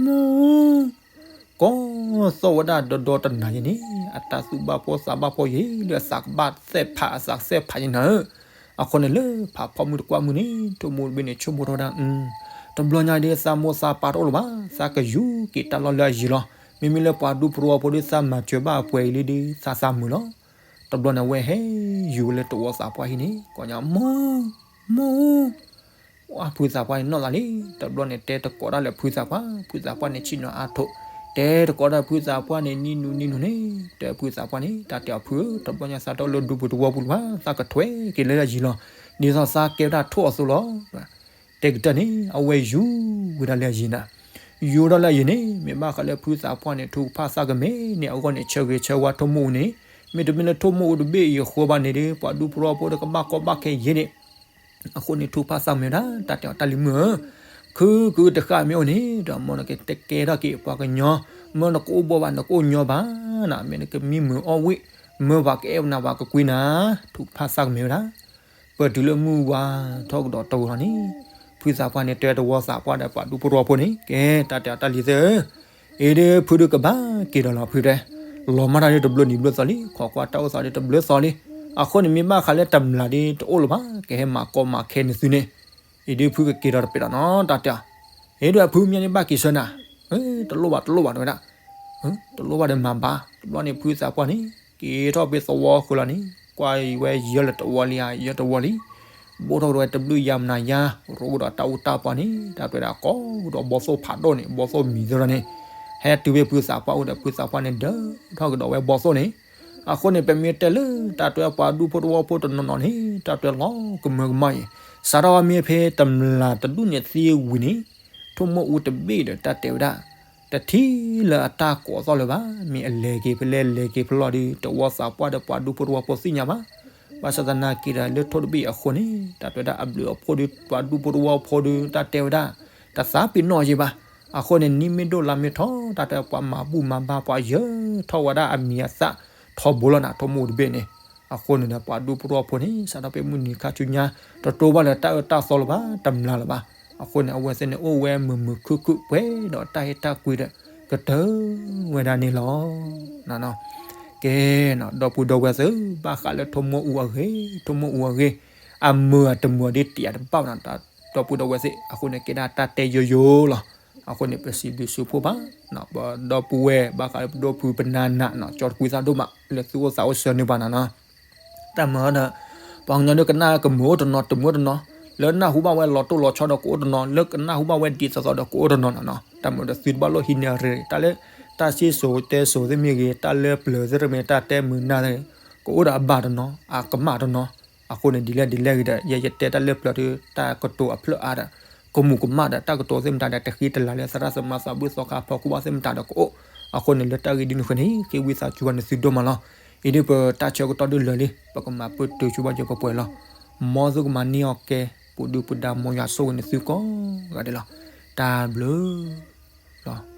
မိၢ်အူ, ကိးသီၣ်ဝဲဒၣ်ဒီဒီတနၤယဲန့ၣ် အတၢ်သူၣ်ဘၣ်ဖှီၣ်သးဘၣ်ဖှီၣ်ယဲ ဒီးအသးကဘၣ်သဲးဖး အသးသဲးဖးယဲနၤဧၢ. အဃိန့ၣ်လၢဖးဖီမုၢ်တကွၢ်မုၢ်န့ၣ် ထိၣ်မိၢ်အူတဘ့ၣ်န့ၣ် ဆိကမိၣ်ထီၣ်ဝဲဒၣ် တဘျီညါဒီး သးမိၢ်သးပၢ်တအိၣ်လၢၤဘၣ်, သးကယူၤက့ၤတၢ်လီၢ်လၢအယံၤလီၤ. မ့မ့ၢ်လၢပှၤဒူဖိတဝီဖိဒီး သးမၤစၢၤဘၣ်အပှဲၤအံၤလံဒီး သးသးမုာ်လီၤ. တဘျီန့ၣ် အဝဲဟဲယူၤဝဲလၢတဝီသးပှၢ်ဟံၣ်န့ၣ် ကိးညါ မိၢ်, မိၢ်, ဖုသးပှၢ်န့ၣ်နီၢ်သးလံ. တဘျီန့ၣ် တဲတကိးတၢ်လၢဖုသးပှၢ်, ဖုသးပှၢ်န့ၣ်ဆံးနီၤအါထီၣ်, တဲတကိးတၢ်ဖုသးပှၢ်န့ၣ် နံၤနူနံၤနူန့ၣ် တဲဖုသးပှၢ်န့ၣ် တၢ်တဲအီၤဖုဧၢ, တဘျီညါသးတအိၣ်လၢဒူပူၤတဝီပူၤလၢၤဘၣ်, သးကထွဲက့ၤလၢအယံၤလီၤ. ဒ်သိးသးကဲဝဲဒၣ်ထိၣ်အသိးလီၤ. တဲကတၢၢ်န့ၣ် အဝဲယူၤဝဲဒၣ်လၢအယံၤနၤ, ယူၤထီၣ်လၢအယံၤန့ၣ် မ့ၢ်ဘၣ်ဃးလၢဖုသးပှၢ်န့ၣ် ထုကဖၣ်သးကမဲာ်န့ၣ် အဂီၢ်န့ၣ် ဆၢဂ့ၤဆၢဝါထိၣ်မိၢ်အူန့ၣ်, မ့တမ့ၢ်လၢထိၣ်မိၢ်အူတဘ့ၣ်အံၤအဃိဘၣ်န့ၣ်ဒီး ပှၤဒူဖိတဝီဖိဒီးကဘၣ်ကီဘၣ်ခဲယဲန့ၣ် အဃိန့ၣ် ထုကဖၣ်သးကမဲာ်ဝဲဒၣ် တၢ်တဲအီၤတၢ်လံၤမုၣ်ဧၢ, ခုကုတဃၣ်မ့ၢ်အိၣ်န့ၣ် ဒီးမ်နကတကဲထီၣ်က့ၤပှၤကညီ, မ့ၢ်နကအိၣ်ဘှီဘၣ် နကအိၣ်ညီဘၣ်နၤ, မ့ၢ်နကမံမုာ်အီၣ်ဝံၣ်, မ့ၢ်ပှၤကအဲၣ်နၤပှၤကကွံနၤ, ထုကဖၣ်သးကမဲာ်ဝဲဒၣ်. ပတုၤလၢမုၢ်ဝါထီၣ်ကဒီးတဂီၤလီၤန့ၣ်, ဖုသးပှၢ်န့ၣ် တဲတဝီသးပှၢ်ဒီးပှၤဒူဖိတဝီဖိန့ၣ် ကဲ တၢ်တဲအီၤတၢ်လံၤသ့ၣ်ဧၢ, အ့ဒ့ဖုဒုးကဘၣ်က့ၤဒီးလီၤဖုတဲ, လီၤမၢ်တၢ်ဒုးတဘျုးနံၤဘျုးသီလံ, ခိးကွၢ်တၢ်အိၣ်သးဒုးတဘျုးသီလံ အဃိန့ၣ်မ့ၢ်ဘၣ်ဃးလၢတမျၢ်ဒ်တအိၣ်လၢၤဘၣ် ကဟဲမၤကီမၤခဲနသုန့ၣ်, အံၤဒ်ဖုကက့ၤဒီးတပဲာ်ဒီးနီၤ တၢ်တဲအီၤ, ဟ့ၣ်ဒိၣ်အဖုမ့ၢ်န့ၣ်ဘၣ်က့ၤဆၢနၤ, တလိၣ်ဘၣ် တလိၣ်ဘၣ်တဲဝဲဒၣ်, တလိၣ်ဘၣ်ဒီးမၤဘၣ်, တဘျီန့ၣ်ဖုသးပှၢ်န့ၣ် က့ၤထီၣ်ဖဲသဝီဃၢၤလီၤန့ၣ် ကွၢ်ဝဲယၢလၢတဝီလံဧါ ယၢတဝီလံ, ဘိၣ်ထီၣ်ကဒီးဝဲတဘျုးယၤမနၤယၤ ရိကဒီးတၢ်အူတၢ်ပှၤန့ၣ် တၢ်တဲဝဲဒၣ်ကိးဒီးဘီသိၣ်ဖးဒိၣ်န့ၣ် ဘီသိၣ်မံၤသရၣ်န့ၣ်, ဟဲတုၤဖဲဖုသးပှၢ်အိၣ်ဒီးဖုသးပှၢ်န့ၣ် ဒၢထီၣ်ကဒီးဝဲဘီသိၣ်န့ၣ်, အဃိန့ၣ် ပမ့ၢ်တဲလၢတၢ်တဲပှၤဒူဖိတဝီဖိတနီၤနီၤန့ၣ် တၢ်တဲလီၤကမၢကမၣ်အံၤ, စးထီၣ်မ့ၢ်ဖဲတမျၢ်တဒူၣ်န့ၣ်သံဝံၤန့ၣ် ထိၣ်မိၢ်အူတဘ့ၣ်ဒီးတၢ်တဲဝဲဒၣ် တထံၣ်လၢအတၢ်ကိးသီၣ်လၢၤဘၣ်, မ့ၢ်အလဲၤက့ၤဖဲလဲၣ်လဲၤက့ၤဖဲလဲၣ်ဒီး တဝီသးပှၢ်ဒီးပှၤဒူဖိတဝီဖိသ့ၣ်ညါဘၣ်, ဘၣ်ဆၣ်သနာ်က့ဒီးလၢထိၣ်တဘ့ၣ်အဃိန့ၣ် တၢ်တဲဝဲဒၣ်အဘျုးအဖှိၣ်ဒီး ပှၤဒူဖိတဝီဖိဒီး တၢ်တဲဝဲဒၣ် တသးပ့ၤနီၣ်ယဲဘၣ်, အဃိန့ၣ် နံၣ်မ့ၢ်ဒိၣ်လါမ့ၢ်ထီ တၢ်တဲပှၤမၤဘူၣ်မၤဘါပှၤယၢထီၣ်ဝဲဒၣ်အမံၤအသၣ်ထီဘိလီၤနၤ ထိၣ်မိၢ်အူတဘ့ၣ်န့ၣ်, အဃိန့ၣ်ဒီးပှၤဒူဖိတဝီဖိန့ၣ် စးထီၣ်ဖဲမုၢ်နံၤခါဆူညါ တတိၢ်ဘၣ်လၢတၢ်အၢတၢ်သီလၢၤဘၣ် တမျၢ်လၢၤဘၣ်, အဃိန့ၣ် အဝဲသ့ၣ်န့ၣ်အိၣ်ဝဲမုာ်မုာ်ခုၣ်ခုၣ်ပှဲၤဒီးတၢ်ဟ့ၣ်တၢ်ကွံဒီး ကတၢၢ်ဝဲဒၣ်န့ၣ်လီၤ. ကဲ, ဒီပုၢ်ဒီဝဲၢ်သ့ၣ် ဘၣ်ဃးလၢထိၣ်မိၢ်အူအဂ့ၢ် ထိၣ်မိၢ်အူအဂ့ၢ် အမုာ်အတမုာ်ဒ်တံာ်အတဘၣ်နၤ, ဒီပုၢ်ဒီဝဲၢ်သ့ၣ် အဃိန့ၣ် ကဲဒၣ်တၢ်တဲယိယိလီၤ, အဃိန့ၣ် ပစံးဘျုးစံးဖှိၣ်ဘၣ် ဒီပုၢ်ဝဲၢ် ဘၣ်ဃးလၢပဒီပုၢ်ပနၢ်နး ကၠီတကွံသးဒိၣ်မး လၢသုအိၣ်သးအိၣ်ဆၢန့ၢ်ပှၤနၤနီၤ တၢ်မၤဒီး ပှၤကညီဒ်ကနၣ်ကမုာ်အိၣ်တနီၤ တမုာ်အိၣ်တနီၤ, လၢနၢ်ဟူဘၣ်ဝဲလီၤတိၢ်လီၤဆီဒီးကအိၣ်တနီၤ, လၢကနၣ်ဟူဘၣ်ဝဲဒ်သိးသိးဒီးကအိၣ်တနီၤနီၤနီၤ, တၢ်မၤဒီးသုတဘၣ်လိၣ်ဟံးန့ၢ်ရ့ၣ် တၢ်လၢ တၢ်စံၣ်စိၤတဲစိၤသ့ၣ်မ့ၢ်ဂ့ၤ, တၢ်လၢပျၢၤသ့ၣ်မ့ၢ် တၢ်တဲမုာ်နၢ်သ့ၣ်, ကအိၣ်ဒီးအဘၣ်တနီၤ အကမၣ်တနီၤ, အဃိန့ၣ် ဒ်လဲၣ်ဒ်လဲၣ်ဂ့ၤဒီး ယဲယတဲတၢ်လၢပျၢၤဒီး တၢ်ကတိၤအဖျၢၣ်အါဒီး ကမူးကမၣ်ဒီး တၢ်ကတိၤသ့ၣ်မတၤဒီး တဃံတလၤလၢသရၣ်သမါသးဘၣ်သီခါဖီခိၣ်ဘၣ်သ့ၣ်မတၤဒီးကအိၣ်, အဃိန့ၣ် လၢတၢ်ဂ့ၢ်ဒ်န့ၣ်အဃိန့ၣ် က့ၤဝံသးစူၤဝဲနသုဒိၣ်မးလီၤ. အံၤဒ်ပတၢ်ဆၢကတီၢ်ဒ်လၢာ်လံ ပကမၤပတုာ်ဆူဘၣ်ယဲၢ်ပှဲၤပှဲၤလီၤ. မ်သုကမၤန့ၢ်အီၤကဲ ပူၤဒုၣ်ပူၤဒါ မ်ယွၤဆိၣ်ဂ့ၤနသုကိးဂၤဒဲးလီၤ. တၢ်ဘျုးလီၤ.